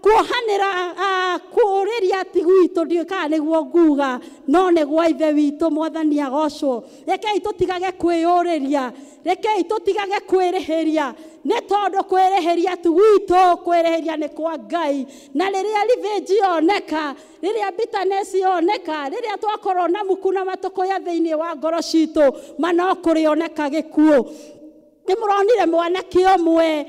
G: Kuohanĩra kũũrĩria ti gwitũ, ndiũĩ kana nĩguo nguga, no nĩ gwa ithe witũ. Mwathani agocwo. Rekei tũtigage kwĩyũrĩria, rekei tũtigage kwĩrĩhĩria nĩ tondũ kwĩrĩhĩria ti gwitũ, kwĩrĩhĩria nĩ kwa Ngai. Na rĩrĩa revenge yoneka, rĩrĩa bitterness yoneka, rĩrĩa twakorwo na muku na matũkũya thĩinĩ wa ngoro citũ, ma no kũrĩoneka gĩkuũ. Nĩ mũronire mwanake ũmwe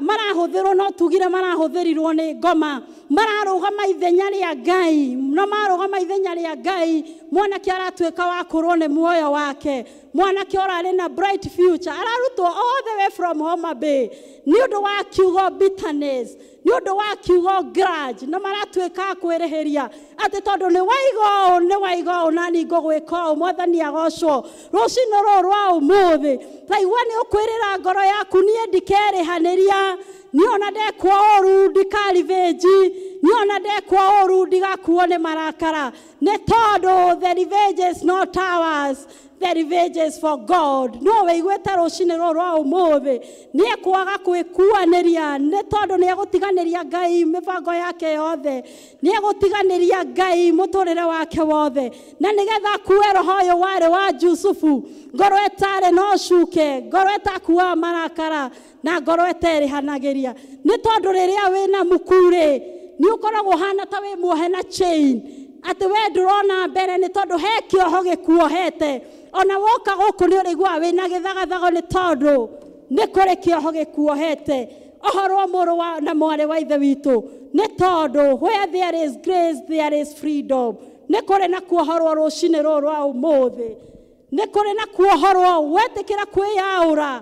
G: marahũthĩrwo, no tugire marahũthĩrirwo nĩ ngoma, mararũgama ithenya rĩa Ngai, no marũgama ithenya rĩa Ngai, mwanake aratuĩka wa kũrwo nĩ muoyo wake. Mwanake ũrarĩ na bright future ararutwo all the way from Homa Bay nĩ ũndũ wa kiugo bitterness, nĩ ũndũ wa kiugo grudge, na maratuĩka kwĩrĩhĩria atĩ tondũ nĩ waiga ũũ, nĩ waiga ũũ, nani ngũgwĩka ũũ. Mwathani agocwo. Rũcinĩ rũrũ rwa ũmũthĩ taigua nĩ ũkwĩrĩra ngoro yaku, niĩ ndikerĩhanĩria, niĩ ona ndekwo ũru ndikarivĩnji, niĩ ona ndekwo ũru ndigakuo nĩ marakara, nĩ tondũ the revenge is not ours, the revenge is for God. No wĩiguĩte rũcinĩ rũrũ rwa ũmũthĩ nĩ ekwaga kwĩkuanĩria nĩ tondũ nĩ egũtiganĩria Ngai mĩbango yake yothe, nĩ egũtiganĩria Ngai mũtũrĩre wake wothe, na nĩgetha akue roho ũyũ warĩ wa Jusufu, ngoro ĩtarĩ na ũcuke, ngoro ĩtakuaga marakara na ngoro ĩterĩhanagĩria. Nĩ tondũ rĩrĩa wĩna muku-rĩ, nĩ ũkoragwo ũhana ta wĩ muohe na chain, atĩ we ndũrona mbere nĩ tondũ he kĩoho gĩkuohete. Ona woka gũkũ nĩ ũrĩiguaga wĩna gĩthagathago nĩ tondũ nĩ kũrĩ kĩoho gĩkuohete. Ũhoro mũrũ na mwarĩ wa ithe witũ, nĩ tondũ where there is grace there is freedom. Nĩ kũrĩ na kuohorwo rũcinĩ rũrũ rwa ũmũthĩ, nĩ kũrĩ na kuohorwo wetĩkĩra kwĩyaũra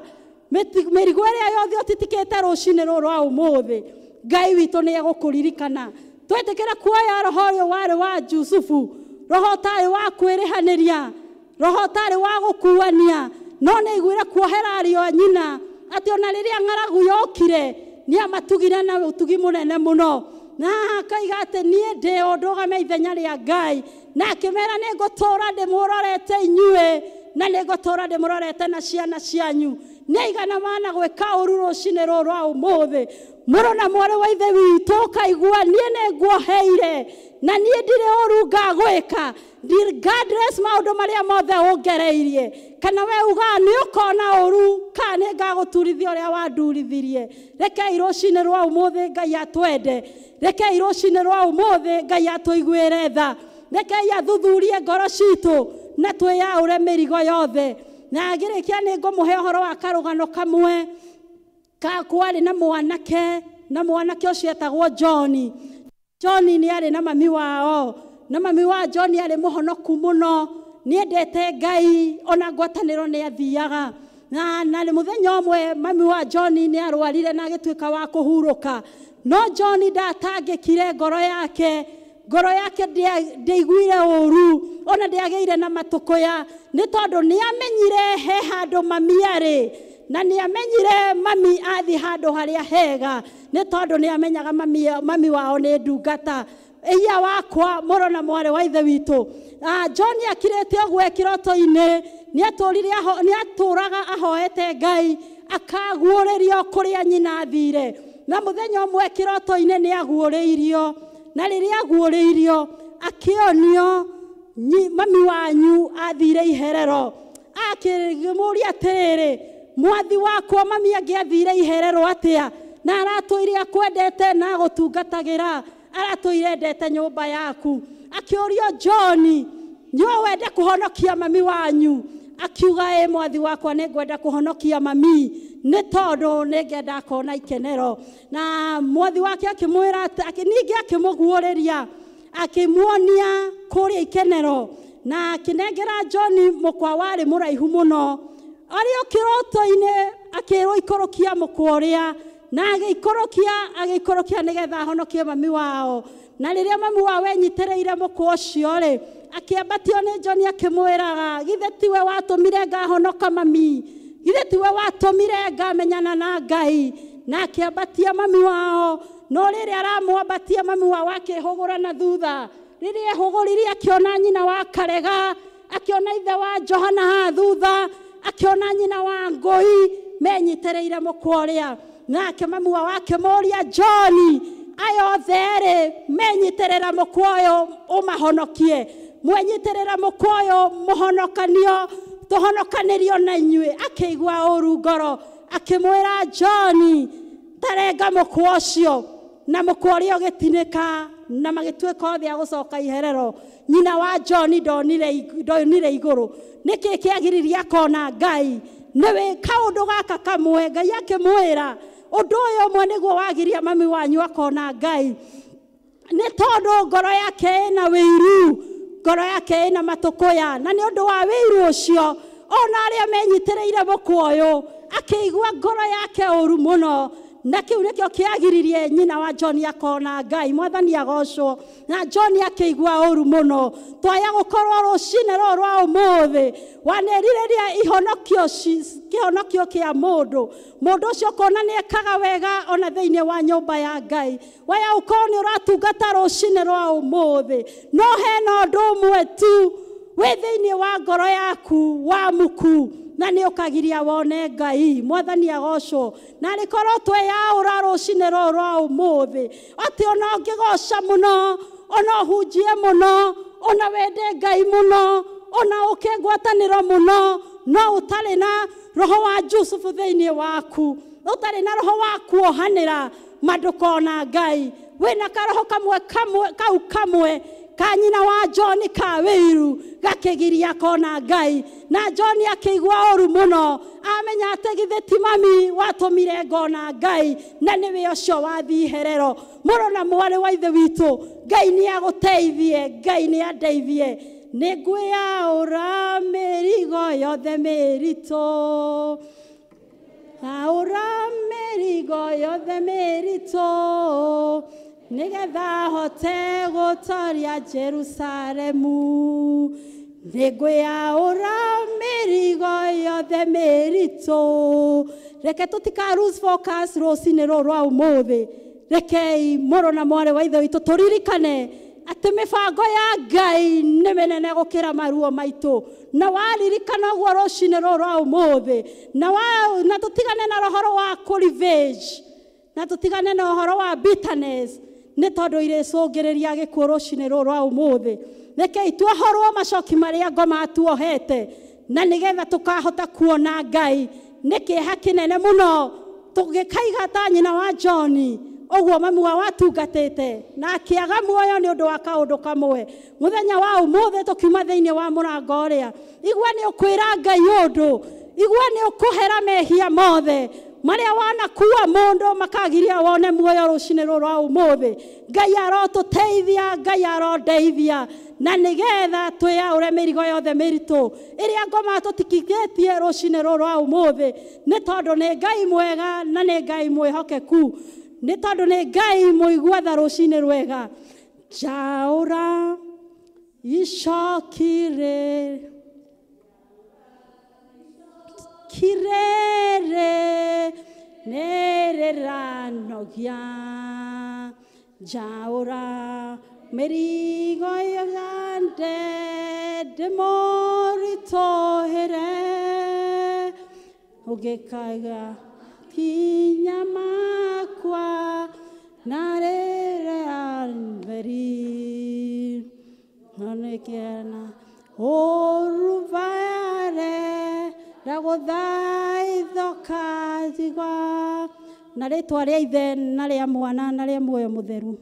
G: mĩrigo ĩrĩa yothe ũtitikĩte rũcinĩ rũrũ rwa ũmũthĩ. Ngai witũ nĩ egũkũririkana. Twetĩkĩra kuoya roho ũyũ warĩ wa Jusufu, roho ũtarĩ wa kwĩrĩhanĩria, roho ũtarĩ wa gũkuania, no nĩ aiguire kuohera ariũ a nyina atĩ ona rĩrĩa ng'aragu yokire nĩ amatugire na ũtugi mũnene mũno, na akaiga atĩ niĩ ndĩ o ndũgame ithenya rĩa Ngai, na akĩmera nĩ ngũtũũra ndĩmũrorete inyuĩ na nĩ ngũtũũra ndĩmũrorete na ciana cianyu. Nĩ aigana mana gwĩka ũru rũcinĩ rũrũ rwa ũmũthĩ? Mũrũ na mwarĩ wa ithe witũ ũkaigua niĩ nĩ nguoheire na niĩ ndirĩ ũru ngagwĩka, regardless maũndũ marĩa mothe ũngereirie. Kana we ugaga nĩ ũkona ũru kana nĩ ngagũturithia ũrĩa wandurithirie. Rekei rũcinĩ rwa ũmũthĩ Ngai atwende. Rekei rũcinĩ rwa ũmũthĩ Ngai atũiguĩre tha. Rekei athuthurie ngoro citũ na twĩyaũre mĩrigo yothe. Na ngĩrĩkia nĩ ngũmũhe ũhoro wa karũgano kamwe ka kwarĩ na mwanake, na mwanake ũcio etagwo John. John nĩ arĩ na mami wao, na mami wa John arĩ mũhonoku mũno, nĩendete Ngai ona ngwatanĩro nĩ athiaga. Na mũthenya ũmwe mami wa John nĩ arwarire na agĩtuĩka wa kũhurũka. No John ndatangĩkire ngoro yake, ngoro yake ndĩaiguire ũru ona ndĩagĩire na matũkũya, nĩ tondũ nĩamenyire he handũ mami arĩ, na nĩamenyire mami athiĩ handũ harĩa hega, nĩ tondũ nĩamenyaga mami wao nĩ ndungata. Iya wakwa mũrũ na mwarĩ wa ithe witũ. John akirĩte ũguo kĩroto-inĩ, nĩatũraga ahoete Ngai akaguũrĩrio kũrĩa nyina athire. Na mũthenya ũmwe kĩroto-inĩ nĩaguũrĩirio, na rĩrĩa aguũrĩirio akĩonio mami wanyu athire iherero. Akĩmũũria atĩrĩrĩ, mwathi wakwa mami angĩathire iherero atĩa? Na aratũire akwendete na agũtungatagĩra, aratũire endete nyũmba yaku. Akĩũrio John, no wende kũhonokia mami wanyu? Akiuga ĩ mwathi wakwa nĩ ngwenda kũhonokia mami, nĩ tondũ nĩ ngenda akona ikenero. Na mwathi wake akĩmwĩra, ningĩ akĩmũguũrĩria, akĩmuonia kũrĩa ikenero, na akĩnengera John mũkwa warĩ mũraihu mũno. Arĩ o kĩroto-inĩ akĩrwo ikũrũkia mũkwa ũrĩa, na agĩikũrũkia nĩgetha ahonokie mami wao. Na rĩrĩa mami wao enyitĩrĩire mũkwa ũcio rĩ, akĩambatio nĩ John akĩmwĩraga, githĩ tiwe watũmire ngahonoka mami? Githĩ tiwe watũmire ngamenyana na Ngai? Na akĩambatia mami wao. No rĩrĩa aramwambatia mami wao akĩhũgũra na thutha. Rĩrĩa ehũgũrire akĩona nyina wa Karega, akĩona ithe wa Johana haha thutha, akĩona nyina wa Ngũi menyitĩrĩire mũkwa ũrĩa. Nake mami wao akĩmũũria John, aya othe erĩ menyitĩrĩra mũkwa ũyũ ũmahonokie, mwenyitĩrĩra mũkwa ũyũ mũhonokanio, tũhonokanĩrio na inyuĩ. Akĩigua ũru ngoro, akĩmwĩra John, tarenga mũkwa ũcio. Na mũkwa ũrĩa ũgĩtinĩka na magĩtuĩka othe a gũcoka iherero. Nyina wa John ndonire igũrũ. Nĩkĩ kĩagiririe akona Ngai? Nĩwe kaũndũ gaka kamwe Ngai akĩmwĩra ũndũ ũyũ ũmwe nĩguo wagiria mami wanyu akona Ngai, nĩ tondũ ngoro yake ĩna wĩiru, ngoro yake ĩna matũkũya, na nĩ ũndũ wa wĩiru ũcio ona arĩa menyitĩrĩire mũkwa ũyũ akĩigua ngoro yake ũru mũno. Na kĩu nĩkĩo kĩagiririe nyina wa John akona Ngai. Mwathani agocwo. Na John akĩigua ũru mũno. Twaya gũkorwo rũcinĩ rũrũ rwa ũmũthĩ wanĩrirĩria ihonokio kĩhonokio kĩa mũndũ, mũndũ ũcio ũkona nĩ ekaga wega ona thĩinĩ wa nyũmba ya Ngai. Waya ũkorwo nĩ ũratungata rũcinĩ rwa ũmũthĩ, no hena ũndũ ũmwe tu wĩ thĩinĩ wa ngoro yaku wa muku, na nĩ ũkagiria wone Ngai. Mwathani agocwo. Na rĩkorwo tweyaũra rũcinĩ rũrũ rwa ũmũthĩ, atĩ ona ũngĩgoca mũno, ona ũhunjie mũno, ona wende Ngai mũno, ona ũke ngwatanĩro mũno, no ũtarĩ na roho wa Jusufu thĩinĩ waku, ũtarĩ na roho wa kuohanĩra, ma ndũkona Ngai. Wĩna karoho kamwe kau kamwe ka nyina wa John ka wĩiru gakĩgiria kona Ngai. Na John akĩigua ũru mũno, amenya atĩ githĩ ti mami watũmire ngona Ngai, na nĩwe ũcio wathiĩ iherero. Mũrũ na mwarĩ wa ithe witũ, Ngai nĩ agũteithie, Ngai nĩ andeithie. Nĩ ngwĩyaũra mĩrigo yothe mĩritũ, aũra mĩrigo yothe mĩritũ, nĩgetha hote gũtoria Jerusalemu. Nĩ ngwĩyaũra mĩrigo yothe mĩritũ. Reke tũtika lose focus rũcinĩ rũrũ rwa ũmũthĩ. Rekei mũrũ na mwarĩ wa ithe witũ tũririkane atĩ mĩbango ya Ngai nĩ mĩnene gũkĩra maruo maitũ. Na waririkana ũguo rũcinĩ rũrũ rwa ũmũthĩ, na tũtigane na ũhoro wa kũ-revenge, na tũtigane na ũhoro wa bitterness, nĩ tondũ irĩcũngĩrĩria gĩkuũ rũcinĩ rũrũ rwa ũmũthĩ. Rekei tuohorwo macoki marĩa ngoma tuohete, na nĩgetha tũkahota kuona Ngai. Nĩ kĩeha kĩnene mũno tũgĩkaiga ta nyina wa John ũguo mamu wao atungatĩte na akĩaga muoyo nĩ ũndũ wa kaũndũ kamwe. Mũthenya wa ũmũthĩ tũkiuma thĩinĩ wa mũrango ũrĩa, igua nĩ ũkwĩra Ngai ũndũ, igua nĩ ũkũhera mehia mothe marĩa wanakua mũndũ makagiria wone muoyo rũcinĩ rũrũ rwa ũmũthĩ. Ngai arotũteithia, Ngai arondeithia, na nĩgetha twĩyaũre mĩrigo yothe mĩritũ ĩrĩa ngoma tũtikithĩtie rũcinĩ rũrũ rwa ũmũthĩ, nĩ tondũ nĩ Ngai mwega na nĩ Ngai mwĩhokeku, nĩ tondũ nĩ Ngai mũigua tha rũcinĩ rwega. Njaũra icokire kirere nĩrĩranogia, njaũra mĩrigo yothe ndĩmũritũhĩre, ũngĩkaiga kinya makwa na rĩrĩa theri nonekena ũruvare ndagũthaitha ũkanjigua. Na rĩtwa rĩa Ithe na rĩa Mwana na rĩa Muoyo Mũtheru.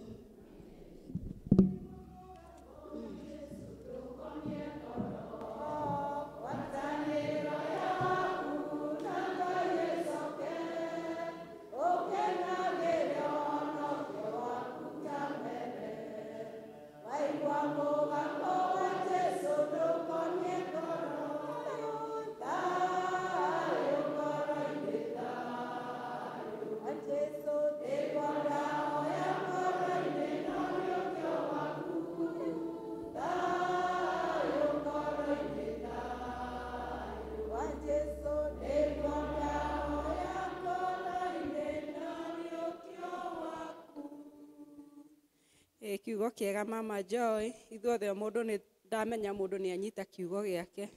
C: Kiugo kĩega Mama Joy, ithuothe o mũndũ nĩ ndamenya mũndũ nĩ anyita kiugo gĩake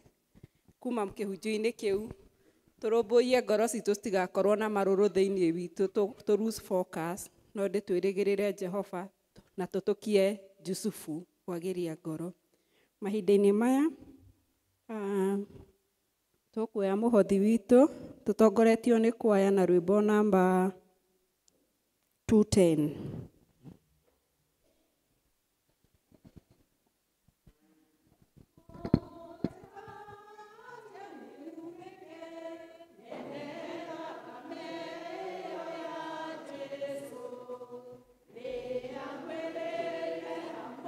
C: kuma kĩhunjio-inĩ kĩu. Tũrũmbũiye ngoro citũ citigakorwo na marũrũ thĩinĩ witũ, tũ lose focus, no ndĩ twĩrĩgĩrĩre Jehova na tũtũkie Jusufu kwagĩria ngoro. Mahinda-inĩ maya tũkuoya mũhothi witũ tũtongoretio nĩ kwaya na rwĩmbo namba 210.
A: Oh,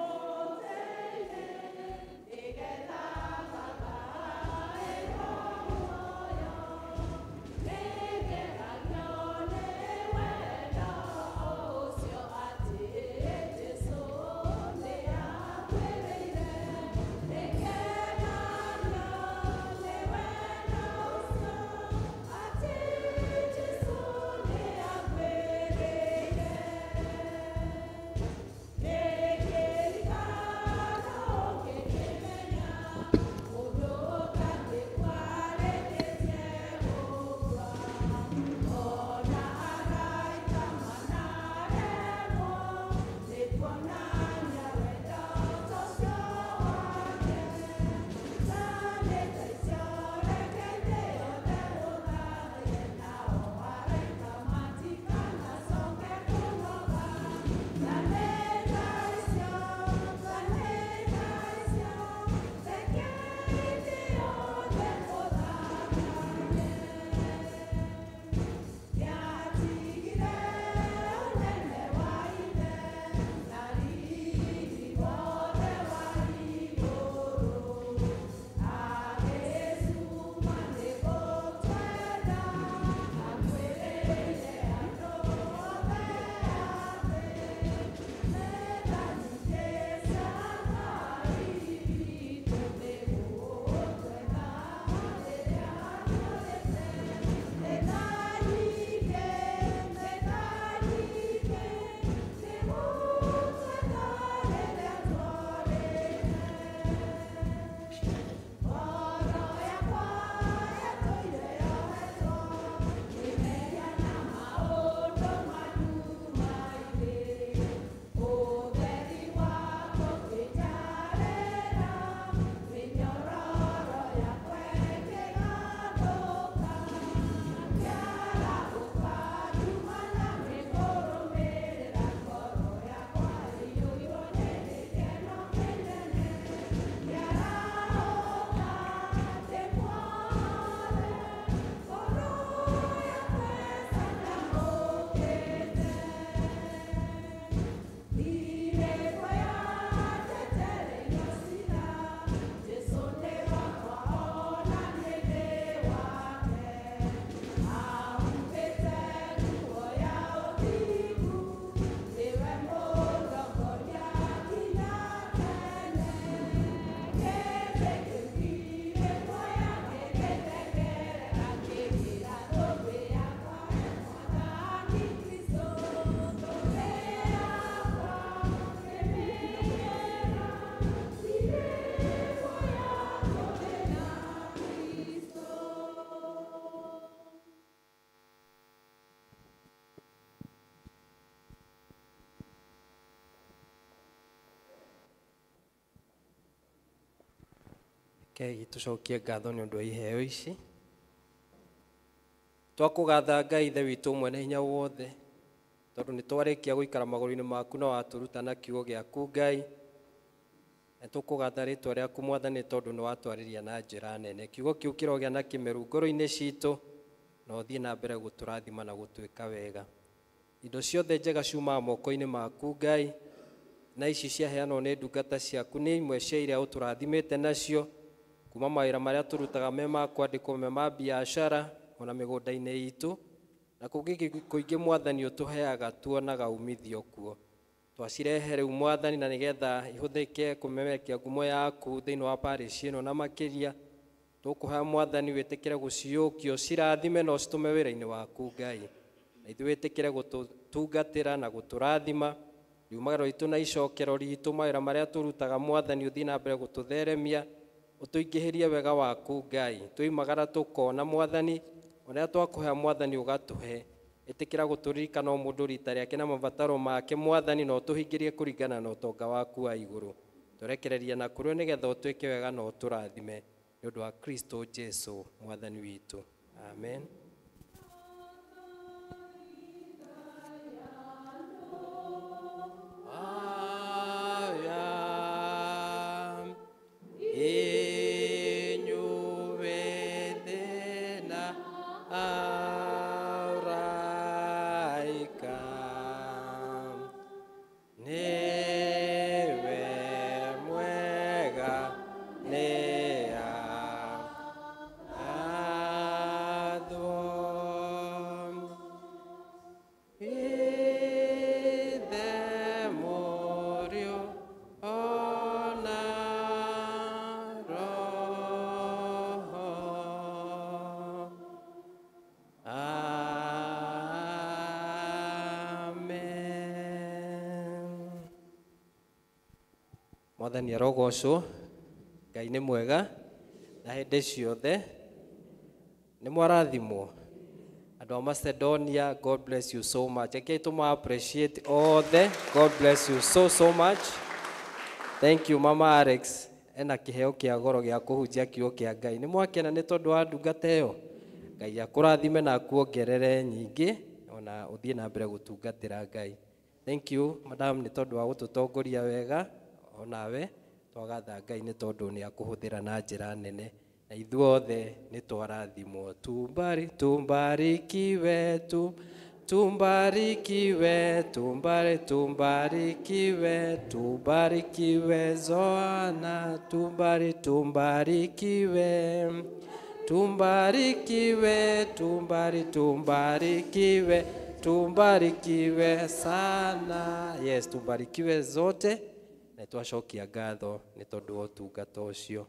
F: Rekei tũcokie ngatho nĩ ũndũ wa iheo ici. Twakũgatha Ngai Ithe witũ mwene hinya wothe, tondũ nĩ twarĩkia gũikara magũrũ-inĩ maku na watũruta na kiugo gĩaku Ngai. Na tũkũgatha rĩtwa rĩaku Mwathani tondũ nĩ watwarĩria na njĩra nene. Kiugo kĩu kĩrogĩa na kĩmeru ngoro-inĩ citũ na ũthiĩ na mbere gũtũrathima na gũtwĩka wega. Indo ciothe njega ciumaga moko-inĩ maku Ngai, na ici ciaheanwo nĩ ndungata ciaku nĩ imwe cia iria ũtũrathimĩte nacio, kuma mawĩra marĩa tũrutaga me ma kwandĩkwo, me ma biacara, ona mĩgũnda-inĩ itũ, na kũngĩ kũingĩ Mwathani ũtũheaga tuonaga umithio kuo. Twacirehe rĩu Mwathani na nĩgetha ihũthĩke kũmemerekia ngumo yaku thĩinĩ wa parish ĩno na makĩria. Tũkũhoya Mwathani wĩtĩkĩre gũciũkia, ũcirathime na ũcitũme wĩra-inĩ waku Ngai. Na ithuĩ wĩtĩkĩre gũtũtungatĩra na gũtũrathima riumagĩro ritũ na icokero ritũ, mawĩra marĩa tũrutaga Mwathani ũthiĩ na mbere gũtũtheremia, ũtũingĩhĩrie wega waku Ngai. Twoimagara tũkona Mwathani, ũrĩa twakũhea Mwathani ũgatũhe. Ĩtĩkĩra gũtũririkana o mũndũ rita rĩake na mabataro make Mwathani, na ũtũhingĩrie kũringana na ũtonga waku wa igũrũ. Tũrekereria na kũrĩ nĩgetha ũtwĩke wega na ũtũrathime nĩ ũndũ wa Kristo Jesu Mwathani witũ. Amen. Mwathani arogocwo, Ngai nĩ mwega na hĩndĩ ciothe. Nĩ mwarathimwo andũ a Macedonia, God bless you so much. Rekei tũma appreciate othe. God bless you so so much. Thank you Mama Alex, ena kĩheo kĩa goro gĩa kũhunjia kiugo kĩa Ngai. Nĩ mwakena nĩ tondũ wa ndungata ĩyo. Ngai akũrathime na akuongerere nyingĩ ona ũthiĩ na mbere gũtungatĩra Ngai. Thank you madam nĩ tondũ wa gũtũtongoria wega. Onawe twagatha Ngai nĩ tondũ nĩ akũhũthĩra na njĩra nene na ithuothe nĩ twarathimwo. Tumbarikiwe tu tumbarikiwe tumbari tumbarikiwe tumbarikiwe Zoana tumbari tumbarikiwe tumbarikiwe tumbari tumbarikiwe tumbarikiwe sana. Yes, tumbarikiwe zote na twacokia ngatho nĩ tondũ wa ũtungata ũcio.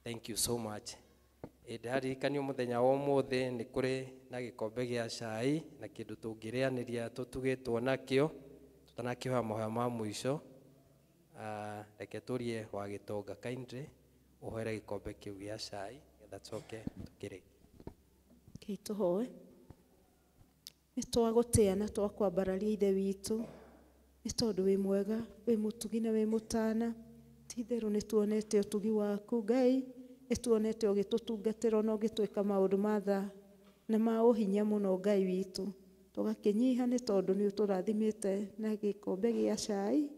F: Thank you so much. Ndaririkanio mũthenya wa ũmũthĩ nĩ kũrĩ na gĩkombe gĩa cai na kĩndũ tũngĩrĩanĩria tũtugĩtwo nakĩo tũtanakĩhoya mahoya ma mũico. Reke tũrie wa gĩtonga kindly ũhoere gĩkombe kĩu gĩa cai nĩgetha tũcoke tũkĩrĩkie.
R: Rekei tũhoe. Nĩ twagũtĩa na twakwambararia Ithe witũ nĩ tondũ wĩ mwega, wĩ mũtugi na wĩ mũtana. Ti itherũ nĩ tuonete ũtugi waku Ngai, nĩ tuonete ũgĩtũtungatĩra ona ũgĩtwĩka maũndũ ma tha na ma ũhinya mũno Ngai witũ. Tũgakĩnyiha nĩ tondũ nĩ ũtũrathimĩte na gĩkombe gĩa cai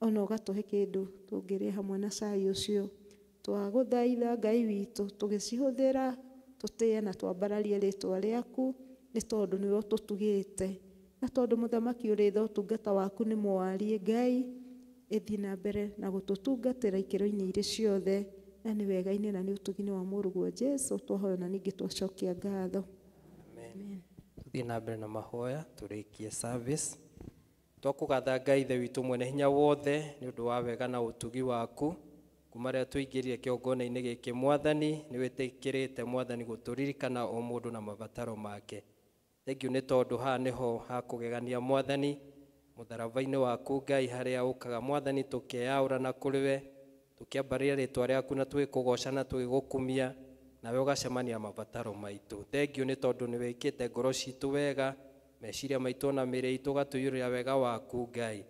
R: ona ũgatũhe kĩndũ tũngĩrĩa hamwe na cai ũcio. Twagũthaitha Ngai witũ tũgĩcihũthĩra tũtĩe na twambararie rĩtwa rĩaku nĩ tondũ nĩwe ũtũtugĩte na tondũ mũthamaki ũrĩ tha ũtungata waku nĩ mwarie Ngai, ĩthiĩ na mbere na gũtũtungatĩra ikĩro-inĩ irĩ ciothe na nĩ wega-inĩ na nĩ ũtugi-inĩ wa mũrũguo Jesu twahoya na ningĩ twacokia ngatho.
F: Amen. Tũthiĩ na mbere na mahoya tũrĩkie service. Twakũgatha Ngai Ithe witũ mwene hinya wothe nĩ ũndũ wa wega na ũtugi waku kuma rĩrĩa tũingĩrire kĩgongona-inĩ gĩkĩ Mwathani nĩ wĩtĩkĩrĩte Mwathani gũtũririkana o mũndũ na mabataro make. Thank you nĩ tondũ haha nĩho hakũgegania Mwathani mũtharaba-inĩ waku Ngai harĩa ũkaga Mwathani tũkeyaũra na kũrĩ we tũkĩambarĩria rĩtwa rĩaku na tũgĩkũgoca na tũgĩgũkumia. Nawe ũgacemania mabataro maitũ. Thengiũ nĩ tondũ nĩ wĩkĩte ngoro citũ wega, meciria maitũ na mĩĩrĩ itũ ũgatũiyũrĩra wega waku Ngai.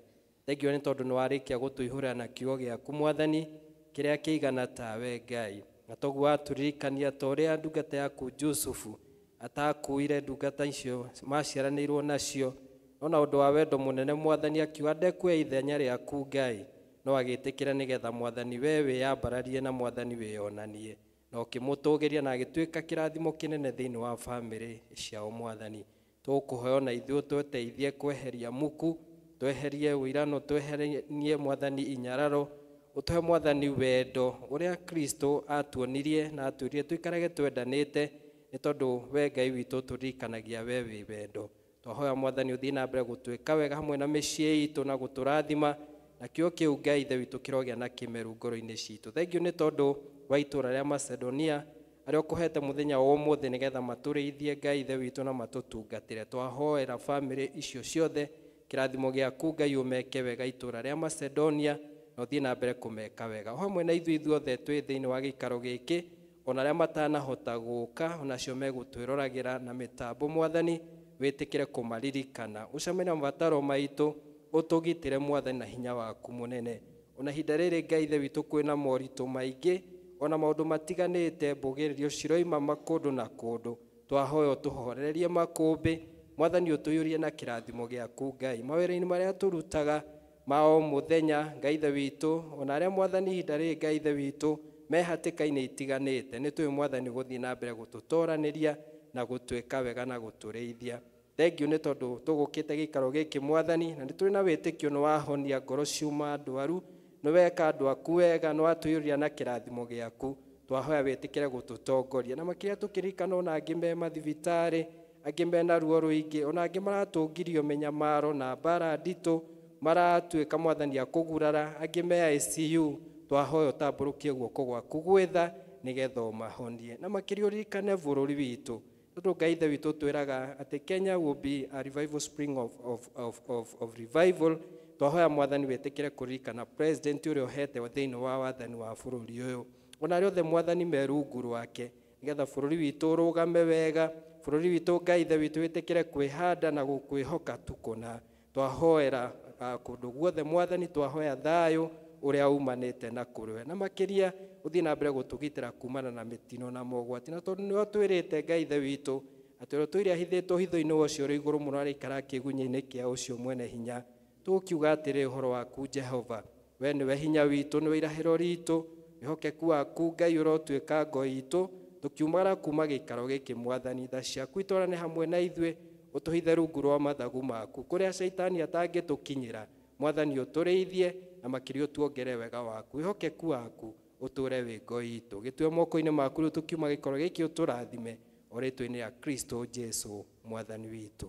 F: Thengiũ nĩ tondũ nĩ warĩkia gũtũihũrĩra na kiugo gĩaku Mwathani, kĩrĩa kĩigana tawe Ngai. Na toguo watũririkania ta ũrĩa ndungata yaku Jusufu atakuire ndungata icio maciaranĩirwo nacio, no na ũndũ wa wendo mũnene Mwathani akiuga ndekuoya ithenya rĩaku Ngai, no agĩtĩkĩra nĩgetha Mwathani we wĩyambararie na Mwathani wĩyonanie, na ũkĩmũtũgĩria na agĩtuĩka kĩrathimo kĩnene thĩinĩ wa bamĩrĩ ciao Mwathani. Tũkũhoya ona ithuĩ tweteithie kweheria muku, tweherie ũirano, tweherie Mwathani inyararo, ũtũhe Mwathani wendo ũrĩa Kristo atuonirie na atwĩrire tũikarage twendanĩte, nĩ tondũ we Ngai witũ tũririkanagia we wĩ wendo. Twahoya Mwathani ũthiĩ na mbere gũtwĩka wega hamwe na mĩciĩ itũ na gũtũrathima, na kĩo kĩu Ngai Ithe witũ kĩrogĩa na kĩmeru ngoro-inĩ citũ. Thengiũ nĩ tondũ wa itũũra rĩa Macedonia arĩa ũkũhete mũthenya wa ũmũthĩ nĩgetha matũrĩithie Ngai Ithe witũ na matũtungatĩre. Twahoera bamĩrĩ icio ciothe kĩrathimo gĩaku Ngai ũmeke wega itũũra rĩa Macedonia na ũthiĩ na mbere kũmeka wega. O hamwe na ithuĩ ithuothe twĩ thĩinĩ wa gĩikaro gĩkĩ, ona arĩa matanahota gũka onacio megũtwĩroragĩra na mĩtambo Mwathani, wĩtĩkĩre kũmaririkana, ũcemanie na mabataro maitũ, ũtũgitĩre Mwathani na hinya waku mũnene. Ona ihinda rĩrĩ Ngai Ithe witũ kwĩna moritũ maingĩ, ona maũndũ matiganĩte, mbũgĩrĩrio ciroima makũndũ na kũndũ, twahoya ũtũhorererie makũmbĩ Mwathani, ũtũiyũrie na kĩrathimo gĩaku Ngai mawĩra-inĩ marĩa tũrutaga ma o mũthenya Ngai Ithe witũ, ona arĩa Mwathani ihinda rĩrĩ Ngai Ithe witũ me hatĩka-inĩ itiganĩte, nĩ tũĩ Mwathani gũthiĩ na mbere gũtũtoranĩria na gũtwĩka wega na gũtũrĩithia. Thengiũ nĩ tondũ tũgũkĩte gĩikaro gĩkĩ Mwathani, na nĩ tũrĩ na wĩtĩkio nĩ wahonia ngoro ciuma ndwaru, nĩ weka andũ aku wega, nĩ watũiyũria na kĩrathimo gĩaku. Twahoya wĩtĩkĩre gũtũtongoria, na makĩria tũkĩririkana ona angĩ me mathibitarĩ, angĩ mena ruo rũingĩ, ona angĩ maratũngirio mĩnyamaro na mbara nditũ, maratuĩka Mwathani a kũgurara, angĩ me ICU, twahoya ũtambũrũkie guoko gwaku gwĩtha nĩgetha ũmahonie. Na makĩria ũririkane bũrũri witũ, tondũ Ngai Ithe witũ twĩraga atĩ Kenya will be a revival spring of revival. Twahoya Mwathani wĩtĩkĩre kũririkana president ũrĩa ũhete thĩinĩ wa wathani wa bũrũri ũyũ, ona arĩa othe Mwathani me rungu rwake, nĩgetha bũrũri witũ ũrũgame wega, bũrũri witũ Ngai Ithe witũ wĩtĩkĩre kwĩhanda na gũkwĩhoka tu kũna. Twahoera kũndũ guothe Mwathani, twahoya thayũ ũrĩa umanĩte na kũrĩ we, na makĩria ũthiĩ na mbere gũtũgitĩra kumana na mĩtino na mogwati, na tondũ nĩwe ũtwĩrĩte Ngai Ithe witũ atĩ ũrĩa ũtũire ahithĩtwo hitho-inĩ wa ũcio ũrĩ igũrũ mũno araikara kĩgunyĩ-inĩ kĩa ũcio mwene hinya. Tũkiuga atĩrĩ ũhoro waku Jehova, we nĩwe hinya witũ, nĩwe irahĩro ritũ, wĩhokeku waku Ngai ũrotuĩka ngo itũ, tũkiumagara kuma gĩikaro gĩkĩ Mwathani, tha ciaku itwarane hamwe na ithuĩ, ũtũhithe rungu rwa mathagu maku, kũrĩa caitani atangĩtũkinyĩra. Mwathani ũtũrĩithie na makĩria ũtuongere wega waku, wĩhokeku waku ũtũre wĩ ngo itũ. Gĩtue moko-inĩ maku rĩu tũkiuma gĩikaro gĩkĩ, ũtũrathime o rĩtwa-inĩ rĩa Kristo Jesu Mwathani witũ.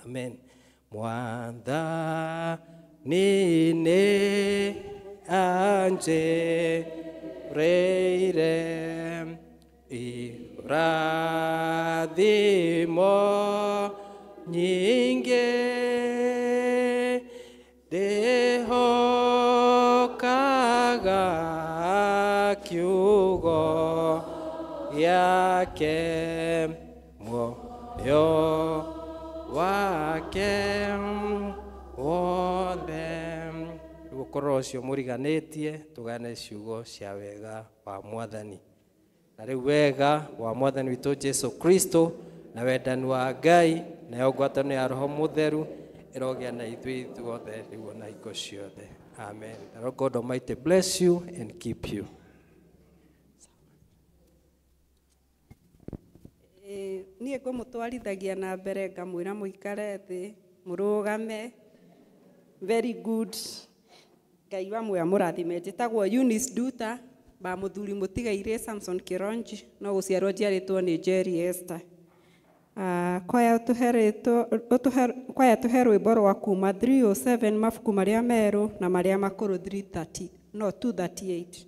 F: Amen. Mwathani nĩ anjĩrĩire irathimo nyingĩ, ndĩhokaga kiugo gĩake, muoyo wake wothe. Rĩu ũkorwo ũcio mũriganĩtie, tũgane ciugo cia wega wa Mwathani. Na rĩu wega wa Mwathani witũ Jesu Kristo na wendani wa Ngai nayo ngwatanĩro ya Roho Mũtheru ĩrogĩa na ithuĩ ithuothe rĩu ona hingo ciothe. Amen. The Lord God Almighty bless you and keep you.
C: Niĩ ngũmũtwarithagia na mbere ngamwĩra mũikare thĩ mũrũgame. Very good. Ngai wa muoyo amũrathime. Njĩtagwo Eunice Duta, ba mũthuri mũtigairĩ Samson Kironji, no gũciarwo njiarĩtwo nĩ Jerry Esther. Kwaya tũhe rwĩmbo rwa kuma 307 mabuku marĩa merũ na marĩa makũrũ 330 no 238.